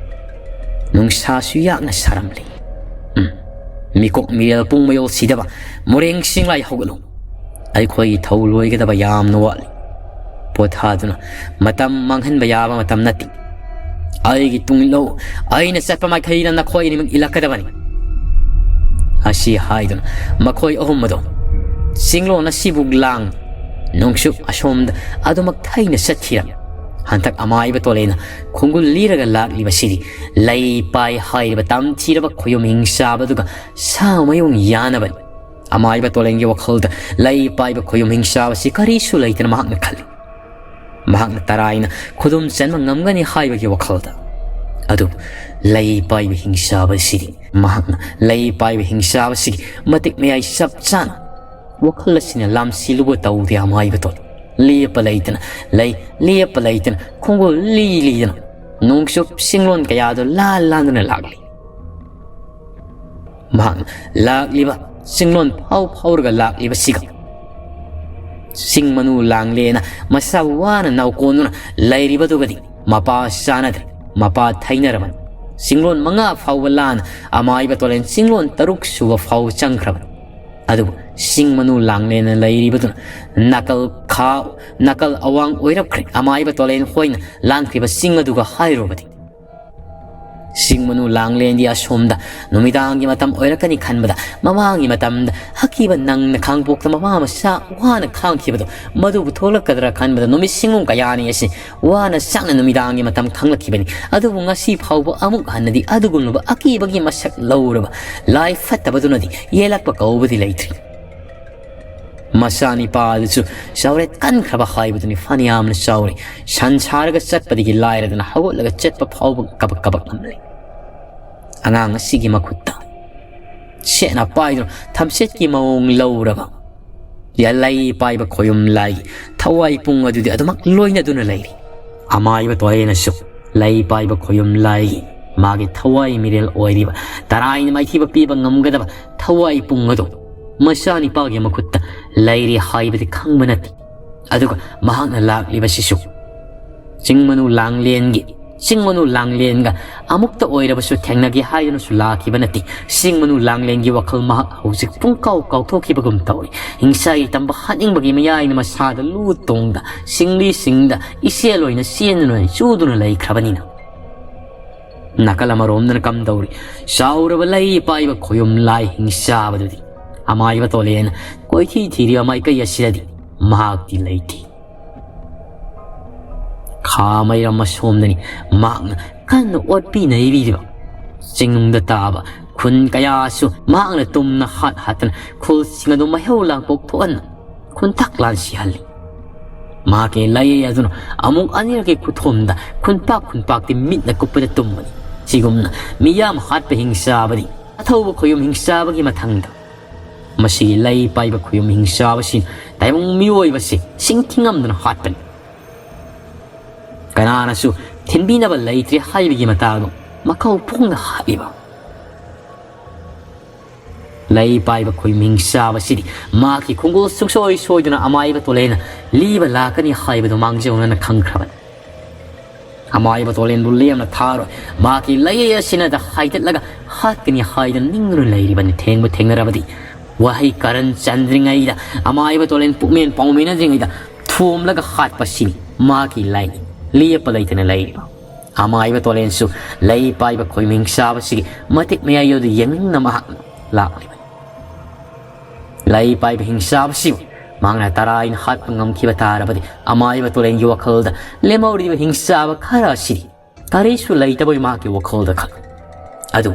ꯅꯨꯡꯁꯥꯁꯨ ꯌꯥꯛꯅ ꯁꯥꯔꯝꯂꯤ꯫ ꯎꯝ, ꯃꯤꯀꯣꯛ ꯃꯤꯔꯦꯜ ꯄꯨꯡ ꯃꯌꯣꯜ ꯁꯤꯗꯕ ꯃꯣꯔꯦꯡ ꯆꯤꯡꯂꯥꯏ ꯍꯧꯒꯠꯂꯨ꯫ ꯑꯩꯈꯣꯏꯒꯤ ꯊꯧ ꯂꯣꯏꯒꯗꯕ ꯌꯥꯝꯅ ꯋꯥꯠꯂꯤ꯫ ꯄꯣꯊꯥꯗꯨꯅ ꯃꯇꯝ ꯃꯥꯡꯍꯟꯕ ꯌꯥꯕ ꯃꯇꯝ ꯅꯠꯇꯦ꯫ ꯑꯩꯒꯤ ꯇꯨꯡ ꯏꯜꯂꯨ꯫ ꯑꯩꯅ ꯆꯠꯄ ꯃꯥꯏꯀꯩꯗ ꯅꯈꯣꯏ ꯑꯅꯤꯃꯛ ꯏꯜꯂꯛꯀꯗꯕꯅꯤ꯫ ꯑꯁꯤ ꯍꯥꯏꯗꯨꯅ ꯃꯈꯣꯏ ꯑꯍꯨꯝ ꯑꯗꯨ ꯆꯤꯡꯂꯣꯟ ꯑꯁꯤꯕꯨ ꯂꯥꯡ ꯅꯣꯡꯆꯨꯞ ꯑꯁꯣꯝꯗ ꯑꯗꯨꯃꯛ ꯊꯩꯅ ꯆꯠꯈꯤꯔꯝꯃꯤ꯫ ꯍꯟꯗꯛ ꯑꯃꯥꯏꯕ ꯇꯣꯂꯦꯅ ꯈꯣꯡꯒꯨꯜ ꯂꯤꯔꯒ ꯂꯥꯛꯂꯤꯕꯁꯤꯗꯤ ꯂꯩ ꯄꯥꯏ ꯍꯥꯏꯔꯤꯕ ꯇꯝꯊꯤꯔꯕ ꯈꯣꯌꯨꯝ ꯍꯤꯡꯆꯥꯕꯗꯨꯒ ꯁꯥ ꯃꯌꯨꯡ ꯌꯥꯅꯕꯅꯤ꯫ ꯑꯃꯥꯏꯕ ꯇꯣꯂꯦꯟꯒꯤ ꯋꯥꯈꯜꯗ ꯂꯩ ꯄꯥꯏꯕ ꯈꯣꯌꯨꯝ ꯍꯤꯡꯆꯥꯕꯁꯤ ꯀꯔꯤꯁꯨ ꯂꯩꯇꯅ ꯃꯍꯥꯛꯅ ꯈꯜꯂꯤ꯫ ꯃꯍꯥꯛꯅ ꯇꯔꯥꯏꯅ ꯈꯨꯗꯨꯝ ꯆꯟꯕ ꯉꯝꯒꯅꯤ ꯍꯥꯏꯕꯒꯤ ꯋꯥꯈꯜꯗ꯫ ꯑꯗꯨꯕꯨ ꯂꯩ ꯄꯥꯏꯕ ꯍꯤꯡꯆꯥꯕꯁꯤꯗꯤ ꯃꯍꯥꯛꯅ ꯂꯩ ꯄꯥꯏꯕ ꯍꯤꯡꯆꯥꯕꯁꯤꯒꯤ ꯃꯇꯤꯛ ꯃꯌꯥꯏ ꯆꯞ ꯆꯥꯅ ꯋꯥꯈꯜ ꯑꯁꯤꯅ ꯂꯥꯝꯁꯤꯜꯂꯨꯕ ꯇꯧꯗꯦ꯫ ꯑꯃꯥꯏꯕ ꯇꯣꯂꯦꯟ ꯂꯦꯞꯄ ꯂꯩꯇꯅ ꯂꯩ, ꯂꯦꯞꯄ ꯂꯩꯇꯅ ꯈꯣꯡꯒꯨꯜ ꯂꯤ ꯂꯤꯗꯅ ꯅꯣꯡꯆꯨꯞ ꯆꯤꯡꯂꯣꯟ ꯀꯌꯥꯗꯨ ꯂꯥꯟ ꯂꯥꯟꯗꯨꯅ ꯂꯥꯛꯂꯤ꯫ ꯃꯍꯥꯛꯅ ꯂꯥꯛꯂꯤꯕ ꯆꯤꯡꯂꯣꯟ ꯐꯥꯎ ꯐꯥꯎꯔꯒ ꯂꯥꯛꯂꯤꯕꯁꯤꯒ ꯆꯤꯡ ꯃꯅꯨ ꯂꯥꯡꯂꯦꯅ ꯃꯁꯥ ꯋꯥꯅ ꯅꯥꯎꯀꯣꯟꯗꯨꯅ ꯂꯩꯔꯤꯕꯗꯨꯒꯗꯤ ꯃꯄꯥ ꯆꯥꯅꯗ꯭ꯔꯦ, ꯃꯄꯥ ꯊꯩꯅꯔꯕꯅꯤ꯫ ꯆꯤꯡꯂꯣꯟ ꯃꯉꯥ ꯐꯥꯎꯕ ꯂꯥꯟ ꯑꯃꯥꯏꯕ ꯇꯣꯂꯦꯟ ꯆꯤꯡꯂꯣꯟ ꯇꯔꯨꯛ ꯁꯨꯕ ꯐꯥꯎꯕ ꯆꯪꯈ꯭ꯔꯕꯅꯤ꯫ ꯑꯗꯨꯕꯨ ꯆꯤꯡ ꯃꯅꯨ ꯂꯥꯡꯂꯦꯅ ꯂꯩꯔꯤꯕꯗꯨꯅ ꯅꯥꯀꯜ ꯈꯥ, ꯅꯥꯀꯜ ꯑꯋꯥꯡ ꯑꯣꯏꯔꯞꯈ꯭ꯔꯦ꯫ ꯑꯃꯥꯏꯕ ꯇꯣꯂꯦꯟ ꯍꯣꯏꯅ ꯂꯥꯟꯈ꯭ꯔꯤꯕ ꯆꯤꯡ ꯑꯗꯨꯒ ꯍꯥꯏꯔꯨꯔꯕꯗꯤ ꯆꯤꯡ ꯃꯅꯨ ꯂꯥꯡꯂꯦꯟꯗꯤ ꯑꯁꯣꯝꯗ ꯅꯨꯃꯤꯗꯥꯡꯒꯤ ꯃꯇꯝ ꯑꯣꯏꯔꯛꯀꯅꯤ ꯈꯟꯕꯗ, ꯃꯃꯥꯡꯒꯤ ꯃꯇꯝꯗ ꯑꯀꯤꯕ ꯅꯪꯅ ꯈꯥꯡꯄꯣꯛꯇ ꯃꯃꯥ ꯃꯆꯥ ꯋꯥꯅ ꯈꯥꯡꯈꯤꯕꯗꯣ, ꯃꯗꯨꯕꯨ ꯊꯣꯛꯂꯛꯀꯗ꯭ꯔꯥ ꯈꯟꯕꯗ ꯅꯨꯃꯤꯠ ꯁꯤꯡꯉꯨ ꯀꯌꯥꯅꯤ ꯑꯁꯤ ꯋꯥꯅ ꯆꯥꯛꯅ ꯅꯨꯃꯤꯗꯥꯡꯒꯤ ꯃꯇꯝ ꯈꯪꯂꯛꯈꯤꯕꯅꯤ꯫ ꯑꯗꯨꯕꯨ ꯉꯁꯤ ꯐꯥꯎꯕ ꯑꯃꯨꯛ ꯍꯟꯅꯗꯤ ꯑꯗꯨꯒꯨꯝꯂꯕ ꯑꯀꯤꯕꯒꯤ ꯃꯁꯛ ꯂꯧꯔꯕ ꯂꯥꯏ ꯐꯠꯇꯕꯗꯨꯅꯗꯤ ꯌꯦꯜꯂꯛꯄ ꯀꯧꯕꯗꯤ ꯂꯩꯇ꯭ꯔꯤ꯫ ꯃꯆꯥꯅꯤꯄꯥ ꯑꯗꯨꯁꯨ ꯆꯥꯎꯔꯦ ꯀꯟꯈ꯭ꯔꯕ ꯍꯥꯏꯕꯗꯨꯅꯤ꯫ ꯐꯅꯌꯥꯝꯅ ꯆꯥꯎꯔꯦ꯫ ꯁꯟ ꯁꯥꯔꯒ ꯆꯠꯄꯗꯒꯤ ꯂꯥꯏꯔꯗꯅ ꯍꯧꯒꯠꯂꯒ ꯆꯠꯄ ꯐꯥꯎꯕ ꯀꯕꯛ ꯀꯕꯛ ꯉꯝꯂꯦ꯫ ꯑꯉꯥꯡ ꯑꯁꯤꯒꯤ ꯃꯈꯨꯠꯇ ꯁꯦꯠꯅ ꯄꯥꯏꯗꯨꯅ ꯊꯝꯆꯦꯠꯀꯤ ꯃꯑꯣꯡ ꯂꯧꯔꯕ ꯂꯩ ꯄꯥꯏꯕ ꯈꯣꯌꯨꯝ ꯂꯥꯏꯒꯤ ꯊꯋꯥꯏ ꯄꯨꯡ ꯑꯗꯨꯗꯤ ꯑꯗꯨꯃꯛ ꯂꯣꯏꯅꯗꯨꯅ ꯂꯩꯔꯤ꯫ ꯑꯃꯥꯏꯕ ꯇꯣꯔꯦꯅꯁꯨ ꯂꯩ ꯄꯥꯏꯕ ꯈꯣꯌꯨꯝ ꯂꯥꯏꯒꯤ ꯃꯥꯒꯤ ꯊꯋꯥꯏ ꯃꯤꯔꯦꯜ ꯑꯣꯏꯔꯤꯕ ꯇꯔꯥꯏꯅ ꯃꯥꯏꯊꯤꯕ ꯄꯤꯕ ꯉꯝꯒꯗꯕ ꯊꯋꯥꯏ ꯄꯨꯡ ꯑꯗꯨ ꯃꯆꯥꯅꯤꯄꯥꯒꯤ ꯃꯈꯨꯠꯇ ꯂꯩꯔꯤ ꯍꯥꯏꯕꯗꯤ ꯈꯪꯕ ꯅꯠꯇꯦ꯫ ꯑꯗꯨꯒ ꯃꯍꯥꯛꯅ ꯂꯥꯛꯂꯤꯕꯁꯤꯁꯨ ꯆꯤꯡ ꯃꯅꯨ ꯂꯥꯡꯂꯦꯟꯒꯤ, ꯆꯤꯡ ꯃꯅꯨ ꯂꯥꯡꯂꯦꯟꯒ ꯑꯃꯨꯛꯇ ꯑꯣꯏꯔꯕꯁꯨ ꯊꯦꯡꯅꯒꯦ ꯍꯥꯏꯗꯨꯅꯁꯨ ꯂꯥꯛꯈꯤꯕ ꯅꯠꯇꯦ꯫ ꯆꯤꯡ ꯃꯅꯨ ꯂꯥꯡꯂꯦꯟꯒꯤ ꯋꯥꯈꯜ ꯃꯍꯥꯛ ꯍꯧꯖꯤꯛ ꯄꯨꯡꯀꯥꯎ ꯀꯥꯎꯊꯣꯛꯈꯤꯕꯒꯨꯝ ꯇꯧꯔꯤ꯫ ꯍꯤꯡꯁꯥꯒꯤ ꯇꯝꯕ ꯍꯥꯠꯅꯤꯡꯕꯒꯤ ꯃꯌꯥꯏꯅ ꯃꯁꯥꯗ ꯂꯨ ꯇꯣꯡꯗ ꯁꯤꯡꯂꯤ ꯁꯤꯡꯗ ꯏꯆꯦꯜ ꯑꯣꯏꯅ ꯆꯦꯟꯗꯨꯅ ꯆꯨꯗꯨꯅ ꯂꯩꯈ꯭ꯔꯕꯅꯤꯅ꯫ ꯅꯥꯀꯜ ꯑꯃꯔꯣꯝꯗꯅ ꯀꯝꯗꯧꯔꯤ? ꯆꯥꯎꯔꯕ ꯂꯩ ꯄꯥꯏꯕ ꯈꯣꯌꯨꯝ ꯂꯥꯏ ꯍꯤꯡꯆꯥꯕꯗꯨꯗꯤ ꯑꯃꯥꯏꯕ ꯇꯣꯂꯦꯅ ꯀꯣꯏꯊꯤ ꯊꯤꯔꯤꯕ ꯃꯥꯏꯀꯩ ꯑꯁꯤꯗꯗꯤ ꯃꯍꯥꯛꯇꯤ ꯂꯩꯇꯦ꯫ ꯈꯥ ꯃꯩꯔꯝ ꯑꯁꯣꯝꯗꯅꯤ ꯃꯍꯥꯛꯅ ꯀꯟꯅ ꯑꯣꯠꯄꯤ ꯅꯩꯕꯤꯔꯤꯕ꯫ ꯆꯤꯡꯅꯨꯡꯗ ꯇꯥꯕ ꯈꯨꯟ ꯀꯌꯥꯁꯨ ꯃꯍꯥꯛꯅ ꯇꯨꯝꯅ ꯍꯥꯠ ꯍꯥꯠꯇꯅ ꯈꯨꯜꯁꯤꯡ ꯑꯗꯨ ꯃꯩꯍꯧ ꯂꯥꯡꯄꯣꯛ ꯊꯣꯛꯍꯟꯅ ꯈꯨꯟꯇꯥꯛ ꯂꯥꯟ ꯁꯤꯍꯜꯂꯤ꯫ ꯃꯍꯥꯛꯀꯤ ꯂꯩ ꯑꯗꯨꯅ ꯑꯃꯨꯛ ꯑꯅꯤꯔꯛꯀꯤ ꯈꯨꯊꯣꯝꯗ ꯈꯨꯟꯄꯥꯛ ꯈꯨꯟꯄꯥꯛꯇꯤ ꯃꯤꯠꯅ ꯀꯨꯞꯄꯗ ꯇꯨꯝꯕꯅꯤ꯫ ꯁꯤꯒꯨꯝꯅ ꯃꯤꯌꯥꯝ ꯍꯥꯠꯄ ꯍꯤꯡꯆꯥꯕꯗꯤ ꯑꯊꯧꯕ ꯈꯣꯌꯨꯝ ꯍꯤꯡꯆꯥꯕꯒꯤ ꯃꯊꯪꯗ ꯃꯁꯤꯒꯤ ꯂꯩ ꯄꯥꯏꯕ ꯈꯣꯌꯨꯝ ꯍꯤꯡꯆꯥꯕꯁꯤ ꯇꯥꯏꯕꯪ ꯃꯤꯑꯣꯏꯕꯁꯤ ꯁꯤꯡ ꯊꯤꯉꯝꯗꯅ ꯍꯥꯠꯄꯅꯤ꯫ ꯀꯅꯥꯅꯁꯨ ꯊꯤꯟꯕꯤꯅꯕ ꯂꯩꯇ꯭ꯔꯦ ꯍꯥꯏꯕꯒꯤ ꯃꯇꯥꯒꯨꯝ ꯃꯈꯧ ꯐꯣꯡꯅ ꯍꯥꯠꯂꯤꯕ꯫ ꯂꯩ ꯄꯥꯏꯕ ꯈꯣꯏꯃꯤꯡ ꯆꯥꯕꯁꯤꯗꯤ ꯃꯍꯥꯛꯀꯤ ꯈꯣꯡꯒꯨꯜ ꯁꯨꯡꯁꯣꯏ ꯁꯣꯏꯗꯅ ꯑꯃꯥꯏꯕ ꯇꯣꯂꯦꯅ ꯂꯤꯕ ꯂꯥꯛꯀꯅꯤ ꯍꯥꯏꯕꯗꯨ ꯃꯥꯡꯖꯧꯅꯅ ꯈꯪꯈ꯭ꯔꯕꯅꯤ꯫ ꯑꯃꯥꯏꯕ ꯇꯣꯂꯦꯟꯕꯨ ꯂꯦꯝꯅ ꯊꯥꯔꯣꯏ꯫ ꯃꯍꯥꯛꯀꯤ ꯂꯩ ꯑꯁꯤꯅꯗ ꯍꯥꯏꯗꯠꯂꯒ ꯍꯥꯠꯀꯅꯤ ꯍꯥꯏꯗꯨꯅ ꯅꯤꯡꯗꯨꯅ ꯂꯩꯔꯤꯕꯅꯤ꯫ ꯊꯦꯡꯕꯨ ꯊꯦꯡꯅꯔꯕꯗꯤ ꯋꯥꯍꯩ ꯀꯔꯟ ꯆꯟꯗ꯭ꯔꯤꯉꯩꯗ, ꯑꯃꯥꯏꯕ ꯇꯣꯂꯦꯟ ꯄꯨꯛꯃꯦꯟ ꯄꯥꯎꯃꯤꯟꯅꯗ꯭ꯔꯤꯉꯩꯗ ꯊꯣꯝꯂꯒ ꯍꯥꯠꯄꯁꯤꯅꯤ ꯃꯍꯥꯛꯀꯤ ꯂꯥꯏꯅꯤ꯫ ꯂꯦꯞꯄ ꯂꯩꯇꯅ ꯂꯩꯔꯤꯕ꯫ ꯑꯃꯥꯏꯕ ꯇꯣꯂꯦꯟꯁꯨ ꯂꯩ ꯄꯥꯏꯕ ꯈꯣꯏꯃꯤꯡ ꯆꯥꯕꯁꯤꯒꯤ ꯃꯇꯤꯛ ꯃꯌꯥꯏ ꯑꯗꯨ ꯌꯦꯡꯅꯤꯡꯅ ꯃꯍꯥꯛ ꯂꯥꯛꯂꯤꯕꯅꯤ꯫ ꯂꯩ ꯄꯥꯏꯕ ꯍꯤꯡꯆꯥꯕꯁꯤꯕꯨ ꯃꯍꯥꯛꯅ ꯇꯔꯥꯏꯅ ꯍꯥꯠꯄ ꯉꯝꯈꯤꯕ ꯇꯥꯔꯕꯗꯤ ꯑꯃꯥꯏꯕ ꯇꯣꯂꯦꯟꯒꯤ ꯋꯥꯈꯜꯗ ꯂꯦꯝꯍꯧꯔꯤꯕ ꯍꯤꯡꯆꯥꯕ ꯈꯔ ꯑꯁꯤꯗꯤ ꯀꯔꯤꯁꯨ ꯂꯩꯇꯕꯒꯤ ꯃꯍꯥꯛꯀꯤ ꯋꯥꯈꯜꯗ ꯈꯜꯂꯤ꯫ ꯑꯗꯨ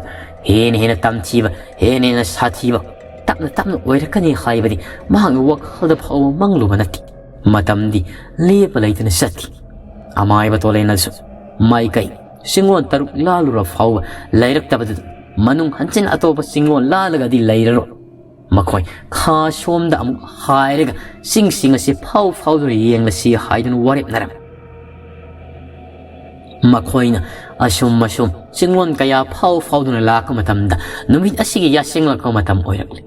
ꯍꯦꯟꯅ ꯍꯦꯟꯅ ꯇꯝꯊꯤꯕ, ꯍꯦꯟꯅ ꯍꯦꯟꯅ ꯁꯥꯊꯤꯕ ꯇꯞꯅ ꯇꯞꯅ ꯑꯣꯏꯔꯛꯀꯅꯤ ꯍꯥꯏꯕꯗꯤ ꯃꯍꯥꯛꯅ ꯋꯥꯈꯜꯗ ꯐꯥꯎꯕ ꯃꯪꯂꯨꯕ ꯅꯠꯇꯦ꯫ ꯃꯇꯝꯗꯤ ꯂꯦꯞꯄ ꯂꯩꯇꯅ ꯆꯠꯈꯤ꯫ ꯑꯃꯥꯏꯕ ꯇꯣꯂꯦꯟꯅꯁꯨ ꯃꯥꯏꯀꯩ ꯆꯤꯡꯂꯣꯟ ꯇꯔꯨꯛ ꯂꯥꯜꯂꯨꯔ ꯐꯥꯎꯕ ꯂꯩꯔꯛꯇꯕꯗꯨꯗ ꯃꯅꯨꯡ ꯍꯟꯖꯤꯟ ꯑꯇꯣꯞꯄ ꯆꯤꯡꯂꯣꯟ ꯂꯥꯜꯂꯒꯗꯤ ꯂꯩꯔꯔꯣꯏ꯫ ꯃꯈꯣꯏ ꯈꯥ ꯁꯣꯝꯗ ꯑꯃꯨꯛ ꯍꯥꯏꯔꯒ ꯆꯤꯡꯁꯤꯡ ꯑꯁꯤ ꯐꯥꯎ ꯐꯥꯎꯗꯨꯅ ꯌꯦꯡꯂꯁꯤ ꯍꯥꯏꯗꯨꯅ ꯋꯥꯔꯦꯞꯅꯔꯝꯃꯤ꯫ ꯃꯈꯣꯏꯅ ꯑꯁꯨꯝ ꯑꯁꯨꯝ ꯆꯤꯡꯂꯣꯟ ꯀꯌꯥ ꯐꯥꯎ ꯐꯥꯎꯗꯨꯅ ꯂꯥꯛꯄ ꯃꯇꯝꯗ ꯅꯨꯃꯤꯠ ꯑꯁꯤꯒꯤ ꯌꯥꯆꯦꯡꯂꯛꯄ ꯃꯇꯝ ꯑꯣꯏꯔꯛꯂꯤ꯫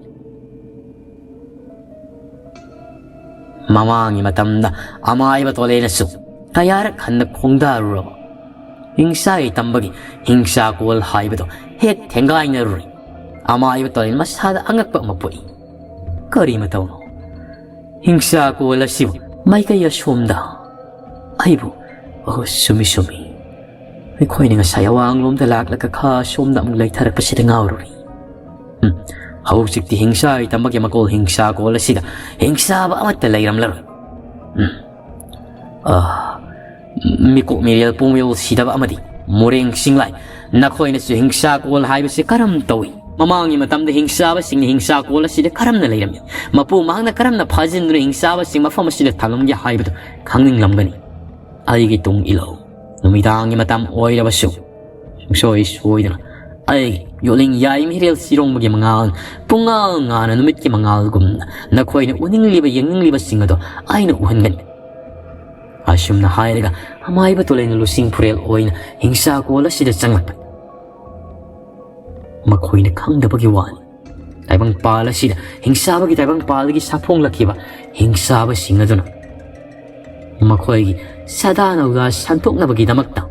ꯃꯃꯥꯡꯒꯤ ꯃꯇꯝꯗ ꯑꯃꯥꯏꯕ ꯇꯣꯂꯦꯅꯁꯨ ꯀꯌꯥꯔꯛ ꯍꯟꯅ ꯈꯣꯡꯗꯥꯔꯨꯔꯕ ꯍꯤꯡꯁꯥꯒꯤ ꯇꯝꯕꯒꯤ ꯍꯤꯡꯁꯥ ꯀꯣꯜ ꯍꯥꯏꯕꯗꯣ ꯍꯦꯛ ꯊꯦꯡꯒꯥꯏꯅꯔꯨꯔꯦ꯫ ꯑꯃꯥꯏꯕ ꯇꯣꯂꯦꯟ ꯃꯁꯥꯗ ꯑꯉꯛꯄ ꯑꯃ ꯄꯣꯛꯏ꯫ ꯀꯔꯤ ꯃꯇꯧꯅꯣ? ꯍꯤꯡꯁꯥ ꯀꯣꯜ ꯑꯁꯤꯕꯨ ꯃꯥꯏꯀꯩ ꯑꯁꯣꯝꯗ ꯑꯩꯕꯨ, ꯑꯣ, ꯁꯨꯝꯃꯤ, ꯁꯨꯝꯃꯤ꯫ ꯑꯩꯈꯣꯏꯅ ꯉꯁꯥꯏ ꯑꯋꯥꯡꯂꯣꯝꯗ ꯂꯥꯛꯂꯒ ꯈꯥ ꯁꯣꯝꯗ ꯑꯃꯨꯛ ꯂꯩꯊꯔꯛꯄꯁꯤꯗ ꯉꯥꯎꯔꯨꯔꯤ꯫ ꯎꯝ, ꯍꯧꯖꯤꯛꯇꯤ ꯍꯤꯡꯁꯥ ꯇꯝꯕꯒꯤ ꯃꯀꯣꯜ ꯍꯤꯡꯁꯥ ꯀꯣꯜ ꯑꯁꯤꯗ ꯍꯤꯡꯁꯥꯕ ꯑꯃꯠꯇ ꯂꯩꯔꯝꯂꯔꯣꯏ꯫ ꯎꯝ, ꯑꯥ, ꯃꯤꯀꯣꯛ ꯃꯤꯔꯦꯜ ꯄꯨꯡꯌꯧ ꯁꯤꯗꯕ ꯑꯃꯗꯤ ꯃꯣꯔꯦꯡ ꯆꯤꯡꯂꯥꯏ, ꯅꯈꯣꯏꯅꯁꯨ ꯍꯤꯡꯁꯥ ꯀꯣꯜ ꯍꯥꯏꯕꯁꯤ ꯀꯔꯝ ꯇꯧꯏ? ꯃꯃꯥꯡꯒꯤ ꯃꯇꯝꯗ ꯍꯤꯡꯁꯥꯕꯁꯤꯡꯅ ꯍꯤꯡꯁꯥ ꯀꯣꯜ ꯑꯁꯤꯗ ꯀꯔꯝꯅ ꯂꯩꯔꯝꯃꯤ? ꯃꯄꯨ ꯃꯍꯥꯛꯅ ꯀꯔꯝꯅ ꯐꯥꯖꯤꯟꯗꯨꯅ ꯍꯤꯡꯁꯥꯕꯁꯤꯡ ꯃꯐꯝ ꯑꯁꯤꯗ ꯊꯝꯂꯝꯒꯦ ꯍꯥꯏꯕꯗꯨ ꯈꯪꯅꯤꯡꯂꯝꯒꯅꯤ꯫ ꯑꯩꯒꯤ ꯇꯨꯡ ꯏꯜꯂꯛꯎ꯫ ꯅꯨꯃꯤꯗꯥꯡꯒꯤ ꯃꯇꯝ ꯑꯣꯏꯔꯕꯁꯨ ꯁꯨꯡꯁꯣꯏ ꯁꯣꯏꯗꯅ ꯑꯩꯒꯤ ꯌꯣꯠꯂꯤꯡ ꯌꯥꯏ ꯃꯤꯔꯦꯜ ꯆꯤꯔꯣꯡꯕꯒꯤ ꯃꯉꯥꯜ, ꯄꯨꯡꯉꯥꯜ ꯉꯥꯅ ꯅꯨꯃꯤꯠꯀꯤ ꯃꯉꯥꯜꯒꯨꯝꯅ ꯅꯈꯣꯏꯅ ꯎꯅꯤꯡꯂꯤꯕ ꯌꯦꯡꯅꯤꯡꯂꯤꯕꯁꯤꯡ ꯑꯗꯣ ꯑꯩꯅ ꯎꯍꯟꯒꯅꯤ꯫ ꯑꯁꯨꯝꯅ ꯍꯥꯏꯔꯒ ꯑꯃꯥꯏꯕ ꯇꯣꯂꯩꯅ ꯂꯨꯆꯤꯡ ꯐꯨꯔꯦꯜ ꯑꯣꯏꯅ ꯍꯤꯡꯁꯥ ꯀꯣꯜ ꯑꯁꯤꯗ ꯆꯪꯂꯛꯄꯅꯤ꯫ ꯃꯈꯣꯏꯅ ꯈꯪꯗꯕꯒꯤ ꯋꯥꯅꯤ꯫ ꯇꯥꯏꯕꯪꯄꯥꯜ ꯑꯁꯤꯗ ꯍꯤꯡꯁꯥꯕꯒꯤ ꯇꯥꯏꯕꯪꯄꯥꯜꯗꯒꯤ ꯁꯥꯐꯣꯡꯂꯛꯈꯤꯕ ꯍꯤꯡꯁꯥꯕꯁꯤꯡ ꯑꯗꯨꯅ ꯃꯈꯣꯏꯒꯤ ꯁꯗꯥ ꯅꯧꯗꯥ ꯁꯟꯗꯣꯛꯅꯕꯒꯤꯗꯃꯛꯇ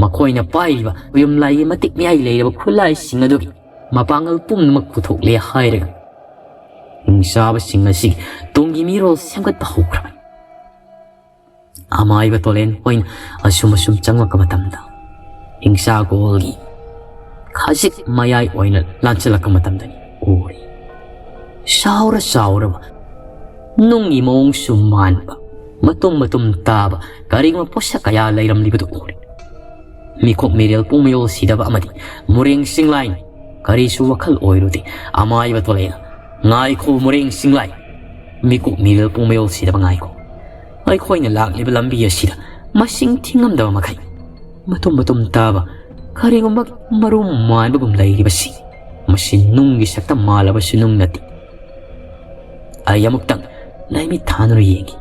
ꯃꯈꯣꯏꯅ ꯄꯥꯏꯔꯤꯕ ꯌꯨꯝꯂꯥꯏꯒꯤ ꯃꯇꯤꯛ ꯃꯌꯥꯏ ꯂꯩꯔꯕ ꯈꯨꯠꯂꯥꯏꯁꯤꯡ ꯑꯗꯨꯒꯤ ꯃꯄꯥꯡꯒꯜ ꯄꯨꯝꯅꯃꯛ ꯄꯨꯊꯣꯛꯂꯦ ꯍꯥꯏꯔꯒ ꯍꯤꯡꯁꯥꯕꯁꯤꯡ ꯑꯁꯤ ꯇꯨꯡꯒꯤ ꯃꯤꯔꯣꯜ ꯁꯦꯝꯒꯠꯄ ꯍꯧꯈ꯭ꯔꯕꯅꯤ꯫ ꯑꯃꯥꯏꯕ ꯇꯣꯂꯦꯟ ꯍꯣꯏꯅ ꯑꯁꯨꯝ ꯑꯁꯨꯝ ꯆꯪꯂꯛꯄ ꯃꯇꯝꯗ, ꯍꯤꯡꯁꯥꯒꯣꯜꯒꯤ ꯈꯖꯤꯛ ꯃꯌꯥꯏ ꯑꯣꯏꯅ ꯂꯥꯟꯁꯤꯜꯂꯛꯄ ꯃꯇꯝꯗꯅꯤ ꯎꯔꯤ꯫ ꯆꯥꯎꯔ ꯆꯥꯎꯔꯕ, ꯅꯨꯡꯒꯤ ꯃꯑꯣꯡꯁꯨ ꯃꯥꯟꯕ, ꯃꯇꯨꯝ ꯃꯇꯨꯝ ꯇꯥꯕ ꯀꯔꯤꯒꯨꯝꯕ ꯄꯣꯠꯁꯛ ꯀꯌꯥ ꯂꯩꯔꯝꯂꯤꯕꯗꯨ ꯎꯔꯤ꯫ ꯃꯤꯀꯨꯞ ꯃꯤꯔꯦꯜ ꯄꯨꯡ ꯃꯌꯣꯜ ꯁꯤꯗꯕ ꯑꯃꯗꯤ ꯃꯨꯔꯦꯡ ꯆꯤꯡꯂꯥꯏꯅꯤ꯫ ꯀꯔꯤꯁꯨ ꯋꯥꯈꯜ ꯑꯣꯏꯔꯨꯗꯦ꯫ ꯑꯃꯥꯏꯕ ꯇꯣꯂꯦꯅ, "ꯉꯥꯏꯈꯣ ꯃꯨꯔꯦꯡ ꯆꯤꯡꯂꯥꯏ, ꯃꯤꯀꯨꯞ ꯃꯤꯔꯦꯜ ꯄꯨꯡ ꯃꯌꯣꯜ ꯁꯤꯗꯕ ꯉꯥꯏꯈꯣ꯫ ꯑꯩꯈꯣꯏꯅ ꯂꯥꯛꯂꯤꯕ ꯂꯝꯕꯤ ꯑꯁꯤꯗ ꯃꯁꯤꯡ ꯊꯤꯉꯝꯗꯕ ꯃꯈꯩ ꯃꯇꯨꯝ ꯃꯇꯨꯝ ꯇꯥꯕ ꯀꯔꯤꯒꯨꯝꯕ ꯃꯔꯨꯝ ꯃꯥꯟꯕꯒꯨꯝ ꯂꯩꯔꯤꯕꯁꯤ, ꯃꯁꯤ ꯅꯨꯡꯒꯤ ꯁꯛꯇꯝ ꯃꯥꯜꯂꯕꯁꯨ ꯅꯨꯡ ꯅꯠꯇꯦ꯫ ꯑꯩ ꯑꯃꯨꯛꯇꯪ ꯂꯥꯏꯃꯤꯠ ꯊꯥꯅꯔ ꯌꯦꯡꯈꯤ꯫"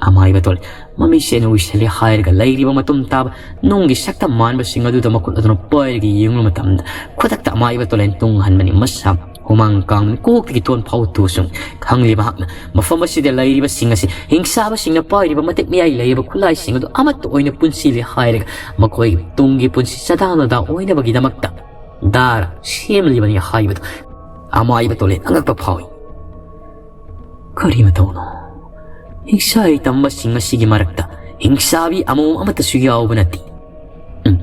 ꯑꯃꯥꯏꯕ ꯇꯣꯂꯦ ꯃꯃꯤꯠꯁꯦ ꯑꯩꯅ ꯎꯏꯁꯜꯂꯦ ꯍꯥꯏꯔꯒ ꯂꯩꯔꯤꯕ ꯃꯇꯨꯝ ꯇꯥꯕ ꯅꯨꯡꯒꯤ ꯁꯛꯇꯝ ꯃꯥꯟꯕꯁꯤꯡ ꯑꯗꯨꯗ ꯃꯈꯨꯠ ꯑꯗꯨꯅ ꯄꯥꯏꯔꯒ ꯌꯦꯡꯂꯨꯕ ꯃꯇꯝꯗ, ꯈꯨꯗꯛꯇ ꯑꯃꯥꯏꯕ ꯇꯣꯂꯦꯟ ꯇꯨꯡ ꯍꯟꯕꯅꯤ꯫ ꯃꯁꯥ ꯍꯨꯃꯥꯡ ꯀꯥꯡꯕꯅꯤ, ꯀꯣꯛꯇꯒꯤ ꯇꯣꯟ ꯐꯥꯎ ꯇꯨ ꯆꯨꯡ꯫ ꯈꯪꯂꯦ ꯃꯍꯥꯛꯅ ꯃꯐꯝ ꯑꯁꯤꯗ ꯂꯩꯔꯤꯕꯁꯤꯡ ꯑꯁꯤ ꯍꯤꯡꯁꯥꯕꯁꯤꯡꯅ ꯄꯥꯏꯔꯤꯕ ꯃꯇꯤꯛ ꯃꯌꯥꯏ ꯂꯩꯔꯤꯕ ꯈꯨꯠꯂꯥꯏꯁꯤꯡ ꯑꯗꯨ ꯑꯃꯠꯇ ꯑꯣꯏꯅ ꯄꯨꯟꯁꯤꯜꯂꯦ ꯍꯥꯏꯔꯒ ꯃꯈꯣꯏꯒꯤ ꯇꯨꯡꯒꯤ ꯄꯨꯟꯁꯤ ꯆꯗꯥ ꯅꯗꯥ ꯑꯣꯏꯅꯕꯒꯤꯗꯃꯛꯇ ꯗꯥꯔ ꯁꯦꯝꯂꯤꯕꯅꯤ ꯍꯥꯏꯕꯗꯨ ꯑꯃꯥꯏꯕ ꯇꯣꯂꯦꯟ ꯑꯉꯛꯄ ꯐꯥꯎꯏ꯫ ꯀꯔꯤ ꯃꯇꯧꯅꯣ? ꯍꯤꯡꯁꯥ ꯇꯝꯕꯁꯤꯡ ꯑꯁꯤꯒꯤ ꯃꯔꯛꯇ ꯍꯤꯡꯁꯥꯕꯤ ꯑꯃꯣꯝ ꯑꯃꯠꯇꯁꯨ ꯌꯥꯎꯕ ꯅꯠꯇꯦ꯫ ꯎꯝ,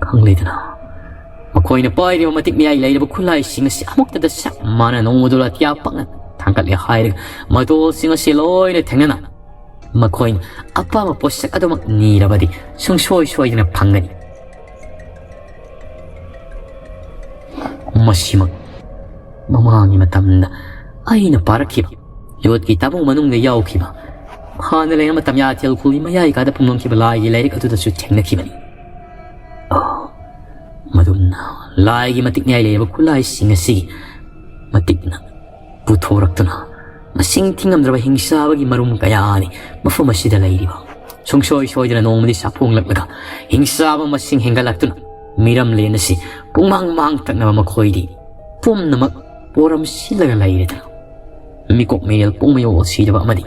ꯈꯪꯂꯦꯗꯅ, ꯃꯈꯣꯏꯅ ꯄꯥꯏꯔꯤꯕ ꯃꯇꯤꯛ ꯃꯌꯥꯏ ꯂꯩꯔꯕ ꯈꯨꯠꯂꯥꯏꯁꯤꯡ ꯑꯁꯤ ꯑꯃꯨꯛꯇꯗ ꯆꯞ ꯃꯥꯟꯅ ꯅꯣꯡꯃꯗꯨ ꯑꯇꯤꯌꯥ ꯄꯥꯛꯅ ꯊꯥꯡꯒꯠꯂꯦ ꯍꯥꯏꯔꯒ ꯃꯇꯣꯜꯁꯤꯡ ꯑꯁꯤ ꯂꯣꯏꯅ ꯊꯦꯡꯅꯅ ꯃꯈꯣꯏꯅ ꯑꯄꯥꯝꯕ ꯄꯣꯠꯁꯛ ꯑꯗꯨꯃꯛ ꯅꯤꯔꯕꯗꯤ ꯁꯨꯡꯁꯣꯏ ꯁꯣꯏꯗꯅ ꯐꯪꯒꯅꯤ꯫ ꯃꯁꯤꯃꯛ ꯃꯃꯥꯡꯒꯤ ꯃꯇꯝꯗ ꯑꯩꯅ ꯄꯥꯔꯛꯈꯤꯕ ꯌꯣꯠꯀꯤ ꯇꯥꯕꯨꯡ ꯃꯅꯨꯡꯗ ꯌꯥꯎꯈꯤꯕ, ꯍꯥꯟꯅ ꯂꯩꯔꯝꯕ ꯇꯝꯌꯥ ꯊꯦꯜꯈꯨꯜꯒꯤ ꯃꯌꯥꯏ ꯀꯥꯗ ꯐꯨꯝꯂꯝꯈꯤꯕ ꯂꯥꯏꯒꯤ ꯂꯥꯏꯔꯤꯛ ꯑꯗꯨꯗꯁꯨ ꯊꯦꯡꯅꯈꯤꯕꯅꯤ꯫ ꯑꯣ, ꯃꯗꯨꯝꯅ ꯂꯥꯏꯒꯤ ꯃꯇꯤꯛ ꯃꯌꯥꯏ ꯂꯩꯔꯕ ꯈꯨꯠꯂꯥꯏꯁꯤꯡ ꯑꯁꯤꯒꯤ ꯃꯇꯤꯛꯅ ꯄꯨꯊꯣꯔꯛꯇꯨꯅ ꯃꯁꯤꯡ ꯊꯤꯉꯝꯗ꯭ꯔꯕ ꯍꯤꯡꯁꯥꯕꯒꯤ ꯃꯔꯨꯝ ꯀꯌꯥꯅꯤ ꯃꯐꯝ ꯑꯁꯤꯗ ꯂꯩꯔꯤꯕ꯫ ꯁꯨꯡꯁꯣꯏ ꯁꯣꯏꯗꯅ ꯅꯣꯡꯃꯗꯤ ꯆꯥꯐꯣꯡꯂꯛꯂꯒ ꯍꯤꯡꯁꯥꯕ ꯃꯁꯤꯡ ꯍꯦꯟꯒꯠꯂꯛꯇꯨꯅ ꯃꯤꯔꯝꯂꯦꯟ ꯑꯁꯤ ꯄꯨꯡꯃꯥꯡ ꯃꯥꯡ ꯇꯛꯅꯕ ꯃꯈꯣꯏꯗꯤ ꯄꯨꯝꯅꯃꯛ ꯄꯣꯔꯝ ꯁꯤꯜꯂꯒ ꯂꯩꯔꯦꯗꯅ꯫ ꯃꯤꯀꯣꯛ ꯃꯤꯔꯦꯜ ꯄꯨꯡ ꯃꯌꯣꯜ ꯁꯤꯗꯕ ꯑꯃꯗꯤ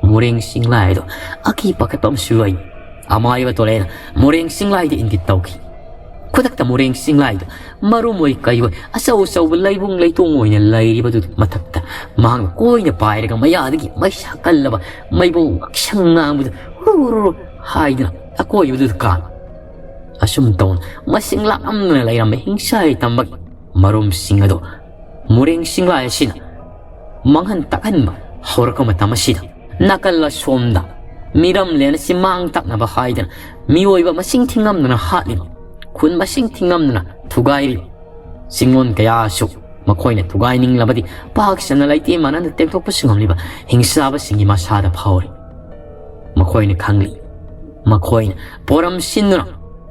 ꯃꯣꯔꯦꯡ ꯆꯤꯡꯂꯥꯏ ꯑꯗꯣ ꯑꯀꯤ ꯄꯥꯈꯠꯄ ꯑꯃꯁꯨ ꯂꯩ꯫ ꯑꯃꯥꯏꯕ ꯇꯣꯂꯦꯅ ꯃꯣꯔꯦꯡ ꯆꯤꯡꯂꯥꯏꯗ ꯏꯪꯒꯤꯠ ꯇꯧꯈꯤ꯫ ꯃꯊꯛꯇ ꯃꯣꯔꯦꯡ ꯆꯤꯡꯂꯥꯏꯗ ꯃꯔꯨꯝ ꯑꯣꯏ ꯀꯩ ꯑꯣꯏ ꯑꯆꯧ ꯑꯆꯧꯕ ꯂꯩꯕꯨꯡ ꯂꯩꯇꯣꯡ ꯑꯣꯏꯅ ꯂꯩꯔꯤꯕꯗꯨ ꯃꯊꯛꯇ ꯃꯍꯥꯛꯅ ꯀꯣꯏꯅ ꯄꯥꯏꯔꯒ ꯃꯌꯥꯗꯒꯤ ꯃꯩꯁꯥ ꯀꯜꯂꯕ ꯃꯩꯕꯨꯡ ꯉꯛꯁꯪ ꯉꯥꯡꯕꯗꯨ ꯍꯨꯔꯨ ꯍꯥꯏꯗꯨꯅ ꯑꯀꯣꯏꯕꯗꯨꯗ ꯀꯥꯟ꯫ ꯑꯁꯨꯝ ꯇꯧꯅ ꯃꯁꯤꯡ ꯂꯥꯛꯂꯝꯗꯅ ꯂꯩꯔꯝꯕ ꯍꯤꯡꯁꯥꯏ ꯇꯝꯕꯒꯤ ꯃꯔꯨꯝꯁꯤꯡ ꯑꯗꯨ ꯃꯣꯔꯦꯡ ꯆꯤꯡꯂꯥꯏ ꯑꯁꯤꯅ ꯃꯥꯡꯍꯟ ꯇꯥꯛꯍꯟꯕ ꯍꯧꯔꯛꯄ ꯃꯇꯝ ꯑꯁꯤꯗ ꯅꯥꯀꯜ ꯑꯁꯣꯝꯗ ꯃꯤꯔꯝꯂꯦꯟ ꯑꯁꯤ ꯃꯥꯡ ꯇꯥꯛꯅꯕ ꯍꯥꯏꯗꯅ ꯃꯤꯑꯣꯏꯕ ꯃꯁꯤꯡ ꯊꯤꯉꯝꯗꯅ ꯍꯥꯠꯂꯤꯕ, ꯈꯨꯟ ꯃꯁꯤꯡ ꯊꯤꯉꯝꯗꯅ ꯊꯨꯒꯥꯏꯔꯤꯕ ꯆꯤꯡꯂꯣꯟ ꯀꯌꯥꯁꯨ ꯃꯈꯣꯏꯅ ꯊꯨꯒꯥꯏꯅꯤꯡꯂꯕꯗꯤ ꯄꯥꯛ ꯁꯟꯅ ꯂꯩꯇꯦ ꯃꯥꯟꯅꯅ ꯇꯦꯛꯊꯣꯛꯄꯁꯨ ꯉꯝꯂꯤꯕ ꯍꯤꯡꯆꯥꯕꯁꯤꯡꯒꯤ ꯃꯁꯥꯗ ꯐꯥꯎꯔꯤ꯫ ꯃꯈꯣꯏꯅ ꯈꯪꯂꯤ꯫ ꯃꯈꯣꯏꯅ ꯄꯣꯔꯝ ꯁꯤꯟꯗꯨꯅ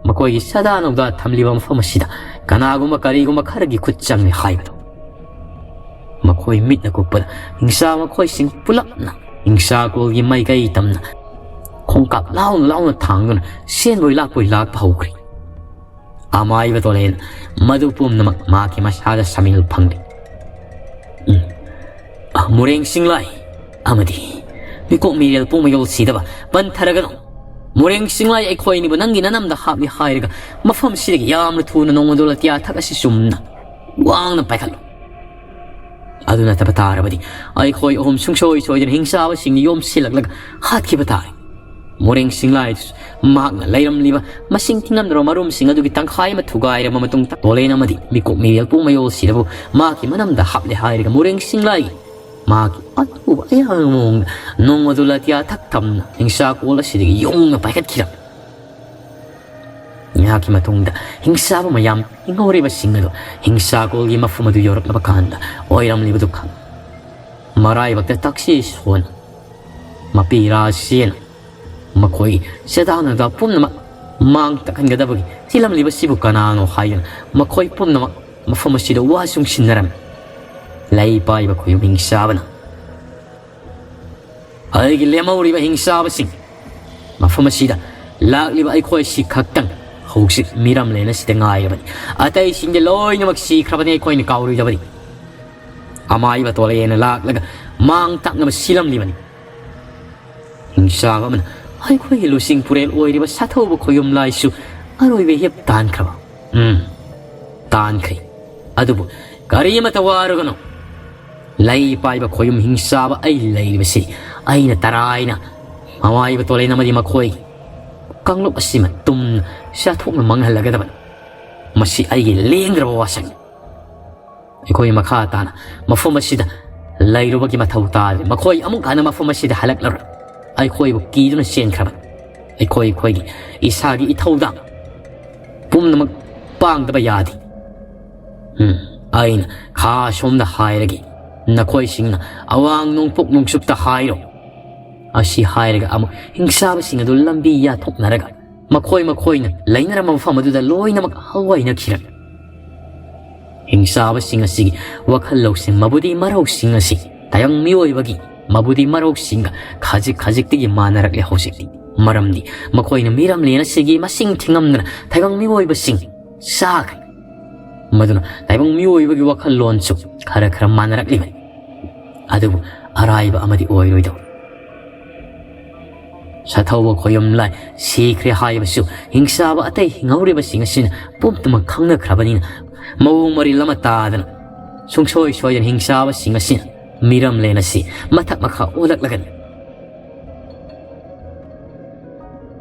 ꯃꯈꯣꯏꯒꯤ ꯁꯗꯥ ꯅꯧꯗꯥ ꯊꯝꯂꯤꯕ ꯃꯐꯝ ꯑꯁꯤꯗ ꯀꯅꯥꯒꯨꯝꯕ ꯀꯔꯤꯒꯨꯝꯕ ꯈꯔꯒꯤ ꯈꯨꯠ ꯆꯪꯂꯤ ꯍꯥꯏꯕꯗꯨ꯫ ꯃꯈꯣꯏ ꯃꯤꯠꯅ ꯀꯨꯞꯄꯗ ꯍꯤꯡꯁꯥ ꯃꯈꯣꯏꯁꯤꯡ ꯄꯨꯂꯞꯅ ꯍꯤꯡꯁꯥ ꯀꯣꯜꯒꯤ ꯃꯥꯏꯀꯩ ꯇꯝꯅ ꯈꯣꯡꯀꯥꯞ ꯂꯥꯎꯅ ꯂꯥꯎꯅ ꯊꯥꯡꯗꯨꯅ ꯁꯦꯟꯕꯣꯏ ꯂꯥꯛꯄꯣꯏ ꯂꯥꯛꯄ ꯍꯧꯈ꯭ꯔꯦ꯫ ꯑꯃꯥꯏꯕ ꯇꯣꯂꯦꯟ ꯃꯗꯨ ꯄꯨꯝꯅꯃꯛ ꯃꯍꯥꯛꯀꯤ ꯃꯁꯥꯗ ꯁꯃꯤꯜ ꯐꯪꯂꯤ꯫ ꯎꯝ꯫ ꯑ, ꯃꯣꯔꯦꯡ ꯆꯤꯡꯂꯥꯏ ꯑꯃꯗꯤ ꯃꯤꯀꯣꯛ ꯃꯤꯔꯦꯜ ꯄꯨꯡ ꯃꯌꯣꯜꯁꯤꯗꯕ ꯄꯟꯊꯔꯒꯅꯨ꯫ ꯃꯣꯔꯦꯡ ꯆꯤꯡꯂꯥꯏ ꯑꯩꯈꯣꯏ ꯑꯅꯤꯕꯨ ꯅꯪꯒꯤ ꯅꯅꯝꯗ ꯍꯥꯞꯂꯤ ꯍꯥꯏꯔꯒ ꯃꯐꯝꯁꯤꯗꯒꯤ ꯌꯥꯝꯅ ꯊꯨꯅ ꯅꯣꯡꯃꯗꯣ ꯂꯇꯤꯌꯥ ꯊꯛ ꯑꯁꯤ ꯆꯨꯝꯅ ꯋꯥꯡꯅ ꯄꯥꯏꯈꯠꯂꯨ꯫ ꯑꯗꯨ ꯅꯠꯇꯕ ꯇꯥꯔꯕꯗꯤ ꯑꯩꯈꯣꯏ ꯑꯍꯨꯝ ꯁꯨꯡꯁꯣꯏ ꯁꯣꯏꯗꯅ ꯍꯤꯡꯆꯥꯕꯁꯤꯡꯅ ꯌꯣꯝꯁꯤꯜꯂꯛꯂꯒ ꯍꯥꯠꯈꯤꯕ ꯇꯥꯔꯦ꯫ ꯃꯣꯔꯦꯡ ꯁꯤꯡꯂꯥꯏꯗꯨꯁꯨ ꯃꯍꯥꯛꯅ ꯂꯩꯔꯝꯂꯤꯕ ꯃꯁꯤꯡ ꯊꯤꯉꯝꯗ꯭ꯔꯕ ꯃꯔꯨꯝꯁꯤꯡ ꯑꯗꯨꯒꯤ ꯇꯪꯈꯥꯏ ꯑꯃ ꯊꯨꯒꯥꯏꯔꯕ ꯃꯇꯨꯡꯗ ꯇꯣꯂꯦꯟ ꯑꯃꯗꯤ ꯃꯤꯀꯣꯛ ꯃꯤꯔꯦꯜ ꯄꯨꯡ ꯃꯌꯣꯜꯁꯤꯗꯕꯨ ꯃꯍꯥꯛꯀꯤ ꯃꯅꯝꯗ ꯍꯥꯞꯂꯦ ꯍꯥꯏꯔꯒ ꯃꯣꯔꯦꯡ ꯁꯤꯡꯂꯥꯏꯒꯤ ꯃꯍꯥꯛꯀꯤ ꯑꯊꯨꯕ ꯑꯌꯥꯡꯕ ꯃꯑꯣꯡꯗ ꯅꯣꯡꯃꯗꯨ ꯂꯇꯤꯌꯥ ꯊꯛ ꯊꯝꯅ ꯍꯤꯡꯁꯥꯀꯣꯜ ꯑꯁꯤꯗꯒꯤ ꯌꯣꯡꯅ ꯄꯥꯏꯈꯠꯈꯤꯔꯝꯃꯤ꯫ ꯉꯥꯏꯍꯥꯛꯀꯤ ꯃꯇꯨꯡꯗ ꯍꯤꯡꯁꯥꯕ ꯃꯌꯥꯝ ꯍꯤꯡꯍꯧꯔꯤꯕꯁꯤꯡ ꯑꯗꯨ ꯍꯤꯡꯁꯥꯀꯣꯜꯒꯤ ꯃꯐꯝ ꯑꯗꯨ ꯌꯧꯔꯛꯂꯕ ꯀꯥꯟꯗ ꯑꯣꯏꯔꯝꯂꯤꯕꯗꯨ ꯈꯪ꯫ ꯃꯔꯥꯏꯕꯛꯇ ꯇꯛꯁꯤ ꯁꯣꯟ ꯃꯄꯤ ꯔꯥꯁꯤꯅ ꯃꯈꯣꯏ ꯆꯦꯗꯥꯅꯗ ꯄꯨꯝꯅꯃꯛ ꯃꯥꯡ ꯇꯛꯍꯟꯒꯗꯕꯒꯤ ꯊꯤꯜꯂꯝꯂꯤꯕꯁꯤꯕꯨ ꯀꯅꯥꯅꯣ ꯍꯥꯏꯗꯨꯅ ꯃꯈꯣꯏ ꯄꯨꯝꯅꯃꯛ ꯃꯐꯝ ꯑꯁꯤꯗ ꯋꯥ ꯆꯨꯡꯁꯤꯟꯅꯔꯝꯃꯤ꯫ ꯂꯩ ꯄꯥꯏꯕ ꯈꯣꯌꯨꯝ ꯍꯤꯡꯆꯥꯕꯅ ꯑꯩꯒꯤ ꯂꯦꯝꯍꯧꯔꯤꯕ ꯍꯤꯡꯆꯥꯕꯁꯤꯡ ꯃꯐꯝ ꯑꯁꯤꯗ ꯂꯥꯛꯂꯤꯕ ꯑꯩꯈꯣꯏ ꯑꯁꯤ ꯈꯛꯇꯪ ꯍꯧꯖꯤꯛ ꯃꯤꯔꯝꯂꯦꯟ ꯑꯁꯤꯗ ꯉꯥꯏꯔꯕꯅꯤ꯫ ꯑꯇꯩꯁꯤꯡꯗꯤ ꯂꯣꯏꯅꯃꯛ ꯁꯤꯈ꯭ꯔꯕꯅꯤ꯫ ꯑꯩꯈꯣꯏꯅ ꯀꯥꯎꯔꯣꯏꯗꯕꯅꯤ꯫ ꯑꯃꯥꯏꯕ ꯇꯣꯂꯦꯅ ꯂꯥꯛꯂꯒ ꯃꯥꯡ ꯇꯥꯛꯅꯕ ꯁꯤꯜꯂꯝꯂꯤꯕꯅꯤ꯫ ꯍꯤꯡꯆꯥꯕ ꯑꯃꯅ ꯑꯩꯈꯣꯏꯒꯤ ꯂꯨꯆꯤꯡ ꯄꯨꯔꯦꯜ ꯑꯣꯏꯔꯤꯕ ꯁꯥꯊꯧꯕ ꯈꯣꯌꯨꯝ ꯂꯥꯏꯁꯨ ꯑꯔꯣꯏꯕ ꯍꯦꯞ ꯇꯥꯟꯈ꯭ꯔꯕ ꯎꯝ, ꯇꯥꯟꯈ꯭ꯔꯦ꯫ ꯑꯗꯨꯕꯨ ꯀꯔꯤꯃꯠꯇ ꯋꯥꯔꯨꯒꯅꯨ꯫ ꯂꯩ ꯄꯥꯏꯕ ꯈꯣꯌꯨꯝ ꯍꯤꯡꯆꯥꯕ ꯑꯩ ꯂꯩꯔꯤꯕꯁꯤ ꯑꯩꯅ ꯇꯔꯥꯏꯅ ꯃꯃꯥꯏꯕ ꯇꯣꯂꯦꯟ ꯑꯃꯗꯤ ꯃꯈꯣꯏꯒꯤ ꯀꯥꯡꯂꯨꯞ ꯑꯁꯤꯃ ꯇꯨꯝꯅ ꯆꯥꯊꯣꯛꯅ ꯃꯥꯡꯍꯜꯂꯒꯗꯕꯅꯤ꯫ ꯃꯁꯤ ꯑꯩꯒꯤ ꯂꯦꯡꯗ꯭ꯔꯕ ꯋꯥꯁꯛꯅꯤ꯫ ꯑꯩꯈꯣꯏ ꯃꯈꯥ ꯇꯥꯅ ꯃꯐꯝ ꯑꯁꯤꯗ ꯂꯩꯔꯨꯕꯒꯤ ꯃꯊꯧ ꯇꯥꯗ꯭ꯔꯦ꯫ ꯃꯈꯣꯏ ꯑꯃꯨꯛ ꯍꯟꯅ ꯃꯐꯝ ꯑꯁꯤꯗ ꯍꯜꯂꯛꯂꯔꯣꯏ꯫ ꯑꯩꯈꯣꯏꯕꯨ ꯀꯤꯗꯨꯅ ꯆꯦꯟꯈ꯭ꯔꯕꯅꯤ꯫ ꯑꯩꯈꯣꯏ ꯑꯩꯈꯣꯏꯒꯤ ꯏꯁꯥꯒꯤ ꯏꯊꯧꯗꯥꯡ ꯄꯨꯝꯅꯃꯛ ꯄꯥꯡꯗꯕ ꯌꯥꯗꯦ꯫ ꯎꯝ, ꯑꯩꯅ ꯈꯥ ꯁꯣꯝꯗ ꯍꯥꯏꯔꯒꯦ, ꯅꯈꯣꯏꯁꯤꯡꯅ ꯑꯋꯥꯡ ꯅꯣꯡꯄꯣꯛ ꯅꯣꯡꯆꯨꯞꯇ ꯍꯥꯏꯔꯣ꯫ ꯑꯁꯤ ꯍꯥꯏꯔꯒ ꯑꯃꯨꯛ ꯍꯤꯡꯆꯥꯕꯁꯤꯡ ꯑꯗꯨ ꯂꯝꯕꯤ ꯌꯥꯊꯣꯛꯅꯔꯒ ꯃꯈꯣꯏ ꯃꯈꯣꯏꯅ ꯂꯩꯅꯔꯝꯕ ꯃꯐꯝ ꯑꯗꯨꯗ ꯂꯣꯏꯅꯃꯛ ꯍꯜꯋꯥꯏꯅꯈꯤꯔꯝꯃꯤ꯫ ꯍꯤꯡꯆꯥꯕꯁꯤꯡ ꯑꯁꯤꯒꯤ ꯋꯥꯈꯜ ꯂꯧꯁꯤꯡ ꯃꯕꯨꯗꯤ ꯃꯔꯧꯁꯤꯡ ꯑꯁꯤ ꯇꯥꯏꯕꯪ ꯃꯤꯑꯣꯏꯕꯒꯤ ꯃꯕꯨꯗꯤ ꯃꯔꯧꯁꯤꯡꯒ ꯈꯖꯤꯛ ꯈꯖꯤꯛꯇꯒꯤ ꯃꯥꯟꯅꯔꯛꯂꯦ ꯍꯧꯖꯤꯛꯇꯤ꯫ ꯃꯔꯝꯗꯤ ꯃꯈꯣꯏꯅ ꯃꯤꯔꯝꯂꯦꯟ ꯑꯁꯤꯒꯤ ꯃꯁꯤꯡ ꯊꯤꯉꯝꯗꯅ ꯇꯥꯏꯕꯪ ꯃꯤꯑꯣꯏꯕꯁꯤꯡ ꯆꯥꯈ꯭ꯔꯦ꯫ ꯃꯗꯨꯅ ꯇꯥꯏꯕꯪ ꯃꯤꯑꯣꯏꯕꯒꯤ ꯋꯥꯈꯜꯂꯣꯟꯁꯨ ꯈꯔ ꯈꯔ ꯃꯥꯟꯅꯔꯛꯂꯤꯕꯅꯤ꯫ ꯑꯗꯨꯕꯨ ꯑꯔꯥꯏꯕ ꯑꯃꯗꯤ ꯑꯣꯏꯔꯣꯏꯗꯧꯔꯤ꯫ ꯁꯥꯊꯧꯕ ꯈꯣꯌꯨꯝ ꯂꯥꯏ ꯁꯤꯈ꯭ꯔꯦ ꯍꯥꯏꯕꯁꯨ ꯍꯤꯡꯆꯥꯕ ꯑꯇꯩ ꯍꯤꯡꯍꯧꯔꯤꯕꯁꯤꯡ ꯑꯁꯤꯅ ꯄꯨꯝꯅꯃꯛ ꯈꯪꯅꯈ꯭ꯔꯕꯅꯤꯅ, ꯃꯑꯣꯡ ꯃꯔꯤꯜ ꯑꯃ ꯇꯥꯗꯅ ꯁꯨꯡꯁꯣꯏ ꯁꯣꯏꯗꯅ ꯍꯤꯡꯆꯥꯕꯁꯤꯡ ꯑꯁꯤꯅ ꯃꯤꯔꯝꯂꯦꯟ ꯑꯁꯤ ꯃꯊꯛ ꯃꯈꯥ ꯑꯣꯜꯂꯛꯂꯒꯅꯤ꯫